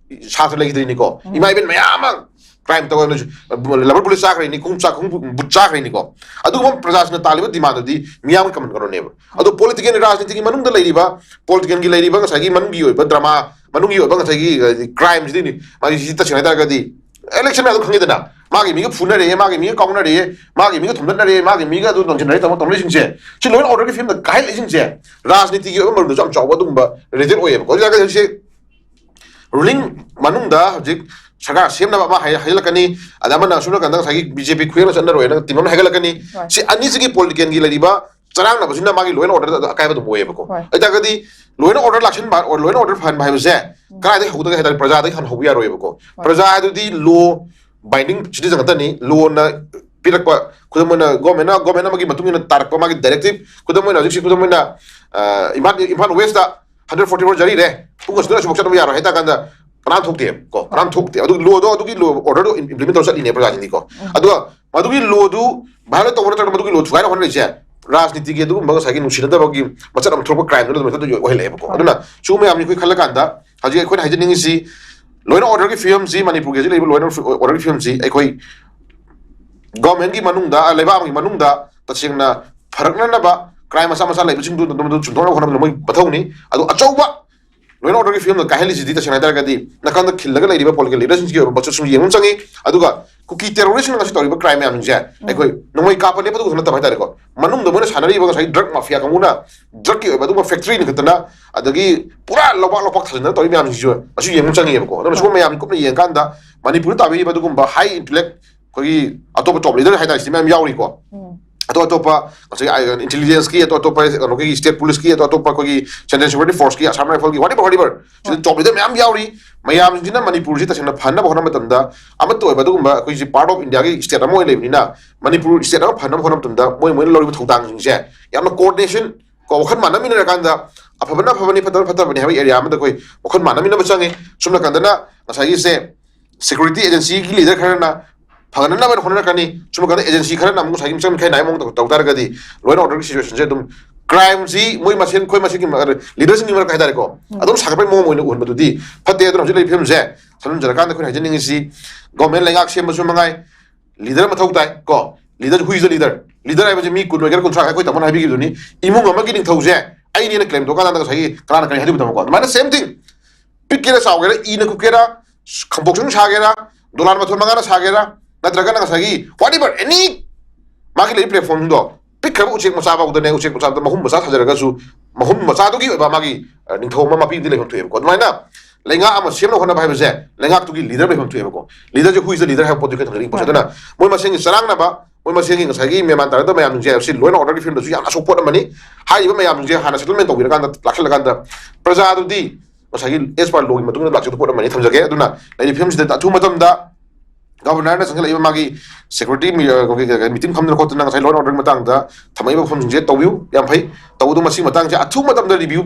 ꯁꯥꯇ꯭ꯔ ꯂꯩꯈꯤꯗ꯭ꯔꯤꯅꯤꯀꯣ, ꯏꯃꯥ ꯏꯕꯦꯟ ꯃꯌꯥꯝ ꯑꯃ ꯀ꯭ꯔꯥꯏꯝ ꯇꯧꯔ ꯂꯕꯔ ꯕꯨꯂꯦꯠ ꯆꯥꯈ꯭ꯔꯤꯅꯤ, ꯈꯣꯡ ꯆꯥ- ꯈꯣꯡ ꯕꯨꯠ ꯆꯥꯈ꯭ꯔꯤꯅꯤꯀꯣ꯫ ꯑꯗꯨꯒꯨꯝꯕ ꯄ꯭ꯔꯖꯥꯁꯤꯡꯅ ꯇꯥꯜꯂꯤꯕ ꯗꯤꯃꯥꯟꯗꯨꯗꯤ ꯃꯤꯌꯥꯝꯒꯤ ꯀꯃꯟ ꯀꯩꯅꯣꯅꯦꯕ꯫ ꯑꯗꯣ ꯄꯣꯂꯤꯇꯤꯀꯦꯜ ꯔꯥꯖꯅꯤꯇꯤꯒꯤ ꯃꯅꯨꯡꯗ ꯂꯩꯔꯤꯕ, ꯄꯣꯂꯤꯇꯤꯀꯦꯜꯒꯤ ꯂꯩꯔꯤꯕ ꯉꯁꯥꯏꯒꯤ ꯃꯅꯨꯡꯒꯤ ꯑꯣꯏꯕ ꯗ꯭ꯔꯃꯥ, ꯃꯅꯨꯡꯒꯤ ꯑꯣꯏꯕ ꯉꯁꯥꯏꯒꯤ ꯀ꯭ꯔꯥꯏꯝꯁꯤꯗꯤꯅꯤ ꯃꯥꯒꯤ ꯁꯤ ꯇꯁꯦꯡꯅ ꯍꯥꯏꯇꯥꯔꯒꯗꯤ ꯏꯂꯦꯛꯁꯟ ꯑꯗꯨꯝ ꯈꯪꯉꯤꯗꯅ, ꯃꯥꯒꯤ ꯃꯤꯒ ꯐꯨꯅꯔꯦ, ꯃꯥꯒꯤ ꯃꯤꯒ ꯀꯥꯎꯅꯔꯦ, ꯃꯥꯒꯤ ꯃꯤꯒ ꯊꯣꯝꯗꯠꯅꯔꯦ, ꯃꯥꯒꯤ ꯃꯤꯒ ꯑꯗꯨ ꯅꯣꯟꯁꯤꯟꯅꯔꯦ ꯇꯧꯕ ꯇꯧꯅꯔꯤꯁꯤꯡꯁꯦ, ꯁꯤ ꯂꯣ ꯑꯦꯟ ꯑꯣꯔꯗꯔꯒꯤ ꯐꯤꯕꯝꯗ ꯀꯥꯏꯍꯜꯂꯛꯏꯁꯤꯡꯁꯦ ꯔꯥꯖꯅꯤꯇꯤꯒꯤ ꯑꯣꯏꯕ ꯃꯔꯝꯗꯁꯨ ꯌꯥꯝ ꯆꯥꯎꯕ ꯑꯗꯨꯒꯨꯝꯕ ꯔꯤꯖꯜ ꯑꯣꯏꯌꯦꯕꯀꯣ꯫ ꯑꯗꯨ ꯑꯣꯏꯔꯒꯗꯤ ꯍꯧꯖꯤꯛꯁꯦ ꯔꯨꯂꯤꯡ ꯃꯅꯨꯡꯗ ꯍꯧꯖꯤꯛ ꯁꯔꯀꯥꯔ ꯁꯦꯝꯅꯕ ꯑꯃ ꯍꯥꯏ- ꯍꯥꯏꯖꯤꯜꯂꯛꯀꯅꯤ, ꯑꯗ ꯑꯃꯅ ꯑꯁꯣꯝ ꯅꯥꯀꯟꯗ ꯉꯁꯥꯏꯒꯤ ꯕꯤ ꯖꯦ ꯄꯤ ꯈꯨꯌꯦꯡꯅ ꯆꯠꯅꯔꯣꯏꯅ ꯇꯤꯝ ꯑꯃ ꯍꯥꯏꯒꯠꯂꯛꯀꯅꯤ꯫ ꯍꯣꯏ꯫ ꯁꯤ ꯑꯅꯤꯁꯤꯒꯤ ꯄꯣꯂꯤꯇꯤꯀꯦꯜꯒꯤ ꯂꯩꯔꯤꯕ ꯆꯔꯥꯡꯅꯕꯁꯤꯅ ꯃꯥꯒꯤ ꯂꯣ ꯑꯦꯟ ꯑꯣꯔꯗꯔꯗ ꯑꯀꯥꯏꯕ ꯑꯗꯨꯝ ꯑꯣꯏꯌꯦꯕꯀꯣ꯫ ꯍꯣꯏ꯫ ꯑꯗꯨ ꯑꯣꯏꯇꯥꯔꯒꯗꯤ ꯂꯣ ꯑꯦꯟ ꯑꯣꯔꯗꯔ ꯂꯥꯛꯁꯤꯟꯕ, ꯂꯣ ꯑꯦꯟ ꯑꯣꯔꯗꯔ ꯐꯍꯟꯕ ꯍꯥꯏꯕꯁꯦ ꯀꯗꯥꯏꯗꯒꯤ ꯍꯧꯒꯗꯒꯦ ꯍꯥꯏ ꯇꯥꯔꯗꯤ ꯄ꯭ꯔꯖꯥꯗꯒꯤ ꯍꯥꯟꯅ ꯍꯧꯕ ꯌꯥꯔꯣꯏꯕꯀꯣ꯫ ꯍꯣꯏ꯫ ꯄ꯭ꯔꯖꯥ ꯍꯥꯏꯗꯨꯗꯤ ꯂꯣ ꯕꯥꯏꯟꯗꯤꯡ ꯁꯤꯇꯤꯖꯟ ꯉꯥꯛꯇꯅꯤ, ꯂꯣꯅ ꯄꯤꯔꯛꯄ, ꯈꯨꯗꯝ ꯑꯣꯏꯅ ꯒꯣꯔꯃꯦꯟꯅ, ꯒꯣꯔꯃꯦꯟ ꯑꯃꯒꯤ ꯃꯇꯨꯡ ꯏꯟꯅ ꯇꯥꯔꯛꯄ ꯃꯥꯒꯤ ꯗꯥꯏꯔꯦꯛꯇꯤꯞ, ꯈꯨꯗꯝ ꯑꯣꯏꯅ ꯍꯧꯖꯤꯛꯁꯤ ꯈꯨꯗꯝ ꯑꯣꯏꯅ ꯑ, Imphal, Imphal west hundred forty four ꯖꯔꯤꯔꯦ, ꯄꯨꯡ ꯑꯁꯤꯗ ꯁꯤꯐꯥꯎ ꯆꯠꯇꯕ ꯌꯥꯔꯣꯏ ꯍꯥꯏ ꯇꯥꯔꯀꯥꯟꯗ ꯀꯅꯥꯝ ꯊꯣꯛꯇꯦꯕꯀꯣ, ꯀꯅꯥꯝ ꯊꯣꯛꯇꯦ꯫ ꯑꯗꯨ ꯂꯣꯗꯣ, ꯑꯗꯨꯒꯤ ꯂꯣ ꯑꯣꯔꯗꯔꯗꯣ ꯏꯝꯄ꯭ꯂꯤꯃꯦꯟ ꯇꯧꯔ ꯆꯠꯂꯤꯅꯦ ꯄ꯭ꯔꯖꯥꯁꯤꯡꯗꯤꯀꯣ꯫ ꯑꯗꯨꯒ ꯃꯗꯨꯒꯤ ꯂꯣꯗꯨ ꯚꯥꯏꯑꯣꯂꯦꯠ ꯇꯧꯕ ꯅꯠꯇ꯭ꯔꯒ ꯃꯗꯨꯒꯤ ꯂꯣ ꯊꯨꯒꯥꯏꯅ ꯍꯣꯠꯅꯔꯤꯁꯦ ꯔꯥꯖꯅꯤꯇꯤꯒꯤ ꯑꯗꯨꯒꯨꯝꯕ ꯉꯁꯥꯏꯒꯤ ꯅꯨꯡꯁꯤꯅꯗꯕꯒꯤ ꯃꯆꯠ ꯑꯃ ꯊꯣꯛꯄ ꯀ꯭ꯔꯥꯏꯝꯗꯨꯅ ꯑꯗꯨꯝ ꯍꯦꯛꯇ ꯑꯣꯏꯍꯜꯂꯛꯑꯦꯕꯀꯣ꯫ ꯑꯗꯨꯅ ꯁꯤꯒꯨꯝꯕ ꯃꯌꯥꯝꯁꯤ ꯑꯩꯈꯣꯏ ꯈꯜꯂꯀꯥꯟꯗ ꯍꯧꯖꯤꯛ ꯑꯩꯈꯣꯏꯅ ꯍꯥꯏꯖꯅꯤꯡꯉꯤꯁꯤ, ꯂꯣ ꯑꯦꯟ ꯑꯣꯔꯗꯔꯒꯤ ꯐꯤꯕꯝꯁꯤ ꯃꯅꯤꯄꯨꯔꯒꯤ ꯍꯧꯖꯤꯛ ꯂꯩꯔꯤꯕ ꯂꯣ ꯑꯦꯟ ꯑꯣꯔꯗꯔꯒꯤ ꯐꯤꯕꯝꯁꯤ ꯑꯩꯈꯣꯏ ꯒꯣꯔꯃꯦꯟꯒꯤ ꯃꯅꯨꯡꯗ, ꯂꯩꯕꯥꯛ ꯑꯃꯒꯤ ꯃꯅꯨꯡꯗ ꯇꯁꯦꯡꯅ ꯐꯔꯛꯅꯅꯕ, ꯀ꯭ꯔꯥꯏꯝ ꯃꯆꯥ ꯃꯆꯥ ꯂꯩꯕꯁꯤꯡꯗꯨ ꯑꯗꯨꯝ ꯆꯨꯝꯊꯣꯛꯅꯕ ꯍꯣꯠꯅꯕꯗ ꯃꯣꯏ ꯃꯊꯧꯅꯤ꯫ ꯑꯗꯨ ꯑꯆꯧꯕ ꯂꯣ ꯑꯦꯟ ꯑꯣꯔꯗꯔꯒꯤ ꯐꯤꯕꯝꯗ ꯀꯥꯏꯍꯜꯂꯤꯁꯤꯗꯤ ꯇꯁꯦꯡꯅ ꯍꯥꯏꯇꯥꯔꯒꯗꯤ ꯅꯥꯀꯟꯗ ꯈꯤꯜꯂꯒ ꯂꯩꯔꯤꯕ ꯄꯣꯂꯤꯇꯤꯀꯦꯜ ꯂꯤꯗꯔꯁꯤꯡꯁꯤꯒꯤ ꯑꯣꯏꯕ ꯃꯆꯨꯁꯤꯡ ꯌꯦꯡꯕ ꯑꯃ ꯆꯪꯉꯤ꯫ ꯑꯗꯨꯒ ꯀꯨꯀꯤ ꯇꯦꯔꯣꯔꯤꯁꯅ ꯉꯁꯤ ꯇꯧꯔꯤꯕ ꯀ꯭ꯔꯥꯏꯝ ꯃꯌꯥꯝꯁꯤꯡꯁꯦ ꯑꯩꯈꯣꯏ ꯅꯣꯡꯃꯩ ꯀꯥꯞꯄ ꯂꯦꯞꯄꯗꯨ ꯈꯛꯇ ꯅꯠꯇꯕ ꯍꯥꯏꯇꯥꯔꯦꯀꯣ, ꯃꯅꯨꯡꯗ ꯃꯣꯏꯅ ꯁꯥꯟꯅꯔꯤꯕ ꯉꯁꯥꯏꯒꯤ ꯗ꯭ꯔꯒ ꯃꯥꯐꯤꯌꯥ ꯀꯥꯡꯕꯨꯅ ꯗ꯭ꯔꯒꯀꯤ ꯑꯣꯏꯕ ꯑꯗꯨꯒꯨꯝꯕ ꯐꯦꯛꯇꯔꯤ ꯂꯤꯡꯈꯠꯇꯅ, ꯑꯗꯒꯤ ꯄꯨꯔꯥ ꯂꯧꯕꯥꯛ ꯂꯧꯕꯥꯛ ꯊꯥꯖꯤꯟꯗꯅ ꯇꯧꯔꯤ ꯃꯌꯥꯝꯁꯤꯁꯨ ꯑꯁꯤ ꯌꯦꯡꯕ ꯆꯪꯉꯦꯕꯀꯣ꯫ ꯑꯗꯨꯅ ꯁꯤꯒꯨꯝꯕ ꯃꯌꯥꯝꯁꯤ ꯀꯨꯞꯅ ꯌꯦꯡꯀꯥꯟꯗ ꯃꯅꯤꯄꯨꯔꯗ ꯇꯥꯕꯤꯔꯤꯕ ꯑꯗꯨꯒꯨꯝꯕ ꯍꯥꯏ ꯏꯟꯇꯦꯂꯦꯛ, ꯑꯩꯈꯣꯏꯒꯤ ꯑꯇꯣꯞꯄ ꯇꯣꯞ ꯂꯤꯗꯔ ꯍꯥꯏꯇꯥꯔꯦ, ꯁꯤ ꯃꯌꯥꯝ ꯌꯥꯎꯔꯤꯀꯣ꯫ ꯑꯇꯣꯞ ꯑꯇꯣꯞꯄ ꯉꯁꯥꯏꯒꯤ ꯏꯟꯇꯦꯂꯤꯖꯦꯟꯁꯀꯤ, ꯑꯇꯣꯞ ꯑꯇꯣꯞꯄ ꯀꯩꯅꯣꯒꯤ ꯁ꯭ꯇꯦꯠ ꯄꯨꯂꯤꯁꯀꯤ, ꯑꯇꯣꯞ ꯑꯇꯣꯞꯄ ꯑꯩꯈꯣꯏꯒꯤ ꯁꯦꯟꯇ꯭ꯔꯦꯜ ꯁꯦꯀ꯭ꯌꯨꯔꯤꯇꯤ ꯐꯣꯔꯁꯀꯤ, ꯑꯁꯥꯝ ꯔꯥꯏꯐꯜꯒꯤ, ꯋꯥꯠ ꯑꯦꯚꯔ, ꯋꯥꯠ ꯑꯦꯚꯔ, ꯁꯤꯗ ꯇꯣꯞ ꯂꯤꯗꯔ ꯃꯌꯥꯝ ꯌꯥꯎꯔꯤ꯫ ꯃꯌꯥꯝꯁꯤꯅ ꯃꯅꯤꯄꯨꯔꯁꯤ ꯇꯁꯦꯡꯅ ꯐꯅꯕ ꯍꯣꯠꯅꯕ ꯃꯇꯝꯗ, ꯑꯃꯠꯇ ꯑꯣꯏꯕ ꯑꯗꯨꯒꯨꯝꯕ ꯑꯩꯈꯣꯏꯁꯤ ꯄꯥꯔꯠ ꯑꯣꯐ ꯏꯟꯗꯤꯌꯥꯒꯤ ꯁ꯭ꯇꯦꯠ ꯑꯃ ꯑꯣꯏꯅ ꯂꯩꯕꯅꯤꯅ, ꯃꯅꯤꯄꯨꯔ ꯁ꯭ꯇꯦꯠ ꯑꯃ ꯐꯅꯕ ꯍꯣꯠꯅꯕ ꯃꯇꯝꯗ ꯃꯣꯏ ꯃꯣꯏꯅ ꯂꯧꯔꯤꯕ ꯊꯧꯗꯥꯡꯁꯤꯡꯁꯦ ꯌꯥꯝꯅ ꯀꯣꯑꯣꯔꯗꯤꯅꯦꯁꯟ ꯀꯣ, ꯋꯥꯈꯜ ꯃꯥꯟꯅꯃꯤꯟꯅꯔꯀꯥꯟꯗ ꯑꯐꯕꯅ ꯑꯐꯕꯅꯤ, ꯐꯠꯇꯕꯅ ꯐꯠꯇꯕꯅꯤ ꯍꯥꯏꯕ ꯑꯦꯔꯤꯌꯥ ꯑꯃꯗ ꯑꯩꯈꯣꯏ ꯋꯥꯈꯜ ꯃꯥꯟꯅꯃꯤꯟꯅꯕ ꯆꯪꯉꯤ꯫ ꯁꯣꯝ ꯅꯥꯀꯟꯗꯅ ꯉꯁꯥꯏꯒꯤꯁꯦ ꯁꯦꯀ꯭ꯌꯨꯔꯤꯇꯤ ꯑꯦꯖꯦꯟꯁꯤꯒꯤ ꯂꯤꯗꯔ ꯈꯔꯅ ꯐꯒꯠꯅꯅꯕ ꯍꯣꯠꯅꯔꯛꯀꯅꯤ, ꯁꯣꯝ ꯅꯥꯀꯟꯗ ꯑꯦꯖꯦꯟꯁꯤ ꯈꯔꯅ ꯑꯃꯨꯛ ꯉꯁꯥꯏꯒꯤ ꯃꯤꯆꯪ ꯃꯤꯈꯥꯏ ꯅꯥꯏꯕ ꯃꯑꯣꯡꯗ ꯇꯧ ꯇꯥꯔꯒꯗꯤ ꯂꯣ ꯑꯦꯟ ꯑꯣꯔꯗꯔꯒꯤ ꯁꯤꯆꯨꯋꯦꯁꯟꯁꯦ ꯑꯗꯨꯝ ꯀ꯭ꯔꯥꯏꯝꯁꯤ ꯃꯣꯏ ꯃꯁꯦꯟ, ꯑꯩꯈꯣꯏ ꯃꯁꯦꯟꯒꯤ ꯂꯤꯗꯔꯁꯤꯡꯒꯤ ꯃꯔꯛꯇ ꯍꯥꯏꯇꯥꯔꯦꯀꯣ, ꯑꯗꯨꯝ ꯁꯥꯒꯠꯄꯒꯤ ꯃꯑꯣꯡ ꯑꯣꯏꯅ ꯎꯍꯟꯕꯗꯨꯗꯤ ꯐꯠꯇꯦ꯫ ꯑꯗꯨꯅ ꯍꯧꯖꯤꯛ ꯂꯩꯔꯤꯕ ꯐꯤꯕꯝꯁꯦ ꯁꯝꯖꯤꯟꯖꯔꯀꯥꯟꯗ ꯑꯩꯈꯣꯏꯅ ꯍꯥꯏꯖꯅꯤꯡꯉꯤꯁꯤ, ꯒꯣꯔꯃꯦꯟ ꯂꯩꯉꯥꯛ ꯁꯦꯝꯕꯁꯨ ꯃꯉꯥꯏ, ꯂꯤꯗꯔ ꯃꯊꯧ ꯇꯥꯏ ꯀꯣ꯫ ꯂꯤꯗꯔ, ꯍꯨꯏ ꯏꯁ ꯗ ꯂꯤꯗꯔ꯫ ꯂꯤꯗꯔ ꯍꯥꯏꯕꯁꯦ ꯃꯤ ꯀꯨꯟ ꯑꯣꯏꯒꯦꯔꯥ ꯀꯨꯟꯊ꯭ꯔꯥ, ꯑꯩꯈꯣꯏ ꯇꯥꯃꯣꯅ ꯍꯥꯏꯕꯤꯈꯤꯕꯗꯨꯅꯤ, ꯏꯃꯨꯡ ꯑꯃꯒꯤ ꯅꯤꯡꯊꯧꯁꯦ ꯑꯩꯅꯦꯅ ꯀ꯭ꯂꯦꯝ ꯇꯧꯔꯀꯥꯟꯗ ꯉꯁꯥꯏꯒꯤ ꯀꯅꯥꯅ ꯀꯔꯤ ꯍꯥꯏꯗꯣꯏꯕ ꯇꯥꯃꯣꯀꯣ? ꯑꯗꯨꯃꯥꯏꯅ ꯁꯦꯝ ꯊꯤꯡ, ꯄꯤꯛꯀꯦꯔꯥ ꯆꯥꯎꯒꯦꯔꯥ, ꯏꯅ ꯀꯨꯞꯀꯦꯔꯥ, ꯈꯝꯕꯣꯛꯁꯅ ꯁꯥꯒꯦꯔꯥ, ꯗꯣꯂꯥꯟ ꯃꯊꯣꯟ ꯃꯉꯥꯅ ꯁꯥꯒꯦꯔꯥ, ꯅꯠꯇ꯭ꯔꯒꯅ ꯉꯁꯥꯏꯒꯤ whatever any ꯃꯥꯒꯤ ꯂꯩꯔꯤꯕ ꯄ꯭ꯂꯦꯠꯐꯣꯔꯝꯗꯣ, ꯄꯤꯛꯈ꯭ꯔꯕ ꯎꯆꯦꯛ ꯃꯆꯥ ꯐꯥꯎꯗꯅꯦ, ꯎꯆꯦꯛ ꯃꯆꯥꯗ ꯃꯍꯨꯝ ꯃꯆꯥ ꯁꯥꯖꯔꯒꯁꯨ ꯃꯍꯨꯝ ꯃꯆꯥꯗꯨꯒꯤ ꯑꯣꯏꯕ ꯃꯥꯒꯤ, ꯑ, ꯅꯤꯡꯊꯧ ꯑꯃ ꯃꯄꯤꯗꯤ ꯂꯩꯐꯝ ꯊꯣꯛꯑꯦꯕꯀꯣ꯫ ꯑꯗꯨꯃꯥꯏꯅ ꯂꯩꯉꯥꯛ ꯑꯃ ꯁꯦꯝꯅꯕ ꯍꯣꯠꯅꯕ ꯍꯥꯏꯕꯁꯦ ꯂꯩꯉꯥꯛꯇꯨꯒꯤ ꯂꯤꯗꯔ ꯂꯩꯐꯝ ꯊꯣꯛꯑꯦꯕꯀꯣ꯫ ꯂꯤꯗꯔꯁꯦ ꯍꯨꯏꯁꯦ ꯂꯤꯗꯔ ꯍꯥꯏꯕ ꯄꯣꯠꯇꯨ ꯈꯤꯇꯪ ꯈꯪꯅꯤꯡꯕꯁꯦ꯫ ꯑꯗꯨꯅ ꯃꯣꯏ ꯃꯁꯦꯟꯒꯤ ꯆꯔꯥꯡꯅꯕ, ꯃꯣꯏ ꯃꯁꯦꯟꯒꯤ ꯉꯁꯥꯏꯒꯤ ꯃꯦꯃꯥꯟ ꯇꯥꯅꯗꯕ ꯃꯌꯥꯝꯁꯤꯡꯁꯦ ꯁꯤ ꯂꯣ ꯑꯦꯟ ꯑꯣꯔꯗꯔꯒꯤ ꯐꯤꯕꯝꯗꯁꯨ ꯌꯥꯝꯅ ꯑꯁꯣꯛꯄ ꯄꯣꯠ ꯑꯃꯅꯤ꯫ ꯍꯥꯏꯔꯤꯕ ꯃꯌꯥꯝꯁꯤꯡꯁꯦ ꯍꯥꯟꯅ ꯁꯦꯇꯜꯃꯦꯟ ꯇꯧꯕꯤꯔꯀꯥꯟꯗ, ꯂꯥꯛꯁꯜꯂꯀꯥꯟꯗ ꯄ꯭ꯔꯖꯥꯗꯨꯗꯤ ꯉꯁꯥꯏꯒꯤ ꯑꯦꯁ ꯄꯥꯔ ꯂꯣꯒꯤ ꯃꯇꯨꯡ ꯏꯟꯅ ꯂꯥꯛꯆꯒꯗꯕ ꯄꯣꯠ ꯑꯃꯅꯤ ꯊꯝꯖꯒꯦ꯫ ꯑꯗꯨꯅ ꯂꯩꯔꯤꯕ ꯐꯤꯕꯝꯁꯤꯗ ꯑꯊꯨꯕ ꯃꯇꯝꯗ ꯒꯕꯔꯅꯔꯅ ꯆꯪꯁꯤꯜꯂꯛꯏꯕ ꯃꯥꯒꯤ ꯁꯦꯀ꯭ꯌꯨꯔꯤꯇꯤ ꯃꯤꯇꯤꯡ ꯐꯝꯗꯅ ꯈꯣꯠꯇꯅ ꯉꯁꯥꯏ ꯂꯣ ꯑꯦꯟ ꯑꯣꯔꯗꯔꯒꯤ ꯃꯇꯥꯡꯗ ꯊꯝꯃꯛꯏꯕ ꯋꯥꯐꯝꯁꯤꯡꯁꯦ ꯇꯧꯕꯤꯌꯨ, ꯌꯥꯝ ꯐꯩ꯫ ꯇꯧꯕꯗꯣ ꯃꯁꯤꯒꯤ ꯃꯇꯥꯡꯁꯦ ꯑꯊꯨꯕ ꯃꯇꯝꯗ ꯔꯤꯚꯤꯌꯨ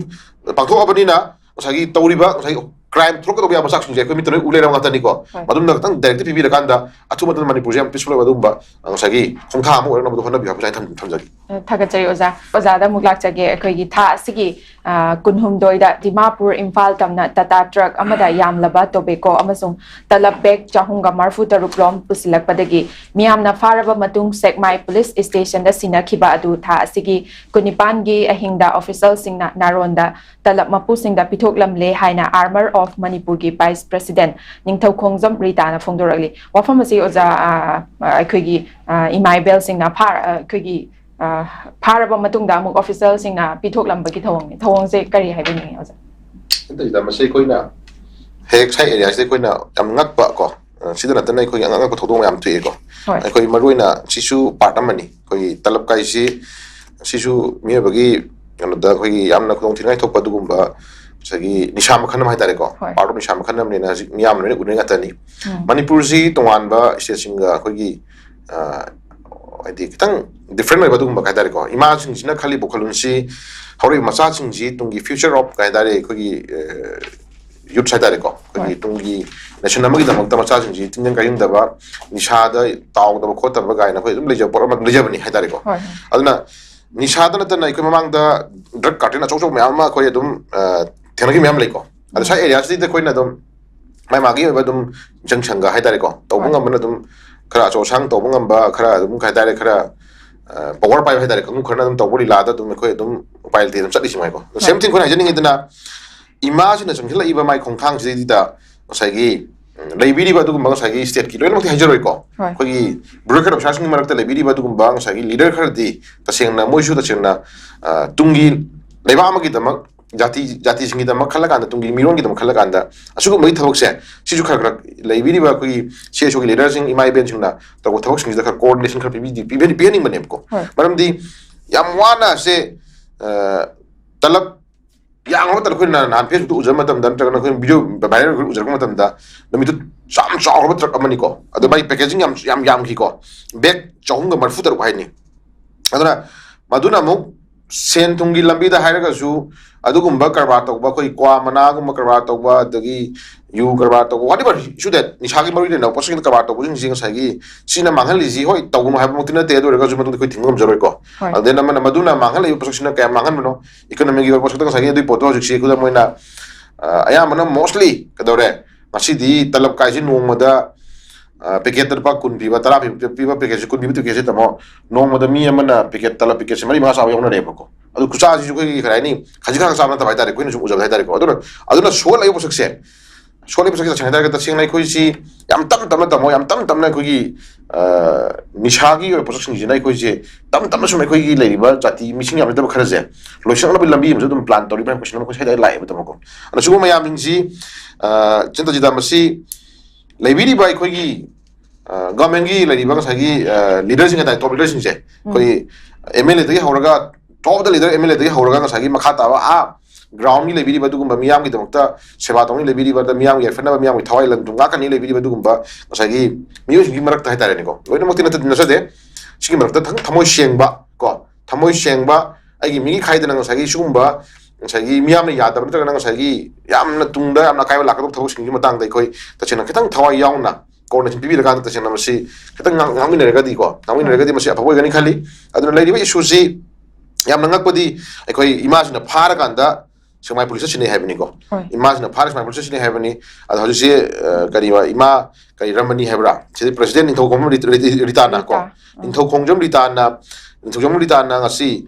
ꯄꯥꯡꯊꯣꯛꯑꯕꯅꯤꯅ ꯉꯁꯥꯏꯒꯤ ꯇꯧꯔꯤꯕ ꯉꯁꯥꯏꯒꯤ ꯀ꯭ꯔꯥꯏꯝ ꯊꯣꯛꯂꯛꯀꯗꯧꯕ ꯌꯥꯕ ꯃꯆꯥꯛꯁꯤꯡꯁꯦ ꯑꯩꯈꯣꯏ ꯃꯤꯠꯇ ꯂꯣꯏ ꯎ ꯂꯩꯔꯕ ꯉꯥꯛꯇꯅꯤꯀꯣ꯫ ꯍꯣꯏ꯫ ꯃꯗꯨꯝꯅ ꯈꯤꯇꯪ ꯗꯥꯏꯔꯦꯛꯇꯤꯞ ꯄꯤꯕꯤꯔꯀꯥꯟꯗ ꯑꯊꯨꯕ ꯃꯇꯝꯗ ꯃꯅꯤꯄꯨꯔꯁꯦ ꯌꯥꯝ ꯄꯤꯁꯐꯨꯜ ꯑꯣꯏꯕ ꯑꯗꯨꯒꯨꯝꯕ ꯉꯁꯥꯏꯒꯤ ꯈꯣꯡꯊꯥꯡ ꯑꯃ ꯑꯣꯏꯔꯛꯅꯕꯗꯣ ꯍꯣꯠꯅꯕꯤꯌꯨ ꯍꯥꯏꯕꯁꯦ ꯑꯩ ꯊꯝ- ꯊꯝꯖꯒꯦ꯫ ꯊꯥꯒꯠꯆꯔꯤ ꯑꯣꯖꯥ꯫ ꯑꯣꯖꯥꯗ ꯑꯃꯨꯛ ꯂꯥꯛꯆꯒꯦ꯫ ꯑꯩꯈꯣꯏꯒꯤ ꯊꯥ ꯑꯁꯤꯒꯤ, ꯑ, ꯀꯨꯟꯍꯨꯝꯗꯣꯏꯗ ꯗꯤꯃꯥꯄꯨꯔ ꯏꯝꯐꯥꯜ ꯇꯝꯅ ꯇꯥꯇꯥ ꯇ꯭ꯔꯛ ꯑꯃꯗ ꯌꯥꯝꯂꯕ ꯇꯣꯕꯦꯀꯣ ꯑꯃꯁꯨꯡ ꯇꯂꯕ ꯕꯦꯒ ꯆꯍꯨꯝꯒ ꯃꯔꯐꯨ ꯇꯔꯨꯛ ꯂꯣꯝ ꯄꯨꯁꯤꯜꯂꯛꯄꯗꯒꯤ ꯃꯤꯌꯥꯝꯅ ꯐꯥꯔꯕ ꯃꯇꯨꯡ ꯁꯦꯛꯃꯥꯏ ꯄꯨꯂꯤꯁ ꯁ꯭ꯇꯦꯁꯟꯗ ꯁꯤꯟꯅꯈꯤꯕ ꯑꯗꯨ ꯊꯥ ꯑꯁꯤꯒꯤ ꯀꯨꯟꯅꯤꯄꯥꯟꯒꯤ ꯑꯍꯤꯡꯗ ꯑꯣꯐꯤꯁꯦꯜꯁꯤꯡꯅ ꯅꯥꯔꯣꯟꯗ ꯇꯂꯕ ꯃꯄꯨꯁꯤꯡꯗ ꯄꯤꯊꯣꯛꯂꯝꯂꯦ ꯍꯥꯏꯅ ꯑꯥꯔꯃꯔ ꯑꯣꯐ ꯃꯅꯤꯄꯨꯔꯒꯤ ꯚꯥꯏꯁ ꯄ꯭ꯔꯦꯁꯤꯗꯦꯟꯠ ꯅꯤꯡꯊꯧꯈꯣꯡꯖꯝ ꯔꯤꯇꯥꯅ ꯐꯣꯡꯗꯣꯔꯛꯂꯤ꯫ ꯋꯥꯐꯝ ꯑꯁꯤ ꯑꯣꯖꯥ, ꯑ, ꯑ, ꯑꯩꯈꯣꯏꯒꯤ, ꯑ, ꯏꯃꯥ ꯏꯕꯦꯜꯁꯤꯡꯅ ꯐꯥꯔ-, ꯑ, ꯑꯩꯈꯣꯏꯒꯤ, ꯑ, ꯐꯥꯔꯕ ꯃꯇꯨꯡꯗ ꯑꯃꯨꯛ ꯑꯣꯐꯤꯁꯦꯜꯁꯤꯡꯅ ꯄꯤꯊꯣꯛꯂꯝꯕꯒꯤ ꯊꯧꯑꯣꯡꯅꯤ꯫ ꯊꯧꯑꯣꯡꯁꯦ ꯀꯔꯤ ꯍꯥꯏꯕꯤꯅꯤꯡꯉꯤ ꯑꯣꯖꯥ? ꯑꯗꯨꯗ ꯃꯁꯤ ꯑꯩꯈꯣꯏꯅ ꯍꯦꯛ ꯁꯥꯏ ꯑꯦꯔꯤꯌꯥꯁꯤꯗ ꯑꯩꯈꯣꯏꯅ ꯌꯥꯝ ꯉꯛꯄ ꯀꯣ, ꯑ, ꯁꯤꯗ ꯅꯠꯇꯅ ꯑꯩꯈꯣꯏꯒꯤ ꯑꯉꯛ ꯑꯉꯛꯄ ꯊꯧꯗꯣꯛ ꯃꯌꯥꯝ ꯊꯣꯛꯑꯦꯀꯣ꯫ ꯍꯣꯏ꯫ ꯑꯩꯈꯣꯏ ꯃꯔꯨꯑꯣꯏꯅ ꯁꯤꯁꯨ ꯄꯥꯔꯠ ꯑꯃꯅꯤ꯫ ꯑꯩꯈꯣꯏꯒꯤ ꯇꯂꯕ ꯀꯥꯏꯁꯤ ꯁꯤꯁꯨ ꯃꯤꯑꯣꯏꯕꯒꯤ ꯀꯩꯅꯣꯗ ꯑꯩꯈꯣꯏꯒꯤ ꯌꯥꯝꯅ ꯈꯨꯗꯣꯡ ꯊꯤꯅꯤꯡꯉꯥꯏ ꯊꯣꯛꯄ ꯑꯗꯨꯒꯨꯝꯕ ꯉꯁꯥꯏꯒꯤ ꯅꯤꯁꯥ ꯃꯈꯜ ꯑꯃ ꯍꯥꯏꯇꯥꯔꯦꯀꯣ꯫ ꯍꯣꯏ꯫ ꯄꯥꯔꯠ ꯑꯣꯐ ꯅꯤꯁꯥ ꯃꯈꯜ ꯑꯃꯅꯤꯅ ꯍꯧꯖꯤꯛ ꯃꯤꯌꯥꯝꯅ ꯂꯣꯏꯅ ꯎꯅꯔꯤ ꯉꯥꯛꯇꯅꯤ꯫ ꯎꯝ꯫ ꯃꯅꯤꯄꯨꯔꯁꯤ ꯇꯣꯉꯥꯟꯕ ꯁ꯭ꯇꯦꯠꯁꯤꯡꯒ ꯑꯩꯈꯣꯏꯒꯤ, ꯑ, ꯍꯥꯏꯗꯤ ꯈꯤꯇꯪ ꯗꯤꯐ꯭ꯔꯦꯟ ꯑꯣꯏꯕ ꯑꯗꯨꯒꯨꯝꯕ ꯍꯥꯏꯇꯥꯔꯦꯀꯣ꯫ ꯏꯃꯥꯁꯤꯡꯁꯤꯅ ꯈꯜꯂꯤꯕ ꯋꯥꯈꯜꯂꯣꯟꯁꯤ ꯍꯧꯔꯛꯏꯕ ꯃꯆꯥꯁꯤꯡꯁꯤ ꯇꯨꯡꯒꯤ ꯐ꯭ꯌꯨꯆꯔ ꯑꯣꯐ ꯀꯩ ꯍꯥꯏꯇꯥꯔꯦ ꯑꯩꯈꯣꯏꯒꯤ, ꯑ, ꯌꯨꯠꯁ ꯍꯥꯏꯇꯥꯔꯦꯀꯣ꯫ ꯑꯩꯈꯣꯏꯒꯤ ꯍꯣꯏ꯫ ꯇꯨꯡꯒꯤ ꯅꯦꯁꯟ ꯑꯃꯒꯤꯗꯃꯛꯇ ꯃꯆꯥꯁꯤꯡꯁꯤ ꯇꯤꯟꯖꯪ ꯀꯥꯏꯖꯪꯗꯕ, ꯅꯤꯁꯥꯗ ꯇꯥꯎꯗꯕ ꯈꯣꯠꯇꯕ ꯀꯥꯏꯅ ꯑꯩꯈꯣꯏ ꯑꯗꯨꯝ ꯂꯩꯖꯕ ꯄꯣꯠ ꯑꯃ ꯑꯗꯨꯝ ꯂꯩꯖꯕꯅꯤ ꯍꯥꯏꯇꯥꯔꯦꯀꯣ꯫ ꯍꯣꯏ꯫ ꯑꯗꯨꯅ ꯅꯤꯁꯥꯗ ꯅꯠꯇꯅ ꯑꯩꯈꯣꯏ ꯃꯃꯥꯡꯗ ꯗ꯭ꯔꯒ ꯀꯥꯔꯇꯦꯜ ꯑꯆꯧ ꯑꯆꯧꯕ ꯃꯌꯥꯝ ꯑꯃ ꯑꯩꯈꯣꯏ ꯑꯗꯨꯝ, ꯑ, ꯊꯦꯡꯅꯈꯤꯕ ꯃꯌꯥꯝ ꯂꯩꯀꯣ꯫ ꯑꯗꯣ ꯎꯝ꯫ ꯁ꯭ꯋꯥꯏ ꯑꯦꯔꯤꯌꯥꯁꯤꯗ ꯑꯩꯈꯣꯏꯅ ꯑꯗꯨꯝ ꯃꯥꯏ ꯃꯥꯒꯤ ꯑꯣꯏꯕ ꯑꯗꯨꯝ ꯖꯪꯁꯪꯒ ꯍꯥꯏꯇꯥꯔꯦꯀꯣ, ꯇꯧꯕ ꯍꯣꯏ꯫ ꯉꯝꯕꯅ ꯑꯗꯨꯝ ꯈꯔ ꯑꯆꯧ ꯑꯁꯥꯡ ꯇꯧꯕ ꯉꯝꯕ, ꯈꯔ ꯑꯗꯨꯝ ꯀꯩ ꯍꯥꯏꯇꯥꯔꯦ, ꯈꯔ, ꯑ, ꯄꯋꯥꯔ ꯄꯥꯏꯕ ꯍꯥꯏꯇꯥꯔꯦ, ꯀꯥꯡꯕꯨ ꯈꯔꯅ ꯑꯗꯨꯝ ꯇꯧꯕ ꯂꯤꯂꯥꯗ ꯑꯗꯨꯝ ꯑꯩꯈꯣꯏ ꯑꯗꯨꯝ ꯎꯄꯥꯏ ꯂꯩꯇꯦ ꯑꯗꯨꯝ ꯆꯠꯂꯤꯁꯤ ꯃꯥꯏꯀꯣ꯫ ꯍꯣꯏ꯫ ꯁꯦꯝ ꯊꯤꯡ ꯑꯩꯈꯣꯏꯅ ꯍꯥꯏꯖꯅꯤꯡꯉꯤꯗꯅ ꯏꯃꯥꯁꯤꯅ ꯆꯪꯁꯤꯜꯂꯛꯏꯕ ꯃꯥꯏ ꯈꯣꯡꯊꯥꯡꯁꯤꯗꯩꯗ ꯉꯁꯥꯏꯒꯤ, ꯎꯝ, ꯂꯩꯕꯤꯔꯤꯕ ꯑꯗꯨꯒꯨꯝꯕ ꯉꯁꯥꯏꯒꯤ ꯁ꯭ꯇꯦꯠꯀꯤ ꯂꯣꯏꯅꯃꯛꯇꯤ ꯍꯥꯏꯖꯔꯣꯏꯀꯣ꯫ ꯍꯣꯏ꯫ ꯑꯩꯈꯣꯏꯒꯤ ꯕ꯭ꯌꯨꯔꯣꯀ꯭ꯔꯦꯠ ꯑꯣꯐꯤꯁꯥꯔꯁꯤꯡꯒꯤ ꯃꯔꯛꯇ ꯂꯩꯕꯤꯔꯤꯕ ꯑꯗꯨꯒꯨꯝꯕ ꯉꯁꯥꯏꯒꯤ ꯂꯤꯗꯔ ꯈꯔꯗꯤ ꯇꯁꯦꯡꯅ ꯃꯣꯏꯁꯨ ꯇꯁꯦꯡꯅ, ꯑ, ꯇꯨꯡꯒꯤ ꯂꯩꯕꯥꯛ ꯑꯃꯒꯤꯗꯃꯛ, ꯖꯥꯇꯤ, ꯖꯥꯇꯤꯁꯤꯡꯒꯤꯗꯃꯛ ꯈꯜꯂꯀꯥꯟꯗ, ꯇꯨꯡꯒꯤ ꯃꯤꯔꯣꯟꯒꯤꯗꯃꯛ ꯈꯜꯂꯀꯥꯟꯗ ꯑꯁꯤꯒꯨꯝꯕꯒꯤ ꯊꯕꯛꯁꯦ ꯁꯤꯁꯨ ꯈꯔ ꯈꯔ ꯂꯩꯕꯤꯔꯤꯕ ꯑꯩꯈꯣꯏꯒꯤ ꯁꯤ ꯑꯦꯁ ꯑꯣꯒꯤ ꯂꯤꯗꯔꯁꯤꯡ, ꯏꯃꯥ ꯏꯕꯦꯟꯁꯤꯡꯅ ꯇꯧꯕ ꯊꯕꯛꯁꯤꯡꯁꯤꯗ ꯈꯔ ꯀꯣꯑꯣꯔꯗꯤꯅꯦꯁꯟ ꯈꯔ ꯄꯤꯕꯤꯗꯤ-, ꯄꯤꯕꯤ-, ꯄꯤꯍꯟꯅꯤꯡꯕꯅꯦꯕꯀꯣ꯫ ꯍꯣꯏ꯫ ꯃꯔꯝꯗꯤ ꯌꯥꯝ ꯋꯥꯅ ꯁꯦ, ꯑ, ꯇꯂꯕ ꯌꯥꯝꯈ꯭ꯔꯕ ꯃꯇꯝꯗ ꯑꯩꯈꯣꯏꯅ ꯅꯍꯥꯟ Facebook ꯇ ꯎꯖꯕ ꯃꯇꯝꯗ, ꯅꯠꯇ꯭ꯔꯒꯅ ꯑꯩꯈꯣꯏꯅ video viral ꯎꯖꯔꯛꯄ ꯃꯇꯝꯗ, ꯅꯨꯃꯤꯠꯇꯨ ꯌꯥꯝ ꯆꯥꯎꯈ꯭ꯔꯕ truck ꯑꯃꯅꯤꯀꯣ꯫ ꯑꯗꯣ ꯃꯥꯒꯤ packaging ꯌꯥꯝ, ꯌꯥꯝ ꯌꯥꯝꯈꯤꯀꯣ꯫ Bag ꯆꯍꯨꯝꯒ ꯃꯔꯤꯐꯨ ꯇꯔꯨꯛ ꯍꯥꯏꯅꯤ꯫ ꯑꯗꯨꯅ ꯃꯗꯨꯅ ꯑꯃꯨꯛ ꯁꯦꯟ ꯊꯨꯝꯒꯤ ꯂꯝꯕꯤꯗ ꯍꯥꯏꯔꯒꯁꯨ, ꯑꯗꯨꯒꯨꯝꯕ ꯀꯔꯕꯥꯔ ꯇꯧꯕ, ꯑꯩꯈꯣꯏ ꯀ꯭ꯋꯥ ꯃꯅꯥꯒꯨꯝꯕ ꯀꯔꯕꯥꯔ ꯇꯧꯕ, ꯑꯗꯒꯤ ꯌꯨ ꯀꯔꯕꯥꯔ ꯇꯧꯕ, whatever issue that, ꯅꯤꯁꯥꯒꯤ ꯃꯔꯨ ꯂꯩꯅꯕ ꯄꯣꯠꯁꯛꯁꯤꯡꯗ ꯀꯔꯕꯥꯔ ꯇꯧꯕꯁꯤꯡꯁꯤ ꯉꯁꯥꯏꯒꯤ ꯁꯤꯅ ꯃꯥꯡꯍꯜꯂꯤꯁꯤ, ꯍꯣꯏ, ꯇꯧꯒꯅꯨ ꯍꯥꯏꯕꯃꯛꯇꯤ ꯅꯠꯇꯦ, ꯑꯗꯨ ꯑꯣꯏꯔꯒꯁꯨ ꯃꯗꯨꯗꯤ ꯑꯩꯈꯣꯏ ꯊꯤꯡꯕ ꯉꯝꯖꯔꯣꯏꯀꯣ꯫ ꯍꯣꯏ꯫ ꯑꯗꯨꯗꯩ ꯑꯃꯅ ꯃꯗꯨꯅ ꯃꯥꯡꯍꯜꯂꯤꯕ ꯄꯣꯠꯁꯛꯁꯤꯅ ꯀꯌꯥꯝ ꯃꯥꯡꯍꯟꯕꯅꯣ, economy ꯒꯤ ꯑꯣꯏꯕ ꯄꯣꯠꯁꯛꯇ ꯉꯁꯥꯏꯒꯤ ꯑꯗꯨꯒꯤ ꯄꯣꯠꯇꯣ ꯍꯧꯖꯤꯛꯁꯤ ꯈꯨꯗꯝ ꯑꯣꯏꯅ, ꯑ, ꯑꯌꯥꯝꯕꯅ mostly ꯀꯩꯗꯧꯔꯦ, ꯉꯁꯤꯗꯤ ꯇꯂꯕ ꯀꯥꯏꯁꯤ ꯅꯣꯡꯃꯗ, ꯑ, packet ꯇ ꯂꯨꯄꯥ ꯀꯨꯟ ꯄꯤꯕ, ꯇꯔꯥ ꯄꯤꯕ, ꯄꯤꯕ packet ꯁꯦ, ꯀꯨꯟ ꯄꯤꯕ packet ꯁꯦ ꯇꯥꯃꯣ, ꯅꯣꯡꯃꯗ ꯃꯤ ꯑꯃꯅ packet, ꯇꯂꯕ packet ꯁꯦ ꯃꯔꯤ ꯃꯉꯥ ꯆꯥꯕ ꯌꯥꯎꯅꯔꯦꯕꯀꯣ꯫ ꯑꯗꯨ ꯈꯨꯆꯥꯁꯤꯁꯨ ꯑꯩꯈꯣꯏꯒꯤ ꯀꯔꯤ ꯍꯥꯏꯅꯤ, ꯈꯖꯤꯛ ꯈꯔ ꯆꯥꯕ ꯅꯠꯇꯕ ꯍꯥꯏꯇꯥꯔꯦ, ꯑꯩꯈꯣꯏꯅ ꯁꯨꯝ ꯎꯖꯕꯗ ꯍꯥꯏꯇꯥꯔꯦꯀꯣ꯫ ꯑꯗꯨꯅ, ꯑꯗꯨꯅ ꯁꯣꯛꯍꯜꯂꯛꯏꯕ ꯄꯣꯠꯁꯛꯁꯦ, ꯁꯣꯛꯍꯜꯂꯛꯏꯕ ꯄꯣꯠꯁꯛꯁꯦ ꯇꯁꯦꯡꯅ ꯍꯥꯏꯔꯒ, ꯇꯁꯦꯡꯅ ꯑꯩꯈꯣꯏꯁꯤ ꯌꯥꯝ ꯇꯞꯅ ꯇꯞꯅ ꯇꯥꯃꯣ, ꯌꯥꯝ ꯇꯞꯅ ꯇꯞꯅ ꯑꯩꯈꯣꯏꯒꯤ, ꯑ, ꯅꯤꯁꯥꯒꯤ ꯑꯣꯏꯕ ꯄꯣꯠꯁꯛꯁꯤꯡꯁꯤꯅ ꯑꯩꯈꯣꯏꯁꯦ ꯇꯞꯅ ꯇꯞꯅ ꯁꯨꯝ ꯑꯩꯈꯣꯏꯒꯤ ꯂꯩꯔꯤꯕ ꯖꯥꯇꯤ ꯃꯤꯁꯤꯡ ꯌꯥꯝꯅ ꯂꯩꯇꯕ ꯈꯔꯁꯦ ꯂꯣꯏꯁꯤꯜꯂꯛꯅꯕ ꯂꯝꯕꯤ ꯑꯃꯁꯨ ꯑꯗꯨꯝ plan ꯇꯧꯔꯤꯕ꯭ꯔꯥ ꯍꯥꯏꯕ question ꯑꯃ ꯑꯩꯈꯣꯏ ꯁ꯭ꯋꯥꯏꯗ ꯂꯥꯛꯑꯦꯕ ꯇꯥꯃꯣꯀꯣ꯫ ꯑꯗꯣ ꯁꯤꯒꯨꯝꯕ ꯃꯌꯥꯝꯁꯤꯡꯁꯤ, ꯑ, ꯆꯤꯟꯇ ꯖꯤꯇꯥ, ꯃꯁꯤ ꯂꯩꯕꯤꯔꯤꯕ ꯑꯩꯈꯣꯏꯒꯤ, ꯑ, government ꯀꯤ ꯂꯩꯔꯤꯕ ꯉꯁꯥꯏꯒꯤ, ꯑ, leader ꯁꯤꯡ ꯍꯥꯏꯇꯥꯔꯦ, top leader ꯁꯤꯡꯁꯦ, ꯑꯩꯈꯣꯏ M L A ꯗꯒꯤ ꯍꯧꯔꯒ, top of the leader M L A ꯗꯒꯤ ꯍꯧꯔꯒ ꯉꯁꯥꯏꯒꯤ ꯃꯈꯥ ꯇꯥꯕ ꯑꯥ ground ꯀꯤ ꯂꯩꯕꯤꯔꯤꯕ ꯑꯗꯨꯒꯨꯝꯕ ꯃꯤꯌꯥꯝꯒꯤꯗꯃꯛꯇ ꯁꯦꯕꯥ ꯇꯧꯅꯤ ꯂꯩꯕꯤꯔꯤꯕ, ꯑꯗ ꯃꯤꯌꯥꯝꯒꯤ ꯌꯥꯏꯐꯅꯕ, ꯃꯤꯌꯥꯝꯒꯤ ꯊꯋꯥꯏ ꯂꯟ ꯊꯨꯝ ꯉꯥꯛꯀꯅꯤ ꯂꯩꯕꯤꯔꯤꯕ ꯑꯗꯨꯒꯨꯝꯕ ꯉꯁꯥꯏꯒꯤ ꯃꯤꯑꯣꯏꯁꯤꯡꯒꯤ ꯃꯔꯛꯇ ꯍꯥꯏꯇꯥꯔꯦꯅꯦꯀꯣ, ꯂꯣꯏꯅꯃꯛꯇꯤ ꯅꯠꯇ-, ꯅꯠꯆꯗꯦ, ꯁꯤꯒꯤ ꯃꯔꯛꯇ ꯊꯪ-, ꯊꯃꯣꯏ ꯁꯦꯡꯕ ꯀꯣ, ꯊꯃꯣꯏ ꯁꯦꯡꯕ, ꯑꯩꯒꯤ ꯃꯤꯒꯤ ꯈꯥꯏꯗꯅ ꯉꯁꯥꯏꯒꯤ ꯁꯤꯒꯨꯝꯕ ꯉꯁꯥꯏꯒꯤ ꯃꯤꯌꯥꯝꯅ ꯌꯥꯗꯕ ꯅꯠꯇ꯭ꯔꯒꯅ ꯉꯁꯥꯏꯒꯤ ꯌꯥꯝꯅ ꯇꯨꯡꯗ ꯌꯥꯝꯅ ꯑꯀꯥꯏꯕ ꯂꯥꯛꯀꯗꯧꯕ ꯊꯕꯛꯁꯤꯡꯒꯤ ꯃꯇꯥꯡꯗ ꯑꯩꯈꯣꯏ ꯇꯁꯦꯡꯅ ꯈꯤꯇꯪ ꯊꯋꯥꯏ ꯌꯥꯎꯅ coordination ꯄꯤꯕꯤꯔꯀꯥꯟꯗ ꯇꯁꯦꯡꯅ ꯃꯁꯤ ꯈꯤꯇꯪ ꯉꯥꯡ-, ꯉꯥꯡꯃꯤꯟꯅꯔꯒꯗꯤꯀꯣ, ꯉꯥꯡꯃꯤꯟꯅꯔꯒꯗꯤ ꯃꯁꯤ ꯑꯐꯕ ꯑꯣꯏꯒꯅꯤ ꯈꯜꯂꯤ꯫ ꯑꯗꯨꯅ ꯂꯩꯔꯤꯕ issue ꯁꯤ ꯌꯥꯝꯅ ꯉꯛꯄꯗꯤ, ꯑꯩꯈꯣꯏ ꯏꯃꯥꯁꯤꯅ ꯐꯥꯔꯀꯥꯟꯗ ꯁꯦꯛꯃꯥꯏ police ꯇ ꯁꯤꯟꯅꯩ ꯍꯥꯏꯕꯅꯤꯀꯣ꯫ ꯍꯣꯏ꯫ ꯏꯃꯥꯁꯤꯅ ꯐꯥꯔꯒ ꯁꯦꯛꯃꯥꯏ police ꯇ ꯁꯤꯟꯅꯩ ꯍꯥꯏꯕꯅꯤ꯫ ꯑꯗꯣ ꯍꯧꯖꯤꯛꯁꯦ, ꯑ, ꯀꯔꯤꯕ, ꯏꯃꯥ ꯀꯔꯤ, ꯔꯃꯅꯤ ꯍꯥꯏꯕ꯭ꯔꯥ? ꯁꯤꯗꯤ President ꯅꯤꯡꯊꯧꯈꯣꯡꯕꯝ ꯔꯤ-, ꯔꯤ-, ꯔꯤꯇꯥꯅ ꯀꯣ꯫ ꯔꯤꯇꯥ꯫ ꯎꯝ꯫ ꯅꯤꯡꯊꯧꯈꯣꯡꯖꯝ ꯔꯤꯇꯥꯅ, ꯅꯤꯡꯊꯧꯖꯝ ꯔꯤꯇꯥꯅ ꯉꯁꯤ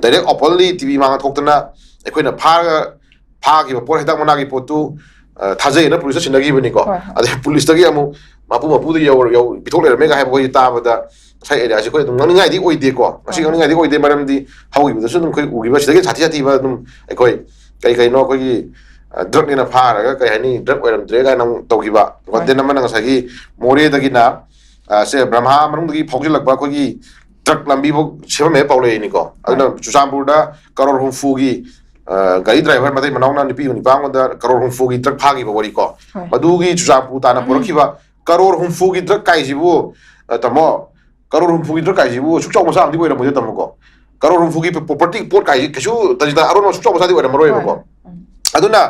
direct openly T V ꯃꯥꯡꯗ ꯊꯣꯛꯇꯅ ꯑꯩꯈꯣꯏꯅ ꯐꯥꯔꯒ, ꯐꯥꯈꯤꯕ ꯄꯣꯠ, ꯍꯩꯗꯥꯛ ꯃꯅꯥꯒꯤ ꯄꯣꯠꯇꯨ, ꯑ, ꯊꯥꯖꯩꯅ police ꯇ ꯁꯤꯟꯅꯈꯤꯕꯅꯤꯀꯣ꯫ ꯍꯣꯏ, ꯍꯣꯏ꯫ ꯑꯗꯩ police ꯇꯒꯤ ꯑꯃꯨꯛ ꯃꯄꯨ ꯃꯄꯨꯗ ꯌꯧ-, ꯌꯧ-, ꯄꯤꯊꯣꯛ ꯂꯩꯔꯝꯃꯦꯒ ꯍꯥꯏꯕ ꯑꯩꯈꯣꯏ ꯇꯥꯕꯗ ꯉꯁꯥꯏ area ꯁꯦ ꯑꯩꯈꯣꯏ ꯑꯗꯨꯝ ꯉꯥꯡꯅꯤꯡꯉꯥꯏꯗꯤ ꯑꯣꯏꯗꯦꯀꯣ꯫ ꯉꯁꯤ ꯍꯣꯏ꯫ ꯉꯥꯡꯅꯤꯡꯉꯥꯏꯗꯤ ꯑꯣꯏꯗꯦ, ꯃꯔꯝꯗꯤ ꯍꯧꯈꯤꯕꯗꯁꯨ ꯑꯗꯨꯝ ꯑꯩꯈꯣꯏ ꯎꯈꯤꯕ ꯁꯤꯗꯒꯤ ꯁꯥꯊꯤ ꯁꯥꯊꯤꯕ ꯑꯗꯨꯝ ꯑꯩꯈꯣꯏ ꯀꯩ ꯀꯩꯅꯣ ꯑꯩꯈꯣꯏꯒꯤ, ꯑ, drug ꯅꯦꯅ ꯐꯥꯔꯒ ꯀꯩ ꯍꯥꯏꯅꯤ, drug ꯑꯣꯏꯔꯝꯗ꯭ꯔꯦ ꯀꯥꯏꯅ ꯑꯃꯨꯛ ꯇꯧꯈꯤꯕ꯫ ꯍꯣꯏ꯫ Then ꯑꯃꯅ ꯉꯁꯥꯏꯒꯤ ꯃꯣꯔꯦꯗꯒꯤꯅ, ꯑ, ꯁꯦ ꯕ꯭ꯔꯍ꯭ꯃꯥ ꯃꯅꯨꯡꯗꯒꯤ ꯐꯥꯎꯖꯤꯜꯂꯛꯄ ꯑꯩꯈꯣꯏꯒꯤ truck ꯂꯝꯕꯤꯐꯥꯎ ꯁꯦꯝꯃꯝꯃꯦ ꯄꯥꯎ ꯂꯩꯅꯤꯀꯣ꯫ ꯑꯗꯨꯅ ꯍꯣꯏ꯫ ꯆꯨꯔꯆꯥꯟꯄꯨꯔꯗ ꯀꯔꯣꯔ ꯍꯨꯝꯐꯨꯒꯤ ꯑ, ꯒꯥꯔꯤ ꯗ꯭ꯔꯥꯏꯚꯔ ꯃꯇꯩ ꯃꯅꯥꯎꯅ ꯅꯨꯄꯤ ꯅꯤꯄꯥ ꯑꯃꯗ ꯀꯔꯣꯔ ꯍꯨꯝꯐꯨꯒꯤ ꯗ꯭ꯔꯒ ꯐꯥꯈꯤꯕ ꯋꯥꯔꯤꯀꯣ꯫ ꯍꯣꯏ꯫ ꯃꯗꯨꯒꯤ ꯆꯨꯔꯆꯥꯟꯄꯨꯔ ꯇꯥꯟꯅ ꯄꯨꯔꯛꯈꯤꯕ ꯀꯔꯣꯔ ꯍꯨꯝꯐꯨꯒꯤ ꯗ꯭ꯔꯒ ꯀꯥꯏꯁꯤꯕꯨ, ꯑ, ꯇꯥꯃꯣ, ꯀꯔꯣꯔ ꯍꯨꯝꯐꯨꯒꯤ ꯗ꯭ꯔꯒ ꯀꯥꯏꯁꯤꯕꯨ ꯑꯁꯨꯛ ꯆꯥꯎꯕ ꯃꯆꯥ ꯑꯃꯗꯤ ꯑꯣꯏꯔꯝꯃꯣꯏꯗ, ꯇꯥꯃꯣꯀꯣ꯫ ꯀꯔꯣꯔ ꯍꯨꯝꯐꯨꯒꯤ ꯄ꯭ꯔꯣꯄꯔꯇꯤ ꯄꯣꯠ ꯀꯥꯏꯁꯤ ꯀꯩꯁꯨ ꯇꯥꯖꯤꯗ ꯑꯔꯣꯟꯕ ꯑꯁꯨꯛ ꯆꯥꯎꯕ ꯃꯆꯥꯗꯤ ꯑꯣꯏꯔꯝꯃꯔꯣꯏꯕꯀꯣ꯫ ꯍꯣꯏ꯫ ꯎꯝ꯫ ꯑꯗꯨꯅ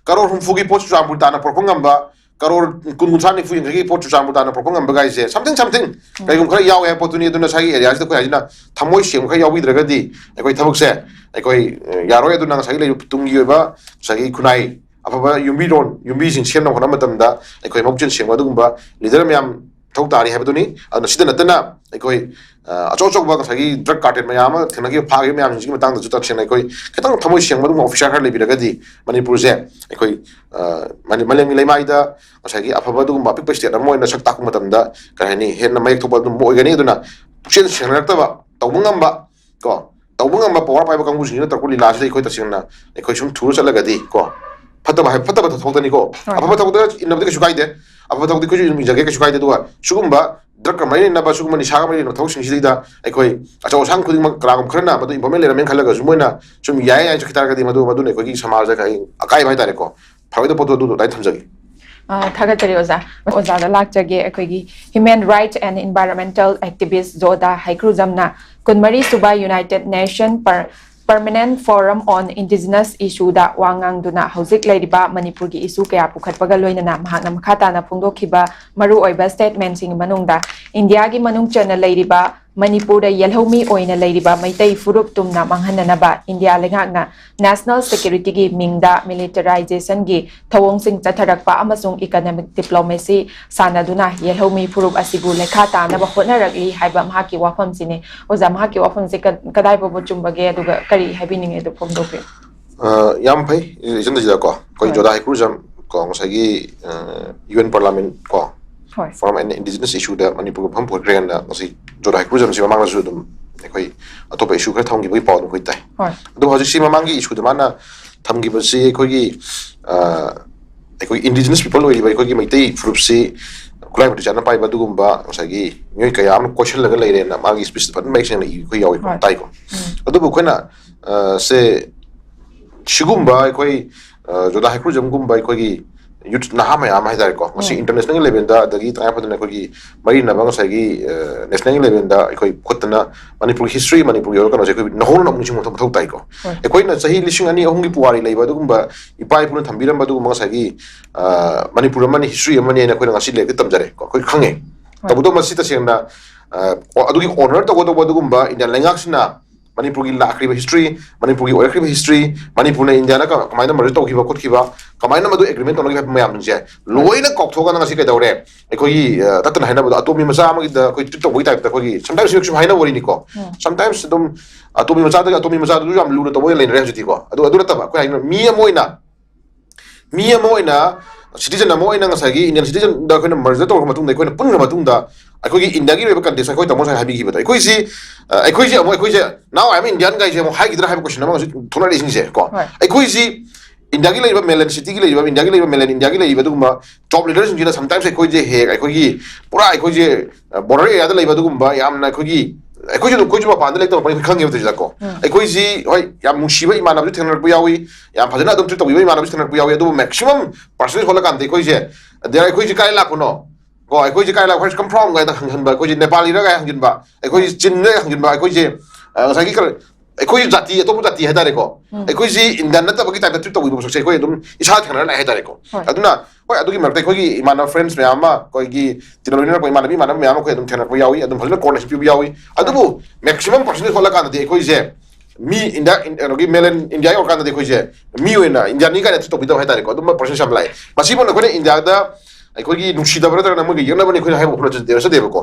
ꯀꯔꯣꯔ ꯍꯨꯝꯐꯨꯒꯤ ꯄꯣꯠ ꯆꯨꯔꯆꯥꯟꯄꯨꯔ ꯇꯥꯟꯅ ꯄꯨꯔꯛꯄ ꯉꯝꯕ, ꯀꯔꯣꯔ ꯀꯨꯟ, ꯀꯨꯟꯊ꯭ꯔꯥ, ꯅꯤꯐꯨ, ꯌꯥꯡꯈꯩꯒꯤ ꯄꯣꯠ ꯆꯨꯔꯆꯥꯟꯄꯨꯔ ꯇꯥꯟꯅ ꯄꯨꯔꯛꯄ ꯉꯝꯕ ꯀꯥꯏꯁꯦ something, something, ꯀꯩꯒꯨꯝꯕ ꯈꯔ ꯌꯥꯎꯋꯦ ꯍꯥꯏꯕ ꯄꯣꯠꯇꯨꯅꯤ꯫ ꯑꯗꯨꯅ ꯁ꯭ꯋꯥꯏꯒꯤ ꯑꯦꯔꯤꯌꯥꯁꯤꯗ ꯑꯩꯈꯣꯏ ꯍꯥꯏꯁꯤꯅ ꯊꯃꯣꯏ ꯁꯦꯡꯕ ꯈꯔ ꯌꯥꯎꯕꯤꯗ꯭ꯔꯒꯗꯤ ꯑꯩꯈꯣꯏ ꯊꯕꯛꯁꯦ ꯑꯩꯈꯣꯏ, ꯑ, ꯌꯥꯔꯣꯏ꯫ ꯑꯗꯨꯅ ꯉꯁꯥꯏꯒꯤ ꯂꯩꯔꯤꯕ ꯇꯨꯡꯒꯤ ꯑꯣꯏꯕ ꯉꯁꯥꯏꯒꯤ ꯈꯨꯟꯅꯥꯏ ꯑꯐꯕ ꯌꯨꯝꯕꯤꯔꯣꯟ, ꯌꯨꯝꯕꯤꯁꯤꯡ ꯁꯦꯝꯅꯕ ꯍꯣꯠꯅꯕ ꯃꯇꯝꯗ ꯑꯩꯈꯣꯏ ꯃꯕꯨꯛꯆꯦꯜ ꯁꯦꯡꯕ ꯑꯗꯨꯒꯨꯝꯕ ꯂꯤꯗꯔ ꯃꯌꯥꯝ ꯃꯊꯧ ꯇꯥꯔꯤ ꯍꯥꯏꯕꯗꯨꯅꯤ꯫ ꯑꯗꯨꯅ ꯁꯤꯗ ꯅꯠꯇꯅ ꯑꯩꯈꯣꯏ, ꯑ, ꯑꯆꯧ ꯑꯆꯧꯕ ꯉꯁꯥꯏꯒꯤ ꯗ꯭ꯔꯒ ꯀꯥꯔꯇꯦꯜ ꯃꯌꯥꯝ ꯑꯃ ꯊꯦꯡꯅꯈꯤꯕ, ꯐꯥꯈꯤꯕ ꯃꯌꯥꯝꯁꯤꯡꯁꯤꯒꯤ ꯃꯇꯥꯡꯗꯁꯨ ꯇꯁꯦꯡꯅ ꯑꯩꯈꯣꯏ ꯈꯤꯇꯪ ꯊꯃꯣꯏ ꯁꯦꯡꯕ ꯑꯗꯨꯒꯨꯝꯕ ꯑꯣꯐꯤꯁꯥꯔ ꯈꯔ ꯂꯩꯕꯤꯔꯒꯗꯤ ꯃꯅꯤꯄꯨꯔꯁꯦ ꯑꯩꯈꯣꯏ, ꯑ, ꯃꯥꯂꯦꯝ-, ꯃꯥꯂꯦꯝꯒꯤ ꯂꯩꯃꯥꯏꯗ ꯉꯁꯥꯏꯒꯤ ꯑꯐꯕ ꯑꯗꯨꯒꯨꯝꯕ ꯑꯄꯤꯛꯄ ꯁ꯭ꯇꯦꯠ ꯑꯃ ꯑꯣꯏꯅ ꯁꯛ ꯇꯥꯛꯄ ꯃꯇꯝꯗ, ꯀꯔꯤ ꯍꯥꯏꯅꯤ, ꯍꯦꯟꯅ ꯃꯌꯦꯛ ꯊꯣꯛꯄ ꯑꯗꯨꯝ ꯑꯣꯏꯒꯅꯤ꯫ ꯑꯗꯨꯅ ꯄꯨꯛꯆꯦꯜ ꯁꯦꯡꯅꯔꯛꯇꯕ, ꯇꯧꯕ ꯉꯝꯕ, ꯀꯣ, ꯇꯧꯕ ꯉꯝꯕ ꯄꯋꯥꯔ ꯄꯥꯏꯕ ꯀꯥꯡꯕꯨꯁꯤꯡꯁꯤꯅ ꯇꯧꯔꯛꯄ ꯂꯤꯂꯥꯁꯤꯗ ꯑꯩꯈꯣꯏ ꯇꯁꯦꯡꯅ ꯑꯩꯈꯣꯏ ꯁꯨꯝ ꯊꯨꯔ ꯆꯠꯂꯒꯗꯤ, ꯀꯣ, ꯐꯠꯇꯕ ꯍꯥꯏ-, ꯐꯠꯇꯕ ꯊꯕꯛꯇꯅꯤꯀꯣ꯫ ꯍꯣꯏ꯫ ꯑꯐꯕ ꯊꯕꯛꯇ ꯏꯟꯅꯕꯗꯤ ꯀꯩꯁꯨ ꯀꯥꯏꯗꯦ, ꯑꯐꯕ ꯊꯕꯛꯇꯤ ꯑꯩꯈꯣꯏꯁꯨ ꯑꯗꯨꯝ ꯏꯟꯖꯒꯦ, ꯀꯩꯁꯨ ꯀꯥꯏꯗꯦ꯫ ꯑꯗꯨꯒ ꯁꯤꯒꯨꯝꯕ ꯗ꯭ꯔꯒꯀ ꯃꯔꯤ ꯂꯩꯅꯕ, ꯁꯤꯒꯨꯝꯕ ꯅꯤꯁꯥꯒ ꯃꯔꯤ ꯂꯩꯅꯕ ꯊꯕꯛꯁꯤꯡꯁꯤꯗꯩꯗ ꯑꯩꯈꯣꯏ ꯑꯆꯧ ꯑꯁꯥꯡ ꯈꯨꯗꯤꯡꯃꯛ ꯀꯅꯥꯒꯨꯝꯕ ꯈꯔꯅ ꯃꯗꯨ ꯏꯟꯚꯣꯜꯞꯃꯦꯟ ꯂꯩꯔꯝꯃꯦꯅ ꯈꯜꯂꯒꯁꯨ ꯃꯣꯏꯅ ꯁꯨꯝ ꯌꯥꯏ ꯌꯥꯏ ꯆꯠꯈꯤ ꯇꯥꯔꯒꯗꯤ ꯃꯗꯨ, ꯃꯗꯨꯅ ꯑꯩꯈꯣꯏꯒꯤ ꯁꯃꯥꯖꯗ ꯀꯔꯤ ꯑꯀꯥꯏꯕ ꯍꯥꯏꯇꯥꯔꯦꯀꯣ, ꯐꯔꯣꯏꯗꯕ ꯄꯣꯠꯇꯣ ꯑꯗꯨꯗꯣ ꯑꯗꯨꯃꯥꯏꯅ ꯊꯝꯖꯒꯦ꯫ ꯑ, ꯊꯥꯒꯠꯆꯔꯤ ꯑꯣꯖꯥ꯫ ꯑꯣꯖꯥꯗ ꯂꯥꯛꯆꯒꯦ꯫ ꯑꯩꯈꯣꯏꯒꯤ human rights and environmental activist ꯖꯣꯗꯥ ꯍꯩꯀ꯭ꯔꯨꯖꯝꯅ ꯀꯨꯟꯃꯔꯤ ꯁꯨꯕ United Nation per-, Permanent Forum on Indigenous Issue ꯗ ꯋꯥ ꯉꯥꯡꯗꯨꯅ ꯍꯧꯖꯤꯛ ꯂꯩꯔꯤꯕ ꯃꯅꯤꯄꯨꯔꯒꯤ ꯏꯁꯨ ꯀꯌꯥ ꯄꯨꯈꯠꯄꯒ ꯂꯣꯏꯅꯅ ꯃꯍꯥꯛꯅ ꯃꯈꯥ ꯇꯥꯅ ꯐꯣꯡꯗꯣꯛꯈꯤꯕ ꯃꯔꯨꯑꯣꯏꯕ statement ꯁꯤꯡꯒꯤ ꯃꯅꯨꯡꯗ ꯏꯟꯗꯤꯌꯥꯒꯤ ꯃꯅꯨꯡ ꯆꯟꯅ ꯂꯩꯔꯤꯕ ꯃꯅꯤꯄꯨꯔꯗ ꯌꯦꯜꯍꯧꯃꯤ ꯑꯣꯏꯅ ꯂꯩꯔꯤꯕ ꯃꯩꯇꯩ ꯐꯨꯔꯨꯞ ꯇꯨꯝꯅ ꯃꯥꯡꯍꯟꯅꯅꯕ ꯏꯟꯗꯤꯌꯥ ꯂꯩꯉꯥꯛꯅ national security ꯒꯤ ꯃꯤꯡꯗ militarization ꯒꯤ ꯊꯧꯑꯣꯡꯁꯤꯡ ꯆꯠꯊꯔꯛꯄ ꯑꯃꯁꯨꯡ economic diplomacy ꯁꯥꯟꯅꯗꯨꯅ ꯌꯦꯜꯍꯧꯃꯤ ꯐꯨꯔꯨꯞ ꯑꯁꯤꯕꯨ ꯂꯩꯈꯥ ꯇꯥꯅꯕ ꯍꯣꯠꯅꯔꯛꯂꯤ ꯍꯥꯏꯕ ꯃꯍꯥꯛꯀꯤ ꯋꯥꯐꯝꯁꯤꯅꯤ꯫ ꯑꯣꯖꯥ, ꯃꯍꯥꯛꯀꯤ ꯋꯥꯐꯝꯁꯤ ꯀ-, ꯀꯗꯥꯏ ꯐꯥꯎꯕ ꯆꯨꯝꯕꯒꯦ, ꯑꯗꯨꯒ ꯀꯔꯤ ꯍꯥꯏꯕꯤꯅꯤꯡꯉꯦ ꯑꯗꯨ ꯐꯣꯡꯗꯣꯛꯄꯤꯌꯨ꯫ ꯑ, ꯌꯥꯝ ꯐꯩ, ꯏꯆꯟ ꯇꯖꯤꯗꯀꯣ꯫ ꯑꯩꯈꯣꯏ ꯍꯣꯏ꯫ ꯖꯣꯗꯥ ꯍꯩꯀ꯭ꯔꯨꯖꯝ ꯀꯣ, ꯉꯁꯥꯏꯒꯤ, ꯑ, UN Parliament ꯀꯣ, ꯍꯣꯏ꯫ Forum on Indigenous Issue ꯗ ꯃꯅꯤꯄꯨꯔꯒꯤ ꯃꯐꯝ ꯄꯨꯈꯠꯈ꯭ꯔꯦꯅ ꯉꯁꯤ ꯖꯣꯗꯥ ꯍꯩꯀ꯭ꯔꯨꯖꯝꯁꯤ ꯃꯃꯥꯡꯗꯁꯨ ꯑꯗꯨꯝ ꯑꯩꯈꯣꯏ ꯑꯇꯣꯞꯄ issue ꯈꯔ ꯊꯝꯈꯤꯕꯒꯤ ꯄꯥꯎ ꯑꯗꯨꯝ ꯑꯩꯈꯣꯏ ꯇꯥꯏ꯫ ꯍꯣꯏ꯫ ꯑꯗꯨꯕꯨ ꯍꯧꯖꯤꯛꯁꯤ ꯃꯃꯥꯡꯒꯤ issue ꯗ ꯃꯥꯅ ꯊꯝꯈꯤꯕꯁꯤ ꯑꯩꯈꯣꯏꯒꯤ, ꯑ, ꯑꯩꯈꯣꯏ indigenous people ꯑꯣꯏꯔꯤꯕ ꯑꯩꯈꯣꯏꯒꯤ ꯃꯩꯇꯩ ꯐꯨꯔꯨꯞꯁꯤ ꯈꯨꯠꯂꯥꯏ ꯃꯇꯤꯛ ꯆꯥꯅ ꯄꯥꯏꯕ ꯑꯗꯨꯒꯨꯝꯕ ꯉꯁꯥꯏꯒꯤ ꯃꯤꯑꯣꯏ ꯀꯌꯥ ꯑꯃꯅ ꯀꯣꯏꯁꯤꯜꯂꯒ ꯂꯩꯔꯦꯅ ꯃꯥꯒꯤ speech ꯇ ꯐꯖꯅ ꯃꯌꯦꯛ ꯁꯦꯡꯅ ꯏ-, ꯑꯩꯈꯣꯏ ꯌꯥꯎꯏꯀꯣ, ꯍꯣꯏ꯫ ꯇꯥꯏꯀꯣ꯫ ꯎꯝ꯫ ꯑꯗꯨꯕꯨ ꯑꯩꯈꯣꯏꯅ, ꯑ, ꯁꯦ ꯁꯤꯒꯨꯝꯕ ꯑꯩꯈꯣꯏ ꯖꯣꯗꯥ ꯍꯩꯀ꯭ꯔꯨꯖꯝꯒꯨꯝꯕ ꯑꯩꯈꯣꯏꯒꯤ ꯌꯨꯠ ꯅꯍꯥ ꯃꯌꯥꯝ ꯑꯃ ꯍꯥꯏꯇꯥꯔꯦꯀꯣ, ꯃꯁꯤ ꯏꯟꯇꯔꯅꯦꯁꯅꯦꯜꯒꯤ ꯂꯦꯚꯦꯜꯗ, ꯑꯗꯒꯤ ꯇꯉꯥꯏ ꯐꯗꯅ ꯑꯩꯈꯣꯏꯒꯤ ꯃꯔꯤ ꯂꯩꯅꯕ ꯉꯁꯥꯏꯒꯤ ꯅꯦꯁꯅꯦꯜꯒꯤ ꯂꯦꯚꯦꯜꯗ ꯑꯩꯈꯣꯏ ꯈꯨꯠꯇꯅ ꯃꯅꯤꯄꯨꯔꯒꯤ ꯍꯤꯁꯇ꯭ꯔꯤ, ꯃꯅꯤꯄꯨꯔꯒꯤ ꯑꯣꯏꯕ ꯀꯩꯅꯣꯁꯦ ꯑꯩꯈꯣꯏ ꯅꯧꯍꯧꯅꯅ ꯑꯃꯨꯛ ꯅꯤꯡꯁꯤꯡꯕ ꯃꯊꯧ ꯇꯥꯏꯀꯣ꯫ ꯑꯩꯈꯣꯏꯅ ꯆꯍꯤ ꯂꯤꯁꯤꯡ ꯑꯅꯤ ꯑꯍꯨꯝꯒꯤ ꯄꯨꯋꯥꯔꯤ ꯂꯩꯕ ꯑꯗꯨꯒꯨꯝꯕ ꯏꯄꯥ ꯏꯄꯨꯅ ꯊꯝꯕꯤꯔꯝꯕ ꯑꯗꯨꯒꯨꯝꯕ ꯉꯁꯥꯏꯒꯤ ꯃꯅꯤꯄꯨꯔ ꯑꯃꯅꯤ, ꯍꯤꯁꯇ꯭ꯔꯤ ꯑꯃꯅꯤ ꯍꯥꯏꯅ ꯑꯩꯈꯣꯏꯅ ꯉꯁꯤ ꯂꯥꯏꯔꯤꯛꯇ ꯇꯝꯖꯔꯦ ꯀꯣ, ꯑꯩꯈꯣꯏ ꯈꯪꯉꯦ꯫ ꯇꯧꯕꯇꯕꯨ ꯃꯁꯤ ꯇꯁꯦꯡꯅ ꯑꯗꯨꯒꯤ ꯑꯣꯅꯔ ꯇꯧꯒꯗꯧꯕ ꯑꯗꯨꯒꯨꯝꯕ ꯏꯟꯗꯤꯌꯥꯟ ꯂꯩꯉꯥꯛꯁꯤꯅ ꯃꯅꯤꯄꯨꯔꯒꯤ ꯂꯥꯛꯈ꯭ꯔꯤꯕ ꯍꯤꯁꯇ꯭ꯔꯤ, ꯃꯅꯤꯄꯨꯔꯒꯤ ꯑꯣꯏꯔꯛꯈ꯭ꯔꯤꯕ ꯍꯤꯁꯇ꯭ꯔꯤ, ꯃꯅꯤꯄꯨꯔꯅ ꯏꯟꯗꯤꯌꯥꯅ ꯀꯃꯥꯏꯅ ꯃꯔꯖ ꯇꯧꯈꯤꯕ ꯈꯣꯠꯈꯤꯕ, ꯀꯃꯥꯏꯅ ꯃꯗꯨ ꯑꯦꯒ꯭ꯔꯤꯃꯦꯟ ꯇꯧꯅꯈꯤꯕ ꯍꯥꯏꯕ ꯃꯌꯥꯝꯁꯤꯡꯁꯦ ꯂꯣꯏꯅ ꯀꯥꯎꯊꯣꯛꯑꯒ ꯉꯁꯤ ꯀꯩꯗꯧꯔꯦ? ꯑꯩꯈꯣꯏꯒꯤ ꯇꯠꯇꯅ ꯍꯥꯏꯅꯕꯗꯣ ꯑꯇꯣꯝꯕꯤ ꯃꯆꯥ ꯑꯃꯒꯤꯗ ꯑꯩꯈꯣꯏ ꯇ꯭ꯔꯤꯠ ꯇꯧꯕꯒꯤ ꯇꯥꯏꯞꯇ ꯑꯩꯈꯣꯏꯒꯤ ꯁꯝꯇꯥꯏꯝꯁ ꯁꯨꯝ ꯍꯥꯏꯅꯕ ꯋꯥꯔꯤꯅꯤꯀꯣ꯫ ꯁꯝꯇꯥꯏꯝꯁ ꯑꯗꯨꯝ ꯑꯇꯣꯝꯕꯤ ꯃꯆꯥꯗꯒꯤ ꯑꯇꯣꯝꯕꯤ ꯃꯆꯥꯗꯨꯁꯨ ꯌꯥꯝ ꯂꯨꯅ ꯇꯧꯕ ꯑꯣꯏꯅ ꯂꯩꯅꯔꯦ ꯍꯧꯖꯤꯛꯇꯤꯀꯣ꯫ ꯑꯗꯨ ꯑꯗꯨ ꯅꯠꯇꯕ ꯑꯩꯈꯣꯏ ꯍꯥꯏꯅ ꯃꯤ ꯑꯃ ꯑꯣꯏꯅ ꯃꯤ ꯑꯃ ꯑꯣꯏꯅ, ꯁꯤꯇꯤꯖꯟ ꯑꯃ ꯑꯣꯏꯅ ꯉꯁꯥꯏꯒꯤ ꯏꯟꯗꯤꯌꯟ ꯁꯤꯇꯤꯖꯟꯗ ꯑꯩꯈꯣꯏꯅ ꯃꯔꯖꯔ ꯇꯧꯔꯕ ꯃꯇꯨꯡꯗ, ꯑꯩꯈꯣꯏꯅ ꯄꯨꯟꯈ꯭ꯔ ꯃꯇꯨꯡꯗ, ꯑꯩꯈꯣꯏꯒꯤ ꯏꯟꯗꯤꯌꯥꯒꯤ ꯑꯣꯏꯕ ꯀꯟꯇꯦꯛꯁ ꯑꯩꯈꯣꯏ ꯇꯥꯃꯣ ꯉꯁꯥꯏ ꯍꯥꯏꯕꯤꯈꯤꯕꯗꯣ, ꯑꯩꯈꯣꯏꯁꯤ ꯑꯩꯈꯣꯏꯁꯤ ꯑꯃꯨꯛ ꯑꯩꯈꯣꯏꯁꯦ "Now I am Indian" ꯒꯥꯏꯁꯦ ꯑꯃꯨꯛ ꯍꯥꯏꯈꯤꯗ꯭ꯔꯥ ꯍꯥꯏꯕ ꯀꯣꯏꯁꯟ ꯑꯃ ꯍꯧꯖꯤꯛ ꯊꯣꯛꯅꯔꯛꯏꯁꯤꯡꯁꯦ ꯀꯣ꯫ ꯑꯩꯈꯣꯏꯁꯤ ꯏꯟꯗꯤꯌꯥꯒꯤ ꯂꯩꯔꯤꯕ ꯃꯦꯟꯂꯦꯟ ꯁꯤꯇꯤꯒꯤ ꯂꯩꯔꯤꯕ, ꯏꯟꯗꯤꯌꯥꯒꯤ ꯂꯩꯔꯤꯕ ꯃꯦꯟꯂꯦꯟ ꯏꯟꯗꯤꯌꯥꯒꯤ ꯂꯩꯔꯤꯕ ꯑꯗꯨꯒꯨꯝꯕ ꯇꯣꯞ ꯂꯤꯗꯔꯁꯤꯡꯁꯤꯅ ꯁꯝꯇꯥꯏꯝꯁ ꯑꯩꯈꯣꯏꯁꯦ ꯍꯦꯛ ꯑꯩꯈꯣꯏꯒꯤ ꯄꯨꯔꯥ ꯑꯩꯈꯣꯏꯁꯦ ꯕꯣꯔꯗꯔ ꯑꯦꯔꯤꯌꯥꯗ ꯂꯩꯕ ꯑꯗꯨꯒꯨꯝꯕ ꯌꯥꯝꯅ ꯑꯩꯈꯣꯏꯒꯤ, ꯑꯩꯈꯣꯏꯁꯨ ꯑꯗꯨꯝ, ꯑꯩꯈꯣꯏꯁꯨ ꯃꯄꯥꯟꯗ ꯂꯩꯇꯕ ꯑꯩꯈꯣꯏ ꯈꯪꯉꯦꯕ ꯇꯧꯔꯤꯁꯤꯗꯀꯣ꯫ ꯑꯩꯈꯣꯏꯁꯤ ꯍꯣꯏ, ꯌꯥꯝ ꯅꯨꯡꯁꯤꯕ ꯏꯃꯥꯟꯅꯕꯁꯨ ꯊꯦꯡꯅꯔꯛꯄ ꯌꯥꯎꯏ, ꯌꯥꯝ ꯐꯖꯅ ꯑꯗꯨꯝ ꯇ꯭ꯔꯤꯠ ꯇꯧꯕꯤꯕ ꯏꯃꯥꯟꯅꯕꯁꯨ ꯊꯦꯡꯅꯔꯛꯄ ꯌꯥꯎꯏ, ꯑꯗꯨꯕꯨ ꯃꯦꯛꯁꯤꯃꯝ ꯄꯥꯔꯁꯦꯟꯇꯦꯖ ꯍꯣꯠꯂꯀꯥꯟꯗ ꯑꯩꯈꯣꯏꯁꯦ ꯑꯗ ꯑꯩꯈꯣꯏꯁꯦ ꯀꯥꯏ ꯂꯥꯛꯄꯅꯣ ꯀꯣ, ꯑꯩꯈꯣꯏꯁꯦ ꯀꯥꯏ ꯂꯥꯛꯄ, "Where come from?" ꯀꯥꯏꯅ ꯍꯪꯍꯟꯕ, ꯑꯩꯈꯣꯏꯁꯦ ꯅꯦꯄꯥꯂꯤꯔ ꯀꯥꯏꯅ ꯍꯪꯖꯤꯟꯕ, ꯑꯩꯈꯣꯏꯁꯦ ꯆꯤꯟꯅ ꯍꯪꯖꯤꯟꯕ, ꯑꯩꯈꯣꯏꯁꯦ ꯉꯁꯥꯏꯒꯤ ꯑꯩꯈꯣꯏ ꯖꯥꯇꯤ, ꯑꯇꯣꯞꯄ ꯖꯥꯇꯤ ꯍꯥꯏꯇꯥꯔꯦꯀꯣ꯫ ꯑꯩꯈꯣꯏꯁꯤ ꯏꯟꯗꯤꯌꯥꯟ ꯅꯠꯇꯕꯒꯤ ꯇꯥꯏꯞꯇ ꯇ꯭ꯔꯤꯠ ꯇꯧꯕꯤꯕ ꯄꯣꯠꯁꯛꯁꯦ ꯑꯩꯈꯣꯏ ꯑꯗꯨꯝ ꯏꯁꯥ ꯊꯦꯡꯅꯔ ꯂꯥꯛꯑꯦ ꯍꯥꯏꯇꯥꯔꯦꯀꯣ꯫ ꯑꯗꯨꯅ ꯍꯣꯏ, ꯑꯗꯨꯒꯤ ꯃꯔꯛꯇ ꯑꯩꯈꯣꯏꯒꯤ ꯏꯃꯥꯟꯅꯕ ꯐ꯭ꯔꯦꯟꯁ ꯃꯌꯥꯝ ꯑꯃ, ꯑꯩꯈꯣꯏꯒꯤ ꯇꯤꯟꯅ ꯂꯣꯏꯅꯔꯛꯄ ꯏꯃꯥꯟꯅꯕꯤ ꯏꯃꯥꯟꯅꯕ ꯃꯌꯥꯝ ꯑꯃ ꯑꯩꯈꯣꯏ ꯑꯗꯨꯝ ꯊꯦꯡꯅꯔꯛꯄ ꯌꯥꯎꯏ, ꯑꯗꯨꯝ ꯐꯖꯅ ꯀꯣꯑꯣꯔꯗꯤꯅꯦꯁꯟ ꯄꯤꯕ ꯌꯥꯎꯏ꯫ ꯑꯗꯨꯕꯨ ꯃꯦꯛꯁꯤꯃꯝ ꯄꯥꯔꯁꯦꯟꯇꯦꯖ ꯍꯣꯠꯂꯀꯥꯟꯗꯗꯤ ꯑꯩꯈꯣꯏꯁꯦ ꯃꯤ ꯏꯟꯗꯤꯌꯥ, ꯀꯩꯅꯣꯒꯤ ꯃꯦꯟꯂꯦꯟ ꯏꯟꯗꯤꯌꯥ ꯌꯧꯔꯀꯥꯟꯗꯗꯤ ꯑꯩꯈꯣꯏꯁꯦ ꯃꯤ ꯑꯣꯏꯅ ꯏꯟꯗꯤꯌꯥꯅꯤ ꯀꯥꯏꯅ ꯇ꯭ꯔꯤꯠ ꯇꯧꯕꯤꯗꯕ ꯍꯥꯏꯇꯥꯔꯦꯀꯣ, ꯑꯗꯨꯝꯕ ꯄ꯭ꯔꯣꯁꯦꯁ ꯌꯥꯝ ꯂꯥꯛꯑꯦ꯫ ꯃꯁꯤꯕꯨ ꯑꯩꯈꯣꯏꯅ ꯏꯟꯗꯤꯌꯥꯗ ꯑꯩꯈꯣꯏꯒꯤ ꯅꯨꯡꯁꯤꯗꯕ ꯅꯠꯇ꯭ꯔꯒꯅ ꯃꯣꯏꯒ ꯌꯦꯛꯅꯕꯅꯤ ꯑꯩꯈꯣꯏꯅ ꯍꯥꯏꯕ ꯋꯥꯈꯜꯂꯣꯟ ꯅꯠꯆꯗꯦꯕꯀꯣ꯫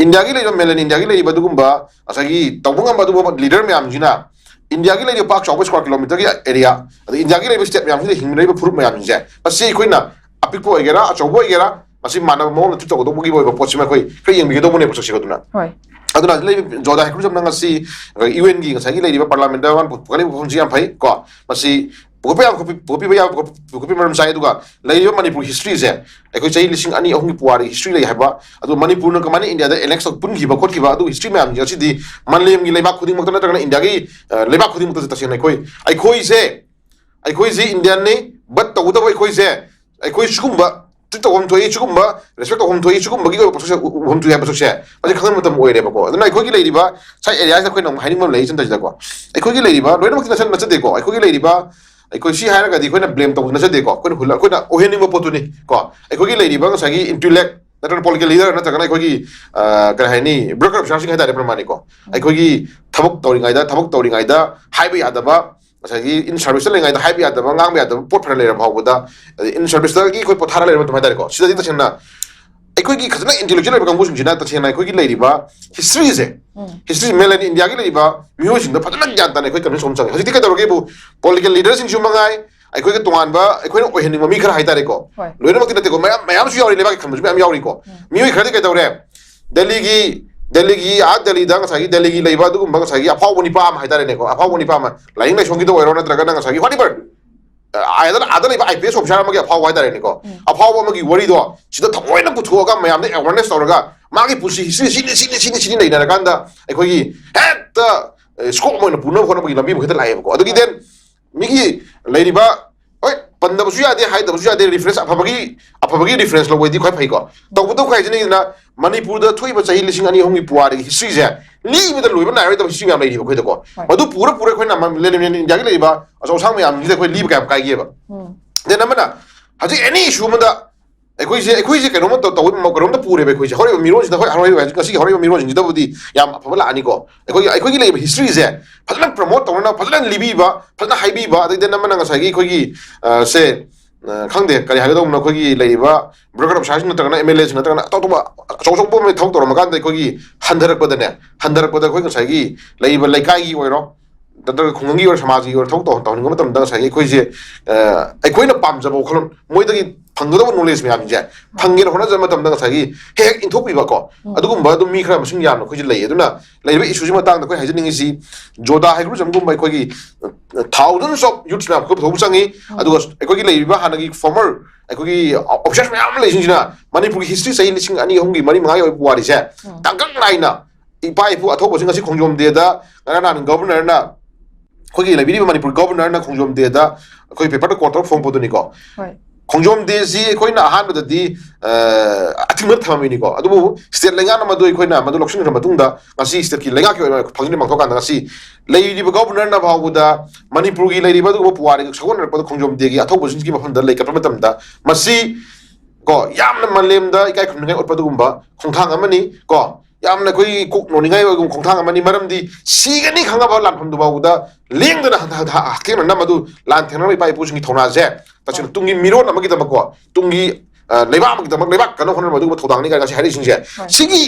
ꯏꯟꯗꯤꯌꯥꯒꯤ ꯂꯩꯔꯤꯕ ꯃꯦꯟꯂꯦꯟ ꯏꯟꯗꯤꯌꯥꯒꯤ ꯂꯩꯔꯤꯕ ꯑꯗꯨꯒꯨꯝꯕ ꯉꯁꯥꯏꯒꯤ ꯇꯧꯕ ꯉꯝꯕ ꯑꯗꯨꯒꯨꯝꯕ ꯂꯤꯗꯔ ꯃꯌꯥꯝꯁꯤꯅ ꯏꯟꯗꯤꯌꯥꯒꯤ ꯂꯩꯔꯤꯕ ꯄꯥꯛ ꯆꯥꯎꯕ ꯁ꯭ꯀ꯭ꯋꯥꯔ ꯀꯤꯂꯣꯃꯤꯇꯔꯒꯤ ꯑꯦꯔꯤꯌꯥ, ꯑꯗꯩ ꯏꯟꯗꯤꯌꯥꯒꯤ ꯂꯩꯔꯤꯕ ꯁ꯭ꯇꯦꯠ ꯃꯌꯥꯝꯁꯤꯗ ꯍꯤꯡꯃꯤꯟꯅꯔꯤꯕ ꯐꯨꯔꯨꯞ ꯃꯌꯥꯝꯁꯤꯡꯁꯦ, ꯃꯁꯤ ꯑꯩꯈꯣꯏꯅ ꯑꯄꯤꯛꯄ ꯑꯣꯏꯒꯦꯔꯥ ꯑꯆꯧꯕ ꯑꯣꯏꯒꯦꯔꯥ, ꯃꯁꯤ ꯃꯥꯟꯅꯕ ꯃꯑꯣꯡꯗ ꯇ꯭ꯔꯤꯠ ꯇꯧꯒꯗꯧꯕꯒꯤ ꯑꯣꯏꯕ ꯄꯣꯠꯁꯤꯃ ꯑꯩꯈꯣꯏ ꯈꯔ ꯌꯦꯡꯕꯤꯒꯗꯧꯕꯅꯦꯕ ꯁꯛꯁꯦ ꯑꯗꯨꯅ꯫ ꯑꯗꯨꯅ ꯍꯧꯖꯤꯛ ꯂꯩꯔꯤꯕ ꯖꯣꯗꯥ ꯍꯦꯀ꯭ꯔꯨꯖꯝꯅ ꯉꯁꯤ ꯌꯨ ꯑꯦꯟꯒꯤ ꯉꯁꯥꯏꯒꯤ ꯂꯩꯔꯤꯕ ꯄꯥꯔꯂꯥꯃꯦꯟꯗ ꯃꯥꯅ ꯄꯨꯈꯠꯂꯤꯕ ꯋꯥꯐꯝꯁꯤ ꯌꯥꯝ ꯐꯩ ꯀꯣ꯫ ꯃꯁꯤ ꯄꯨꯈꯠꯄ ꯌꯥꯕ ꯄꯨꯈꯠꯄꯤꯕ ꯌꯥꯕ ꯄꯨꯈꯠꯄꯤꯕ ꯃꯔꯝ ꯆꯥꯏ꯫ ꯑꯗꯨꯒ ꯂꯩꯔꯤꯕ ꯃꯅꯤꯄꯨꯔ ꯍꯤꯁꯇ꯭ꯔꯤꯁꯦ ꯑꯩꯈꯣꯏ ꯆꯍꯤ ꯂꯤꯁꯤꯡ ꯑꯅꯤ ꯑꯍꯨꯝꯒꯤ ꯄꯨꯋꯥꯔꯤ ꯍꯤꯁꯇ꯭ꯔꯤ ꯂꯩ ꯍꯥꯏꯕ, ꯑꯗꯨ ꯃꯅꯤꯄꯨꯔꯅ ꯀꯃꯥꯏꯅ ꯏꯟꯗꯤꯌꯥꯗ ꯑꯦꯅꯦꯛꯁ ꯇꯧ ꯄꯨꯟꯈꯤꯕ ꯈꯣꯠꯈꯤꯕ, ꯑꯗꯨ ꯍꯤꯁꯇ꯭ꯔꯤ ꯃꯌꯥꯝꯁꯦ ꯉꯁꯤꯗꯤ ꯃꯥꯂꯦꯝꯒꯤ ꯂꯩꯕꯥꯛ ꯈꯨꯗꯤꯡꯃꯛꯇ ꯅꯠꯇ꯭ꯔꯒꯅ ꯏꯟꯗꯤꯌꯥꯒꯤ ꯂꯩꯕꯥꯛ ꯈꯨꯗꯤꯡꯃꯛꯇꯁꯨ ꯇꯁꯦꯡꯅ ꯑꯩꯈꯣꯏ ꯑꯩꯈꯣꯏꯁꯦ ꯑꯩꯈꯣꯏꯁꯤ ꯏꯟꯗꯤꯌꯟꯅꯤ, ꯕꯠ ꯇꯧꯒꯗꯕ ꯑꯩꯈꯣꯏꯁꯦ, ꯑꯩꯈꯣꯏ ꯁꯤꯒꯨꯝꯕ ꯇ꯭ꯔꯤꯠ ꯇꯧꯐꯝ ꯊꯣꯛꯏ, ꯁꯤꯒꯨꯝꯕ ꯔꯦꯁꯄꯦꯛ ꯇꯧꯐꯝ ꯊꯣꯛꯏ, ꯁꯤꯒꯨꯝꯕꯒꯤ ꯑꯣꯏꯕ ꯄꯣꯠꯁꯛꯁꯦ ꯎ- ꯎꯐꯝ ꯊꯣꯛꯏ ꯍꯥꯏꯕ ꯄꯣꯠꯁꯛꯁꯦ ꯃꯁꯤ ꯈꯪꯍꯟꯕ ꯃꯇꯝ ꯑꯣꯏꯔꯦꯕꯀꯣ꯫ ꯑꯗꯨꯅ ꯑꯩꯈꯣꯏꯒꯤ ꯂꯩꯔꯤꯕ ꯁꯥꯏ ꯑꯦꯔꯤꯌꯥꯁꯤꯗ ꯑꯩꯈꯣꯏꯅ ꯑꯃꯨꯛ ꯍꯥꯏꯅꯤꯡꯕ ꯑꯃ ꯂꯩ ꯏꯆꯟ ꯇꯥꯏꯁꯤꯗꯀꯣ꯫ ꯑꯩꯈꯣꯏꯒꯤ ꯂꯩꯔꯤꯕ ꯂꯣꯏꯅꯃꯛꯇꯤ ꯅꯠꯆ- ꯅꯠꯆꯗꯦꯀꯣ꯫ ꯑꯩꯈꯣꯏꯒꯤ ꯂꯩꯔꯤꯕ, ꯑꯩꯈꯣꯏ ꯁꯤ ꯍꯥꯏꯔꯒꯗꯤ ꯑꯩꯈꯣꯏꯅ ꯕ꯭ꯂꯦꯝ ꯇꯧꯕ ꯅꯠꯆꯗꯦꯀꯣ꯫ ꯑꯩꯈꯣꯏꯅ ꯍꯨꯜꯂ- ꯑꯩꯈꯣꯏꯅ ꯑꯣꯏꯍꯟꯅꯤꯡꯕ ꯄꯣꯠꯇꯨꯅꯤ ꯀꯣ꯫ ꯑꯩꯈꯣꯏꯒꯤ ꯂꯩꯔꯤꯕ ꯉꯁꯥꯏꯒꯤ ꯏꯟꯇꯦꯂꯦꯛ ꯅꯠꯇ꯭ꯔꯒ ꯄꯣꯂꯤꯇꯤꯀꯦꯜ ꯂꯤꯗꯔ ꯅꯠꯇ꯭ꯔꯒꯅ ꯑꯩꯈꯣꯏꯒꯤ, ꯑ, ꯀꯔꯤ ꯍꯥꯏꯅꯤ, ꯕ꯭ꯌꯨꯔꯣꯀ꯭ꯔꯥꯠ ꯑꯣꯐꯤꯁꯥꯔꯁꯤꯡ ꯍꯥꯏꯇꯥꯔꯦ, ꯄ꯭ꯔꯃꯥꯅꯤꯀꯣ꯫ ꯑꯩꯈꯣꯏꯒꯤ ꯊꯕꯛ ꯇꯧꯔꯤꯉꯩꯗ, ꯊꯕꯛ ꯇꯧꯔꯤꯉꯩꯗ ꯍꯥꯏꯕ ꯌꯥꯗꯕ, ꯉꯁꯥꯏꯒꯤ ꯏꯟ ꯁꯥꯔꯚꯤꯁꯇ ꯂꯩꯔꯤꯉꯩꯗ ꯍꯥꯏꯕ ꯌꯥꯗꯕ, ꯉꯥꯡꯕ ꯌꯥꯗꯕ ꯄꯣꯠ ꯐꯅ ꯂꯩꯔꯝ ꯐꯥꯎꯕꯗ, ꯑꯗꯩ ꯏꯟ ꯁꯥꯔꯚꯤꯁꯇꯒꯤ ꯑꯩꯈꯣꯏ ꯄꯣꯊꯥꯔ ꯂꯩꯔꯕ ꯃꯇꯝ ꯍꯥꯏꯇꯥꯔꯦꯀꯣ꯫ ꯁꯤꯗꯗꯤ ꯇꯁꯦꯡꯅ ꯑꯩꯈꯣꯏꯒꯤ ꯈꯖꯅ ꯏꯟꯇꯦꯂꯦꯛꯆꯨꯋꯦꯜ ꯑꯣꯏꯕ ꯀꯥꯡꯕꯨꯁꯤꯡꯁꯤꯅ ꯇꯁꯦꯡꯅ ꯑꯩꯈꯣꯏꯒꯤ ꯂꯩꯔꯤꯕ ꯍꯤꯁꯇ꯭ꯔꯤꯁꯦ, ꯎꯝ꯫ ꯍꯤꯁꯇ꯭ꯔꯤ ꯃꯦꯟꯂꯦꯟ ꯏꯟꯗꯤꯌꯥꯒꯤ ꯂꯩꯔꯤꯕ ꯃꯤꯑꯣꯏꯁꯤꯡꯗ ꯐꯖꯅ ꯒ꯭ꯌꯥꯟ ꯇꯥꯅ ꯑꯩꯈꯣꯏ ꯀꯟꯚꯤꯟꯁ ꯇꯧꯕ ꯆꯪꯉꯦ꯫ ꯍꯧꯖꯤꯛꯇꯤ ꯀꯩꯗꯧꯔꯒꯦꯕꯨ, ꯄꯣꯂꯤꯇꯤꯀꯦꯜ ꯂꯤꯗꯔꯁꯤꯡꯁꯨ ꯃꯉꯥꯏ, ꯑꯩꯈꯣꯏꯒꯤ ꯇꯣꯉꯥꯟꯕ ꯑꯩꯈꯣꯏꯅ ꯑꯣꯏꯍꯟꯅꯤꯡꯕ ꯃꯤ ꯈꯔ ꯍꯥꯏꯇꯥꯔꯦꯀꯣ, ꯍꯣꯏ꯫ ꯂꯣꯏꯅꯃꯛꯇꯤ ꯅꯠꯇꯦꯀꯣ, ꯃꯌꯥꯝ, ꯃꯌꯥꯝꯁꯨ ꯌꯥꯎꯔꯤ, ꯂꯩꯕꯥꯛꯀꯤ ꯈꯟꯕꯁꯨ ꯃꯌꯥꯝ ꯌꯥꯎꯔꯤꯀꯣ꯫ ꯎꯝ꯫ ꯃꯤꯑꯣꯏ ꯈꯔꯗꯤ ꯀꯩꯗꯧꯔꯦ, ꯗꯦꯜꯂꯤꯒꯤ, ꯗꯦꯜꯂꯤꯒꯤ, ꯑꯥ, ꯗꯦꯜꯂꯤꯗ ꯉꯁꯥꯏꯒꯤ ꯗꯦꯜꯂꯤꯒꯤ ꯂꯩꯕ ꯑꯗꯨꯒꯨꯝꯕ ꯉꯁꯥꯏꯒꯤ ꯑꯐꯥꯎꯕ ꯅꯤꯄꯥ ꯑꯃ ꯍꯥꯏꯇꯥꯔꯦꯅꯦꯀꯣ, ꯑꯐꯥꯎꯕ ꯅꯤꯄꯥ ꯑꯃ, ꯂꯥꯏꯅꯤꯡ ꯂꯥꯏꯁꯣꯟꯒꯤꯗ ꯑꯣꯏꯔꯣ ꯅꯠꯇ꯭ꯔꯒꯅ ꯉꯁꯥꯏꯒꯤ whatever, ꯑꯥꯗ, ꯑꯥꯗ ꯂꯩꯕ ꯑꯥꯏ ꯄꯤ ꯑꯦꯁ ꯑꯣꯐꯤꯁꯥꯔ ꯑꯃꯒꯤ ꯑꯐꯥꯎꯕ ꯍꯥꯏꯇꯥꯔꯦꯅꯦꯀꯣ, ꯎꯝ꯫ ꯑꯐꯥꯎꯕ ꯑꯃꯒꯤ ꯋꯥꯔꯤꯗꯣ ꯁꯤꯗ ꯊꯑꯣꯏꯅ ꯄꯨꯊꯣꯛꯑꯒ ꯃꯌꯥꯝꯗ ꯑꯦꯋꯥꯔꯅꯦꯁ ꯇꯧꯔꯒ ꯃꯥꯒꯤ ꯄꯨꯟꯁꯤ ꯍꯤꯁꯇ꯭ꯔꯤ ꯁꯤꯅꯤ, ꯁꯤꯅꯤ, ꯁꯤꯅꯤ, ꯁꯤꯅꯤ ꯅꯩꯅꯔꯀꯥꯟꯗ ꯑꯩꯈꯣꯏꯒꯤ ꯍꯦꯛꯇ ꯁ꯭ꯀꯣꯞ ꯑꯣꯏꯅ ꯄꯨꯅꯕ ꯍꯣꯠꯅꯕꯒꯤ ꯂꯝꯕꯤ ꯑꯃ ꯍꯦꯛꯇ ꯂꯥꯛꯑꯦꯕꯀꯣ꯫ ꯑꯗꯨꯒꯤ ꯍꯣꯏ꯫ Then ꯃꯤꯒꯤ ꯂꯩꯔꯤꯕ, ꯍꯣꯏ, ꯄꯟꯗꯕꯁꯨ ꯌꯥꯗꯦ, ꯍꯥꯏꯗꯕꯁꯨ ꯌꯥꯗꯦ, ꯔꯤꯐꯔꯦꯟꯁ ꯑꯐꯕꯒꯤ, ꯑꯐꯕꯒꯤ ꯔꯤꯐꯔꯦꯟꯁ ꯂꯧꯕꯗꯤ ꯈ꯭ꯋꯥꯏ ꯐꯩꯀꯣ꯫ ꯇꯧꯕꯇꯕꯨ ꯍꯥꯏꯖꯅꯤꯡꯉꯤꯗꯅ, ꯃꯅꯤꯄꯨꯔꯗ ꯊꯣꯛꯏꯕ ꯆꯍꯤ ꯂꯤꯁꯤꯡ ꯑꯅꯤ ꯑꯍꯨꯝꯒꯤ ꯄꯨꯋꯥꯔꯤꯒꯤ ꯍꯤꯁꯇ꯭ꯔꯤꯁꯦ ꯂꯤꯕꯗ ꯂꯣꯏꯕ ꯅꯥꯏꯔꯣꯏꯗꯕ ꯍꯤꯁꯇ꯭ꯔꯤ ꯃꯌꯥꯝ ꯂꯩꯔꯤꯕ ꯑꯩꯈꯣꯏꯗꯀꯣ꯫ ꯍꯣꯏ꯫ ꯃꯗꯨ ꯄꯨꯔ ꯄꯨꯔ ꯑꯩꯈꯣꯏꯅ ꯃ-, ꯂꯦꯂꯦꯟ ꯏꯟꯗꯤꯌꯥꯒꯤ ꯂꯩꯔꯤꯕ ꯑꯆꯧ ꯑꯁꯥꯡ ꯃꯌꯥꯝꯁꯤꯗ ꯑꯩꯈꯣꯏ ꯂꯤꯕ ꯀꯌꯥꯝ ꯀꯥꯏꯒꯦꯕ? ꯎꯝ꯫ Then ꯑꯃꯅ, ꯍꯧꯖꯤꯛ ꯑꯦꯅꯤ ꯏꯁꯨ ꯑꯃꯗ ꯑꯩꯈꯣꯏꯁꯦ, ꯑꯩꯈꯣꯏꯁꯦ ꯀꯩꯅꯣꯝꯃ ꯇꯧ-, ꯇꯧꯕ ꯀꯩꯅꯣꯝꯇ ꯄꯨꯔꯦꯕ ꯑꯩꯈꯣꯏꯁꯦ꯫ ꯍꯧꯔꯛꯏꯕ ꯃꯤꯔꯣꯟꯁꯤꯗ, ꯍꯣꯏ, ꯍꯧꯔꯛꯏꯕ ꯍꯧꯖꯤꯛ ꯉꯁꯤꯒꯤ ꯍꯧꯔꯛꯏꯕ ꯃꯤꯔꯣꯟꯁꯤꯡꯁꯤꯗꯕꯨꯗꯤ ꯌꯥꯝ ꯑꯐꯕ ꯂꯥꯛꯑꯅꯤꯀꯣ꯫ ꯑꯩꯈꯣꯏꯒꯤ, ꯑꯩꯈꯣꯏꯒꯤ ꯂꯩꯔꯤꯕ ꯍꯤꯁꯇ꯭ꯔꯤꯁꯦ ꯐꯖꯅ ꯄ꯭ꯔꯃꯣꯠ ꯇꯧꯅꯅ, ꯐꯖꯅ ꯂꯤꯕꯤꯕ, ꯐꯖꯅ ꯍꯥꯏꯕꯤꯕ, ꯑꯗꯩꯗꯤ ꯑꯃꯅ ꯉꯁꯥꯏꯒꯤ ꯑꯩꯈꯣꯏꯒꯤ, ꯑ, ꯁꯦ, ꯑ, ꯈꯪꯗꯦ, ꯀꯔꯤ ꯍꯥꯏꯒꯗꯧꯕꯅꯣ, ꯑꯩꯈꯣꯏꯒꯤ ꯂꯩꯔꯤꯕ ꯕ꯭ꯌꯨꯔꯣꯀ꯭ꯔꯥꯠ ꯑꯣꯐꯤꯁꯥꯔꯁꯤꯡ ꯅꯠꯇ꯭ꯔꯒꯅ ꯑꯦꯝ ꯑꯦꯜ ꯑꯦꯁꯤꯡ ꯅꯠꯇ꯭ꯔꯒꯅ ꯑꯇꯣꯞ ꯑꯇꯣꯞꯄ ꯑꯆꯧ ꯑꯆꯧꯕ ꯑꯃ ꯊꯕꯛ ꯇꯧꯔꯝꯃꯀꯥꯟꯗ ꯑꯩꯈꯣꯏꯒꯤ ꯍꯟꯊꯔꯛꯄꯗꯅꯦ, ꯍꯟꯊꯔꯛꯄꯗ ꯑꯩꯈꯣꯏ ꯉꯁꯥꯏꯒꯤ ꯂꯩꯔꯤꯕ ꯂꯩꯀꯥꯏꯒꯤ ꯑꯣꯏꯔꯣ, ꯅꯠꯇ꯭ꯔꯒ ꯈꯨꯡꯒꯪꯒꯤ ꯑꯣꯏꯔꯣ, ꯁꯃꯥꯖꯒꯤ ꯑꯣꯏꯔꯣ ꯊꯕꯛ ꯇꯧ-, ꯇꯧꯍꯟꯅꯤꯡꯕ ꯃꯇꯝꯗ ꯉꯁꯥꯏꯒꯤ ꯑꯩꯈꯣꯏꯁꯦ, ꯑ, ꯑꯩꯈꯣꯏꯅ ꯄꯥꯝꯖꯕ ꯋꯥꯈꯜꯂꯣꯟ, ꯃꯣꯏꯗꯒꯤ ꯐꯪꯒꯗꯕ ꯅꯣꯂꯦꯖ ꯃꯌꯥꯝꯁꯦ ꯐꯪꯒꯦꯅ ꯍꯣꯠꯅꯖꯕ ꯃꯇꯝꯗ ꯉꯁꯥꯏꯒꯤ ꯍꯦꯛ ꯍꯦꯛ ꯏꯟꯊꯣꯛꯄꯤꯕꯀꯣ, ꯎꯝ꯫ ꯑꯗꯨꯒꯨꯝꯕ ꯑꯗꯨꯝ ꯃꯤ ꯈꯔ ꯃꯁꯤꯡ ꯌꯥꯝꯅ ꯑꯩꯈꯣꯏꯁꯦ ꯂꯩ꯫ ꯑꯗꯨꯅ ꯂꯩꯔꯤꯕ ꯏꯁꯨꯁꯤ ꯃꯇꯥꯡꯗ ꯑꯩꯈꯣꯏ ꯍꯥꯏꯖꯅꯤꯡꯉꯤꯁꯤ, ꯖꯣꯗꯥ ꯍꯦꯒ꯭ꯔꯨꯖꯝꯒꯨꯝꯕ ꯑꯩꯈꯣꯏꯒꯤ, ꯑ, thousands of youths ꯃꯌꯥꯝ ꯑꯩꯈꯣꯏ ꯄꯨꯊꯣꯛꯄ ꯆꯪꯉꯤ꯫ ꯎꯝ꯫ ꯑꯗꯨꯒ ꯑꯩꯈꯣꯏꯒꯤ ꯂꯩꯔꯤꯕ ꯍꯥꯟꯅꯒꯤ former ꯑꯩꯈꯣꯏꯒꯤ officers ꯃꯌꯥꯝ ꯑꯃ ꯂꯩꯁꯤꯡꯁꯤꯅ ꯃꯅꯤꯄꯨꯔꯒꯤ ꯍꯤꯁꯇ꯭ꯔꯤ ꯆꯍꯤ ꯂꯤꯁꯤꯡ ꯑꯅꯤ, ꯑꯍꯨꯝꯒꯤ, ꯃꯔꯤ, ꯃꯉꯥꯒꯤ ꯑꯣꯏꯕ ꯄꯨꯋꯥꯔꯤꯁꯦ ꯎꯝ꯫ ꯇꯥꯡꯀꯛ ꯅꯥꯏꯅ ꯏꯄꯥ ꯏꯄꯨ ꯑꯊꯧꯕꯁꯤꯡ ꯉꯁꯤ ꯈꯣꯡꯖꯣꯝ ꯗꯦꯗ ꯉꯔꯥꯡ ꯅꯍꯥꯟ ꯒꯕꯔꯅꯔꯅ ꯑꯩꯈꯣꯏꯒꯤ ꯂꯩꯕꯤꯔꯤꯕ ꯃꯅꯤꯄꯨꯔ ꯒꯣꯕꯔꯅꯔꯅ ꯈꯣꯡꯖꯣꯝ ꯗꯦꯗ ꯑꯩꯈꯣꯏ ꯄꯦꯄꯔꯗ ꯀꯣꯠ ꯇꯧꯔ ꯐꯣꯡꯕꯗꯨꯅꯤꯀꯣ꯫ ꯍꯣꯏ꯫ ꯈꯣꯡꯖꯣꯝ ꯗꯦꯁꯤ ꯑꯩꯈꯣꯏꯅ ꯑꯍꯥꯟꯕꯗꯗꯤ ꯑ, ꯑꯊꯤꯡꯕ ꯊꯝꯃꯝꯃꯤꯅꯤꯀꯣ, ꯑꯗꯨꯕꯨ ꯁ꯭ꯇꯦꯠ ꯂꯩꯉꯥꯛꯅ ꯃꯗꯨ ꯑꯩꯈꯣꯏꯅ ꯃꯗꯨ ꯂꯧꯁꯤꯟꯈ꯭ꯔ ꯃꯇꯨꯡꯗ ꯉꯁꯤ ꯁ꯭ꯇꯦꯠꯀꯤ ꯂꯩꯉꯥꯛꯀꯤ ꯑꯣꯏꯕ ꯐꯪꯖꯤꯟ ꯄꯥꯡꯊꯣꯛꯀꯥꯟꯗ ꯉꯁꯤ ꯂꯩꯔꯤꯕ ꯒꯣꯕꯔꯅꯔꯅ ꯐꯥꯎꯕꯗ ꯃꯅꯤꯄꯨꯔꯒꯤ ꯂꯩꯔꯤꯕ ꯑꯗꯨꯒꯨꯝꯕ ꯄꯨꯋꯥꯔꯤꯒ ꯁꯥꯒꯣꯟꯅꯔꯛꯄꯗ ꯈꯣꯡꯖꯣꯝ ꯗꯦꯒꯤ ꯑꯊꯧꯕꯁꯤꯡꯒꯤ ꯃꯐꯝꯗ ꯂꯩ ꯀꯠꯄ ꯃꯇꯝꯗ ꯃꯁꯤ ꯀꯣ ꯌꯥꯝꯅ ꯃꯥꯂꯦꯝꯗ ꯏꯀꯥꯏ ꯈꯨꯝꯅꯤꯡꯉꯥꯏ ꯎꯠꯄ ꯑꯗꯨꯒꯨꯝꯕ ꯈꯣꯡꯊꯥꯡ ꯑꯃꯅꯤ ꯀꯣ꯫ ꯌꯥꯝꯅ ꯑꯩꯈꯣꯏꯒꯤ ꯀꯣꯛ ꯅꯣꯅꯤꯡꯉꯥꯏ ꯑꯣꯏꯕ ꯈꯣꯡꯊꯥꯡ ꯑꯃꯅꯤ꯫ ꯃꯔꯝꯗꯤ ꯁꯤꯒꯅꯤ ꯈꯪꯉꯕ ꯂꯥꯟꯐꯝꯗꯨ ꯐꯥꯎꯕꯗ ꯂꯦꯡꯗꯅ ꯍꯛ- ꯍꯛ- ꯍꯛꯊꯦꯡꯅꯅ ꯃꯗꯨ ꯂꯥꯟ ꯊꯦꯡꯅꯔꯝꯕ ꯏꯄꯥ ꯏꯄꯨꯁꯤꯡꯒꯤ ꯊꯧꯅꯥꯁꯦ ꯇꯁꯦꯡꯅ ꯇꯨꯡꯒꯤ ꯃꯤꯔꯣꯟ ꯑꯃꯒꯤꯗꯃꯛꯀꯣ, ꯇꯨꯡꯒꯤ ꯑ, ꯂꯩꯕꯥꯛ ꯑꯃꯒꯤꯗꯃꯛ ꯂꯩꯕꯥꯛ ꯀꯟꯅ ꯍꯣꯠꯅꯅꯕ ꯑꯗꯨꯒꯨꯝꯕ ꯊꯧꯗꯥꯡꯅꯤ ꯀꯥꯏꯅ ꯉꯁꯤ ꯍꯥꯏꯔꯛꯏꯁꯤꯡꯁꯦ꯫ ꯍꯣꯏ꯫ ꯁꯤꯒꯤ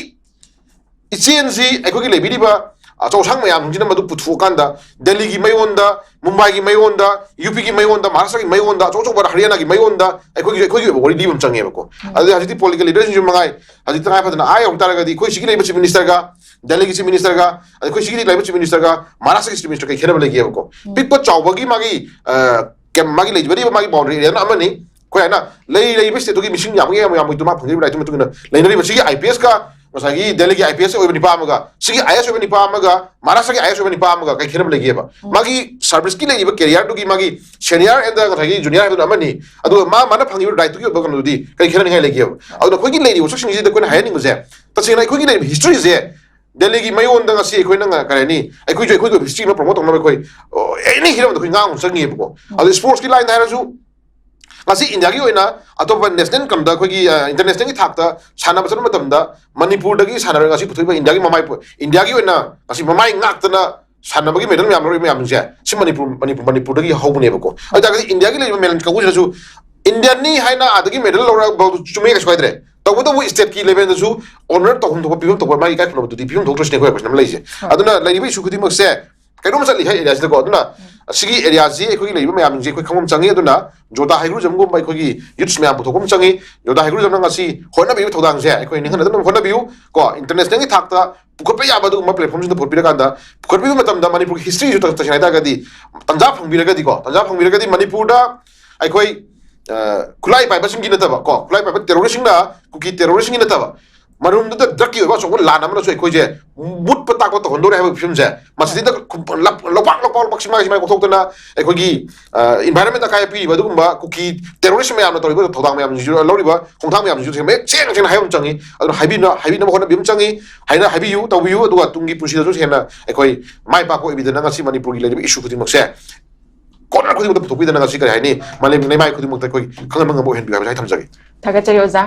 ꯏꯆꯦꯜꯁꯤ ꯑꯩꯈꯣꯏꯒꯤ ꯂꯩꯕꯤꯔꯤꯕ ꯑꯆꯧ ꯑꯁꯥꯡ ꯃꯌꯥꯝꯁꯤꯡꯁꯤꯅ ꯃꯗꯨ ꯄꯨꯊꯣꯛꯑꯀꯥꯟꯗ ꯗꯦꯜꯂꯤꯒꯤ ꯃꯌꯣꯟꯗ, ꯃꯨꯝꯕꯥꯏꯒꯤ ꯃꯌꯣꯟꯗ, ꯌꯨ ꯄꯤꯒꯤ ꯃꯌꯣꯟꯗ, ꯃꯍꯥꯔꯥꯁꯇ꯭ꯔꯒꯤ ꯃꯌꯣꯟꯗ, ꯑꯆꯧ ꯑꯆꯧꯕ ꯍꯔꯤꯌꯥꯅꯥꯒꯤ ꯃꯌꯣꯟꯗ ꯑꯩꯈꯣꯏꯒꯤ ꯑꯩꯈꯣꯏꯒꯤ ꯑꯣꯏꯕ ꯋꯥꯔꯤ ꯂꯤꯕ ꯑꯃ ꯆꯪꯉꯦꯕꯀꯣ꯫ ꯑꯗꯨꯗꯤ ꯍꯧꯖꯤꯛꯇꯤ ꯄꯣꯂꯤꯇꯤꯀꯦꯜ ꯂꯤꯗꯔꯁꯤꯡꯁꯨ ꯃꯉꯥꯏ, ꯍꯧꯖꯤꯛ ꯇꯉꯥꯏ ꯐꯗꯅ ꯑꯥ ꯌꯧ ꯇꯥꯔꯒꯗꯤ ꯑꯩꯈꯣꯏ ꯁꯤꯒꯤ ꯂꯩꯕ ꯆꯤꯐ ꯃꯤꯅꯤꯁꯇꯔꯒ, ꯗꯦꯜꯂꯤꯒꯤ ꯆꯤꯐ ꯃꯤꯅꯤꯁꯇꯔꯒ, ꯑꯗ ꯑꯩꯈꯣꯏ ꯁꯤꯒꯤ ꯂꯩꯕ ꯆꯤꯐ ꯃꯤꯅꯤꯁꯇꯔꯒ ꯃꯍꯥꯔꯥꯁꯇ꯭ꯔꯒꯤ ꯆꯤꯐ ꯃꯤꯅꯤꯁꯇꯔ ꯀꯩ ꯈꯦꯠꯅꯕ ꯂꯩꯒꯦꯕꯀꯣ? ꯄꯤꯛꯄ ꯆꯥꯎꯕꯒꯤ ꯃꯥꯒꯤ ꯑ, ꯀꯩ- ꯃꯥꯒꯤ ꯂꯩꯖꯔꯤꯕ ꯃꯥꯒꯤ ꯕꯥꯎꯟꯗꯔꯤ ꯑꯦꯔꯤꯌꯥꯅ ꯑꯃꯅꯤ꯫ ꯑꯩꯈꯣꯏ ꯍꯥꯏꯅ ꯂꯩ ꯂꯩꯔꯤꯕ ꯁ꯭ꯇꯦꯠꯇꯨꯒꯤ ꯃꯤꯁꯤꯡ ꯌꯥꯝꯒꯦ ꯌꯥꯝ ꯌꯥꯝꯃꯣꯏꯗꯨ ꯃꯥ ꯐꯪꯖꯔꯤꯕ ꯔꯥꯏꯠꯇꯨꯒꯤ ꯃꯇꯨꯡ ꯏꯟꯅ ꯂꯩꯅꯔꯤꯕ ꯁꯤꯒꯤ ꯑꯥꯏ ꯄꯤ ꯑꯦꯁꯀ ꯉꯁꯥꯏꯒꯤ ꯗꯦꯜꯂꯤꯒꯤ ꯑꯥꯏ ꯄꯤ ꯑꯦꯁ ꯑꯣꯏꯕ ꯅꯤꯄꯥ ꯑꯃꯒ ꯁꯤꯒꯤ ꯑꯥꯏ ꯑꯦꯁ ꯑꯣꯏꯕ ꯅꯤꯄꯥ ꯑꯃꯒ ꯃꯍꯥꯔꯥꯁꯇ꯭ꯔꯒꯤ ꯑꯥꯏ ꯑꯦꯁ ꯑꯣꯏꯕ ꯅꯤꯄꯥ ꯑꯃꯒ ꯀꯩ ꯈꯦꯠꯅꯕ ꯂꯩꯒꯦꯕ? ꯃꯥꯒꯤ ꯁꯥꯔꯚꯤꯁꯀꯤ ꯂꯩꯔꯤꯕ ꯀꯦꯔꯤꯌꯔꯗꯨꯒꯤ ꯃꯥꯒꯤ ꯁꯦꯅꯤꯌꯔ ꯑꯦꯟꯗ ꯉꯁꯥꯏꯒꯤ ꯖꯨꯅꯤꯌꯔ ꯍꯥꯏꯕꯗꯨꯅ ꯑꯃꯅꯤ꯫ ꯑꯗꯨꯒ ꯃꯥ ꯃꯥꯅ ꯐꯪꯉꯤꯕ ꯔꯥꯏꯠꯇꯨꯒꯤ ꯑꯣꯏꯕ ꯀꯩꯅꯣꯗꯨꯗꯤ ꯀꯔꯤ ꯈꯦꯠꯅꯅꯤꯡꯉꯥꯏ ꯂꯩꯒꯦꯕ? ꯑꯗꯨꯅ ꯑꯩꯈꯣꯏꯒꯤ ꯂꯩꯔꯤꯕ ꯋꯥꯁꯛꯁꯤꯡꯁꯤꯗ ꯑꯩꯈꯣꯏꯅ ꯍꯥꯏꯍꯟꯅꯤꯡꯕꯁꯦ ꯇꯁꯦꯡꯅ ꯑꯩꯈꯣꯏꯒꯤ ꯂꯩꯔꯤꯕ ꯍꯤꯁꯇ꯭ꯔꯤꯁꯦ ꯗꯦꯜꯂꯤꯒꯤ ꯃꯌꯣꯟꯗ ꯉꯁꯤ ꯑꯩꯈꯣꯏꯅ ꯉ- ꯀꯔꯤ ꯍꯥꯏꯅꯤ, ꯑꯩꯈꯣꯏꯁꯨ ꯑꯩꯈꯣꯏꯒꯤ ꯑꯣꯏꯕ ꯍꯤꯁꯇ꯭ꯔꯤ ꯑꯃ ꯄ꯭ꯔꯣꯃꯣꯠ ꯇꯧꯅꯕ ꯑꯩꯈꯣꯏ ꯑꯦꯅꯤ ꯍꯤꯔꯝꯗ ꯑꯩꯈꯣꯏ ꯉꯥꯡꯕ ꯆꯪꯉꯦꯕꯀꯣ꯫ ꯑꯗꯣ ꯁ꯭ꯄꯣꯔꯠꯁꯀꯤ ꯂꯥꯏꯟꯗ ꯍꯥꯏꯔꯁꯨ ꯉꯁꯤ ꯏꯟꯗꯤꯌꯥꯒꯤ ꯑꯣꯏꯅ ꯑꯇꯣꯞꯄ ꯅꯦꯁꯅꯦꯜ ꯀꯝꯗ ꯑꯩꯈꯣꯏꯒꯤ ꯏꯟꯇꯔꯅꯦꯁꯅꯦꯜꯒꯤ ꯊꯥꯛꯇ ꯁꯥꯟꯅꯕ ꯆꯠꯄ ꯃꯇꯝꯗ ꯃꯅꯤꯄꯨꯔꯗꯒꯤ ꯁꯥꯟꯅꯔꯒ ꯉꯁꯤ ꯄꯨꯊꯣꯛꯏꯕ ꯏꯟꯗꯤꯌꯥꯒꯤ ꯃꯃꯥꯏ ꯄꯣ- ꯏꯟꯗꯤꯌꯥꯒꯤ ꯑꯣꯏꯅ ꯉꯁꯤ ꯃꯃꯥꯏ ꯉꯥꯛꯇꯅ ꯁꯥꯟꯅꯕꯒꯤ ꯃꯦꯗꯜ ꯃꯌꯥꯝ ꯂꯧꯔꯛꯏ ꯃꯌꯥꯝꯁꯦ ꯁꯤ ꯃꯅꯤꯄꯨꯔ ꯃꯅꯤꯄꯨꯔ ꯃꯅꯤꯄꯨꯔꯗꯒꯤ ꯍꯧꯕꯅꯦꯕꯀꯣ꯫ ꯑꯗꯨ ꯇꯥꯔꯒꯗꯤ ꯏꯟꯗꯤꯌꯥꯒꯤ ꯂꯩꯔꯤꯕ ꯃꯦꯗꯜ ꯀꯥꯡꯕꯨꯁꯤꯅꯁꯨ ꯏꯟꯗꯤꯌꯥꯟꯅꯤ ꯍꯥꯏꯅ ꯑꯥꯗꯒꯤ ꯃꯦꯗꯜ ꯂꯧꯔꯛꯑꯕ ꯆꯨꯝꯃꯦ ꯀꯩꯁꯨ ꯀꯥꯏꯗ꯭ꯔꯦ꯫ ꯇꯧꯕꯇꯕꯨ ꯁ꯭ꯇꯦꯠꯀꯤ ꯂꯦꯚꯦꯜꯗꯁꯨ ꯑꯣꯅꯔ ꯇꯧꯐꯝ ꯊꯣꯛꯄ ꯄꯤꯐꯝ ꯊꯣꯛꯄ ꯃꯥꯒꯤ ꯏꯀꯥꯏ ꯈꯨꯝꯅꯕꯗꯨꯗꯤ ꯄꯤꯐꯝ ꯊꯣꯛꯇ꯭ꯔꯁꯤꯅꯦ ꯑꯩꯈꯣꯏ ꯀꯣꯏꯁꯟ ꯑꯃ ꯂꯩꯁꯦ꯫ ꯑꯗꯨꯅ ꯂꯩꯔꯤꯕ ꯏꯁꯨ ꯈꯨꯗꯤꯡꯃꯛꯁꯦ ꯀꯩꯅꯣꯝ ꯆꯠꯂꯤ ꯍꯥꯏ ꯑꯦꯔꯤꯌꯥꯁꯤꯗꯀꯣ꯫ ꯑꯗꯨꯅ ꯁꯤꯒꯤ ꯑꯦꯔꯤꯌꯥꯁꯤ ꯑꯩꯈꯣꯏꯒꯤ ꯂꯩꯔꯤꯕ ꯃꯌꯥꯝꯁꯤꯡꯁꯦ ꯑꯩꯈꯣꯏ ꯈꯪꯐꯝ ꯆꯪꯉꯤ꯫ ꯑꯗꯨꯅ ꯖꯣꯗꯥ ꯍꯩꯒ꯭ꯔꯨꯖꯝꯒꯨꯝꯕ ꯑꯩꯈꯣꯏꯒꯤ ꯌꯨꯠꯁ ꯃꯌꯥꯝ ꯄꯨꯊꯣꯛꯄ ꯑꯃ ꯆꯪꯉꯤ꯫ ꯖꯣꯗꯥ ꯍꯩꯒ꯭ꯔꯨꯖꯝꯅ ꯉꯁꯤ ꯍꯣꯠꯅꯕꯤꯕ ꯊꯧꯗꯥꯡꯁꯦ ꯑꯩꯈꯣꯏ ꯅꯤꯡꯍꯟꯅꯗꯅ ꯍꯣꯠꯅꯕꯤꯌꯨ ꯀꯣ꯫ ꯏꯟꯇꯔꯅꯦꯁꯅꯦꯜꯒꯤ ꯊꯥꯛꯇ ꯄꯨꯈꯠꯄ ꯌꯥꯕ ꯑꯗꯨꯒꯨꯝꯕ ꯄ꯭ꯂꯦꯠꯐꯣꯔꯝꯁꯤꯡꯗ ꯄꯨꯈꯠꯄꯤꯔꯀꯥꯟꯗ ꯄꯨꯈꯠꯄꯤꯕ ꯃꯇꯝꯗ ꯃꯅꯤꯄꯨꯔꯒꯤ ꯍꯤꯁꯇ꯭ꯔꯤꯁꯨ ꯇꯁꯦꯡꯅ ꯍꯥꯏꯇꯥꯔꯒꯗꯤ ꯇꯥꯟꯖꯥ ꯐꯪꯕꯤꯔꯒꯗꯤꯀꯣ, ꯇꯥꯟꯖꯥ ꯐꯪꯕꯤꯔꯒꯗꯤ ꯃꯅꯤꯄꯨꯔꯗ ꯑꯩꯈꯣꯏ ꯑ, ꯈꯨꯠꯂꯥꯏ ꯄꯥꯏꯕꯁꯤꯡꯒꯤ ꯅꯠꯇꯕ ꯀꯣ, ꯈꯨꯠꯂꯥꯏ ꯄꯥꯏꯕ ꯇꯦꯔꯣꯔꯤꯁꯁꯤꯡꯅ ꯀꯨꯀꯤ ꯇꯦꯔꯣꯔꯤꯁꯁꯤꯡꯒꯤ ꯅꯠꯇꯕ ꯃꯔꯨꯝꯗꯨꯗ ꯗ꯭ꯔꯛꯀꯤ ꯑꯣꯏꯕ ꯑꯆꯧꯕ ꯂꯥꯟ ꯑꯃꯅꯁꯨ ꯑꯩꯈꯣꯏꯁꯦ ꯃꯨꯠꯄ ꯇꯥꯛꯄ ꯇꯧꯍꯟꯗꯣꯔꯦ ꯍꯥꯏꯕꯒꯤ ꯐꯤꯕꯝꯁꯦ꯫ ꯃꯁꯤꯗꯩꯗ ꯂꯧꯄꯥꯛ ꯂꯧꯄꯥꯛ ꯂꯧꯄꯥꯛ ꯁꯤꯃꯥꯏ ꯁꯤꯃꯥꯏ ꯀꯣꯛꯊꯣꯛꯇꯅ ꯑꯩꯈꯣꯏꯒꯤ ꯏꯟꯚꯥꯏꯔꯟꯃꯦꯟꯗ ꯑꯀꯥꯏꯕ ꯄꯤꯔꯤꯕ ꯑꯗꯨꯒꯨꯝꯕ ꯀꯨꯀꯤ ꯇꯦꯔꯣꯔꯤꯁ ꯃꯌꯥꯝꯅ ꯇꯧꯔꯤꯕ ꯊꯧꯗꯥꯡ ꯃꯌꯥꯝꯁꯤꯡꯁꯨ, ꯂꯧꯔꯤꯕ ꯈꯣꯡꯊꯥꯡ ꯃꯌꯥꯝꯁꯤꯡꯁꯨ ꯃꯌꯦꯛ ꯁꯦꯡꯅ ꯁꯦꯡꯅ ꯍꯥꯏꯕ ꯑꯃ ꯆꯪꯉꯤ꯫ ꯑꯗꯨꯅ ꯍꯥꯏꯕꯤꯅ ꯍꯥꯏꯕꯤꯅꯕ ꯍꯣꯠꯅꯕꯤꯕ ꯑꯃ ꯆꯪꯉꯤ꯫ ꯍꯥꯏꯅ ꯍꯥꯏꯕꯤꯌꯨ, ꯇꯧꯕꯤꯌꯨ, ꯑꯗꯨꯒ ꯇꯨꯡꯒꯤ ꯄꯨꯟꯁꯤꯗꯁꯨ ꯍꯦꯟꯅ ꯑꯩꯈꯣꯏ ꯃꯥꯏ ꯄꯥꯛꯄ ꯑꯣꯏꯕꯤꯗꯅ ꯉꯁꯤ ꯃꯅꯤꯄꯨꯔꯒꯤ ꯂꯩꯔꯤꯕ ꯏꯁꯨ ꯈꯨꯗꯤꯡꯃꯛꯁꯦ ꯀꯣꯔꯅꯔ ꯈꯨꯗꯤꯡꯃꯛꯇ ꯄꯨꯊꯣꯛꯄꯤꯗꯅ ꯉꯁꯤ ꯀꯔꯤ ꯍꯥꯏꯅꯤ, ꯃꯥꯂꯦꯝꯒꯤ ꯂꯩꯃꯥꯏ ꯈꯨꯗꯤꯡꯃꯛꯇ ꯑꯩꯈꯣꯏ ꯈꯪꯍꯟꯕ ꯉꯝꯕ ꯑꯣꯏꯍꯟꯕꯤꯌꯨ ꯍꯥꯏꯕꯁꯦ ꯑꯩ ꯊꯝꯖꯒꯦ꯫ ꯊꯥꯒꯠꯆꯔꯤ ꯑꯣꯖꯥ꯫